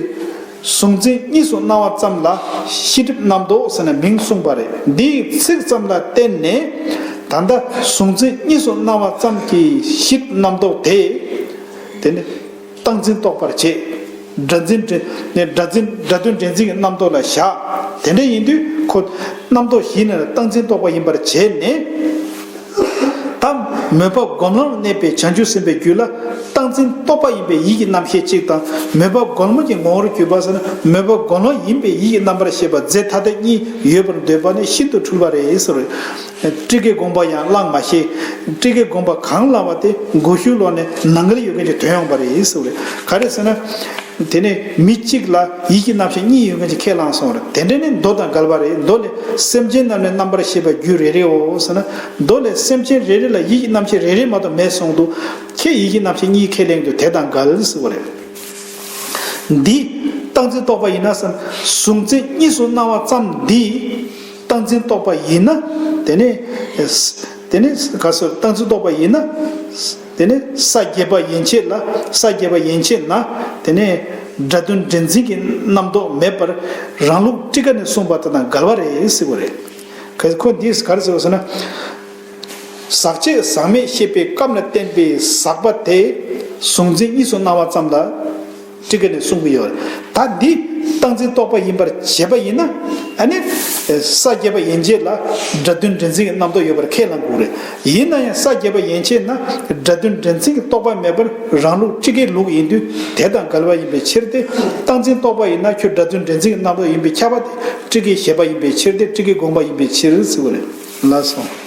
གཟུང་འཛིན་གཉིས་སུ་སྣང་བ་ཙམ་ལ་ཤེས་སྒྲིབ་རྣམ་རྟོག་ཟེར་ན་མིང་གསུངས་པ་རེད། འདིའི་ཚིག་ཙམ་ལ་བརྟེན་ནས་ད་ལྟ་གཟུང་འཛིན་གཉིས་སུ་སྣང་བ་ཙམ་གྱི་ཤེས་སྒྲིབ་རྣམ་རྟོག་དེ། དེ་ནི་རྟག་འཛིན་རྟོག་པར་བྱེད། སྒྲ་འཛིན་འདྲེན་ནས་སྒྲ་འཛིན་སྒྲ་དོན་འདྲེན་འཛིན་གྱི་རྣམ་རྟོག་ལ་བཞག་དེ་འདྲ་ཡིན་དུས་ཁོ། རྣམ་རྟོག་བཞི་ནི་རྟག་འཛིན་རྟོག་པ་ཡིན་པར་བྱས་ནས། ད་མོས་པ་སྒོམ་ལམ་ལ་གནས་པའི་བྱང་ཆུབ་སེམས་དཔའི་རྒྱུད་ལ་རྟག་འཛིན་རྟོག་པ་ཡིན་པའི་ཡིད་ཀྱི་རྣམ་ཤེས་གཅིག་དང་། མོས་པ་སྒོམ་ལམ་གྱི་ངོ་བོར་གྱུར་པ་ཟེར་ན། མོས་པ་སྒོམ་ལམ་ཡིན་པའི་ཡིད་ཀྱི་རྣམ་པར་ཤེས་པ་རྫས་ཐ་དད་གཉིས་ཡོད་པར་འདོད་པ་ནི་ཤིན་ཏུ་འཁྲུལ་པ་རེད་ཟེར། སྤྲུལ་སྐུའི་དགོངས་པ་ཡང་བླང་མ་ཤེས། སྤྲུལ་སྐུའི་དགོངས་པ་གང་བླངས་པ་དེ་མགོ་གཞུག་ལོག་ནས་ནང་ཁུལ་ཡོད་མཁན་གྱི་དོན་ཡོང་པ་རེད་ཟེར་བ་རེད། ག་རེ་ཟེར་ན། དེ་ནས་མི་གཅིག་ལ་ཡིད་ཀྱི་རྣམ་ཤེས་གཉིས་ཡོད་མཁན་གྱི་ཁས་བླངས་སོང་བ་རེད། དེ་འདྲ་ནི་མདོ་དང་འགལ་བ་རེད། མདོ་ལས་སེམས་ཅན་རྣམས་ནི་རྣམ་པར་ཤེས་པ་རྒྱུད་རེ་རེའོ་ཟེར་ན། མདོ་ལས་སེམས་ཅན་རེ་རེ་ལ་ཡིད་ཀྱི་རྣམ་ཤེས་རེ་རེ་མ་གཏོགས་མེད་གསུངས་འདུག་ཁྱེད་ཡིད་ཀྱི་རྣམ་ཤེས་གཉིས་ཁས་ལེན་དུས་དེ་དང་འགལ་ཟེར་བ་རེད། འདི་རྟག་འཛིན་རྟོག་པ་ཡིན་ན་ཟེར་ན། གཟུང་འཛིན་གཉིས་སུ་སྣང་བ་ཙམ་འདི་རྟག་འཛིན་རྟོག་པ་ཡིན་ན། དེ་ནས། དེ་ནས་ག་སོ་རྟག་འཛིན་རྟོག་པ་ཡིན་ན། དེ་ནས་ས་བརྒྱད་པ་ཡན་ཆད་ལ། ས་བརྒྱད་པ་ཡན་ཆད་ན། དེ་ནས་སྒྲ་དོན་འདྲེན་འཛིན་གྱི་རྣམ་རྟོག་མེད་པར་རང་ལུགས་སྤྲུལ་སྐུ་ནས་གསུངས་པ་དེ་དང་འགལ་བ་རེད་ཟེར་བ་རེད། ཁོ་འདིས་ག་རེ་ཟེར་བ་ཟེར་ན། ཟག་བཅས་ཟག་མེད་ཤེས་པའི་སྐབས་ན་བསྟན་པའི་ཟག་པ་དེ་གཟུང་འཛིན་གཉིས་སུ་སྣང་བ་ཙམ་ལ་སྤྲུལ་སྐུ་ནས་གསུང་གི་ཡོད་རེད། ད་འདི་རྟག་འཛིན་རྟོག་པ་ཡིན་པར་བྱས་པ་ཡིན་ན། ཨ་ནི། ས་བརྒྱད་པ་ཡན་ཆད་ལ་སྒྲ་དོན་འདྲེན་འཛིན་གྱི་རྣམ་རྟོག་ཡོད་པར་ཁས་བླང་དགོས་རེད། ཡིན་ན་ཡང་ས་བརྒྱད་པ་ཡན་ཆད་ན་སྒྲ་དོན་འདྲེན་འཛིན་གྱི་རྟོག་པ་མེད་པར་རང་ལུགས་སྤྲུལ་སྐུའི་ལུགས་ཡིན་དུས་དེ་དང་འགལ་བ་ཡིན་པའི་ཕྱིར་ཏེ། རྟག་འཛིན་རྟོག་པ་ཡིན་ན་ཁྱོད་སྒྲ་དོན་འདྲེན་འཛིན་གྱི་རྣམ་རྟོག་ཡིན་པས་ཁྱབ་པ་སྟེ། སྤྲུལ་སྐུའི་བཞེད་པ་ཡིན་པའི་ཕྱིར་ཏེ། སྤྲུལ་སྐུའི་དགོངས་པ་ཡིན་པའི་ཕྱིར་ཟེར་བ་རེད། ལགས་སོ།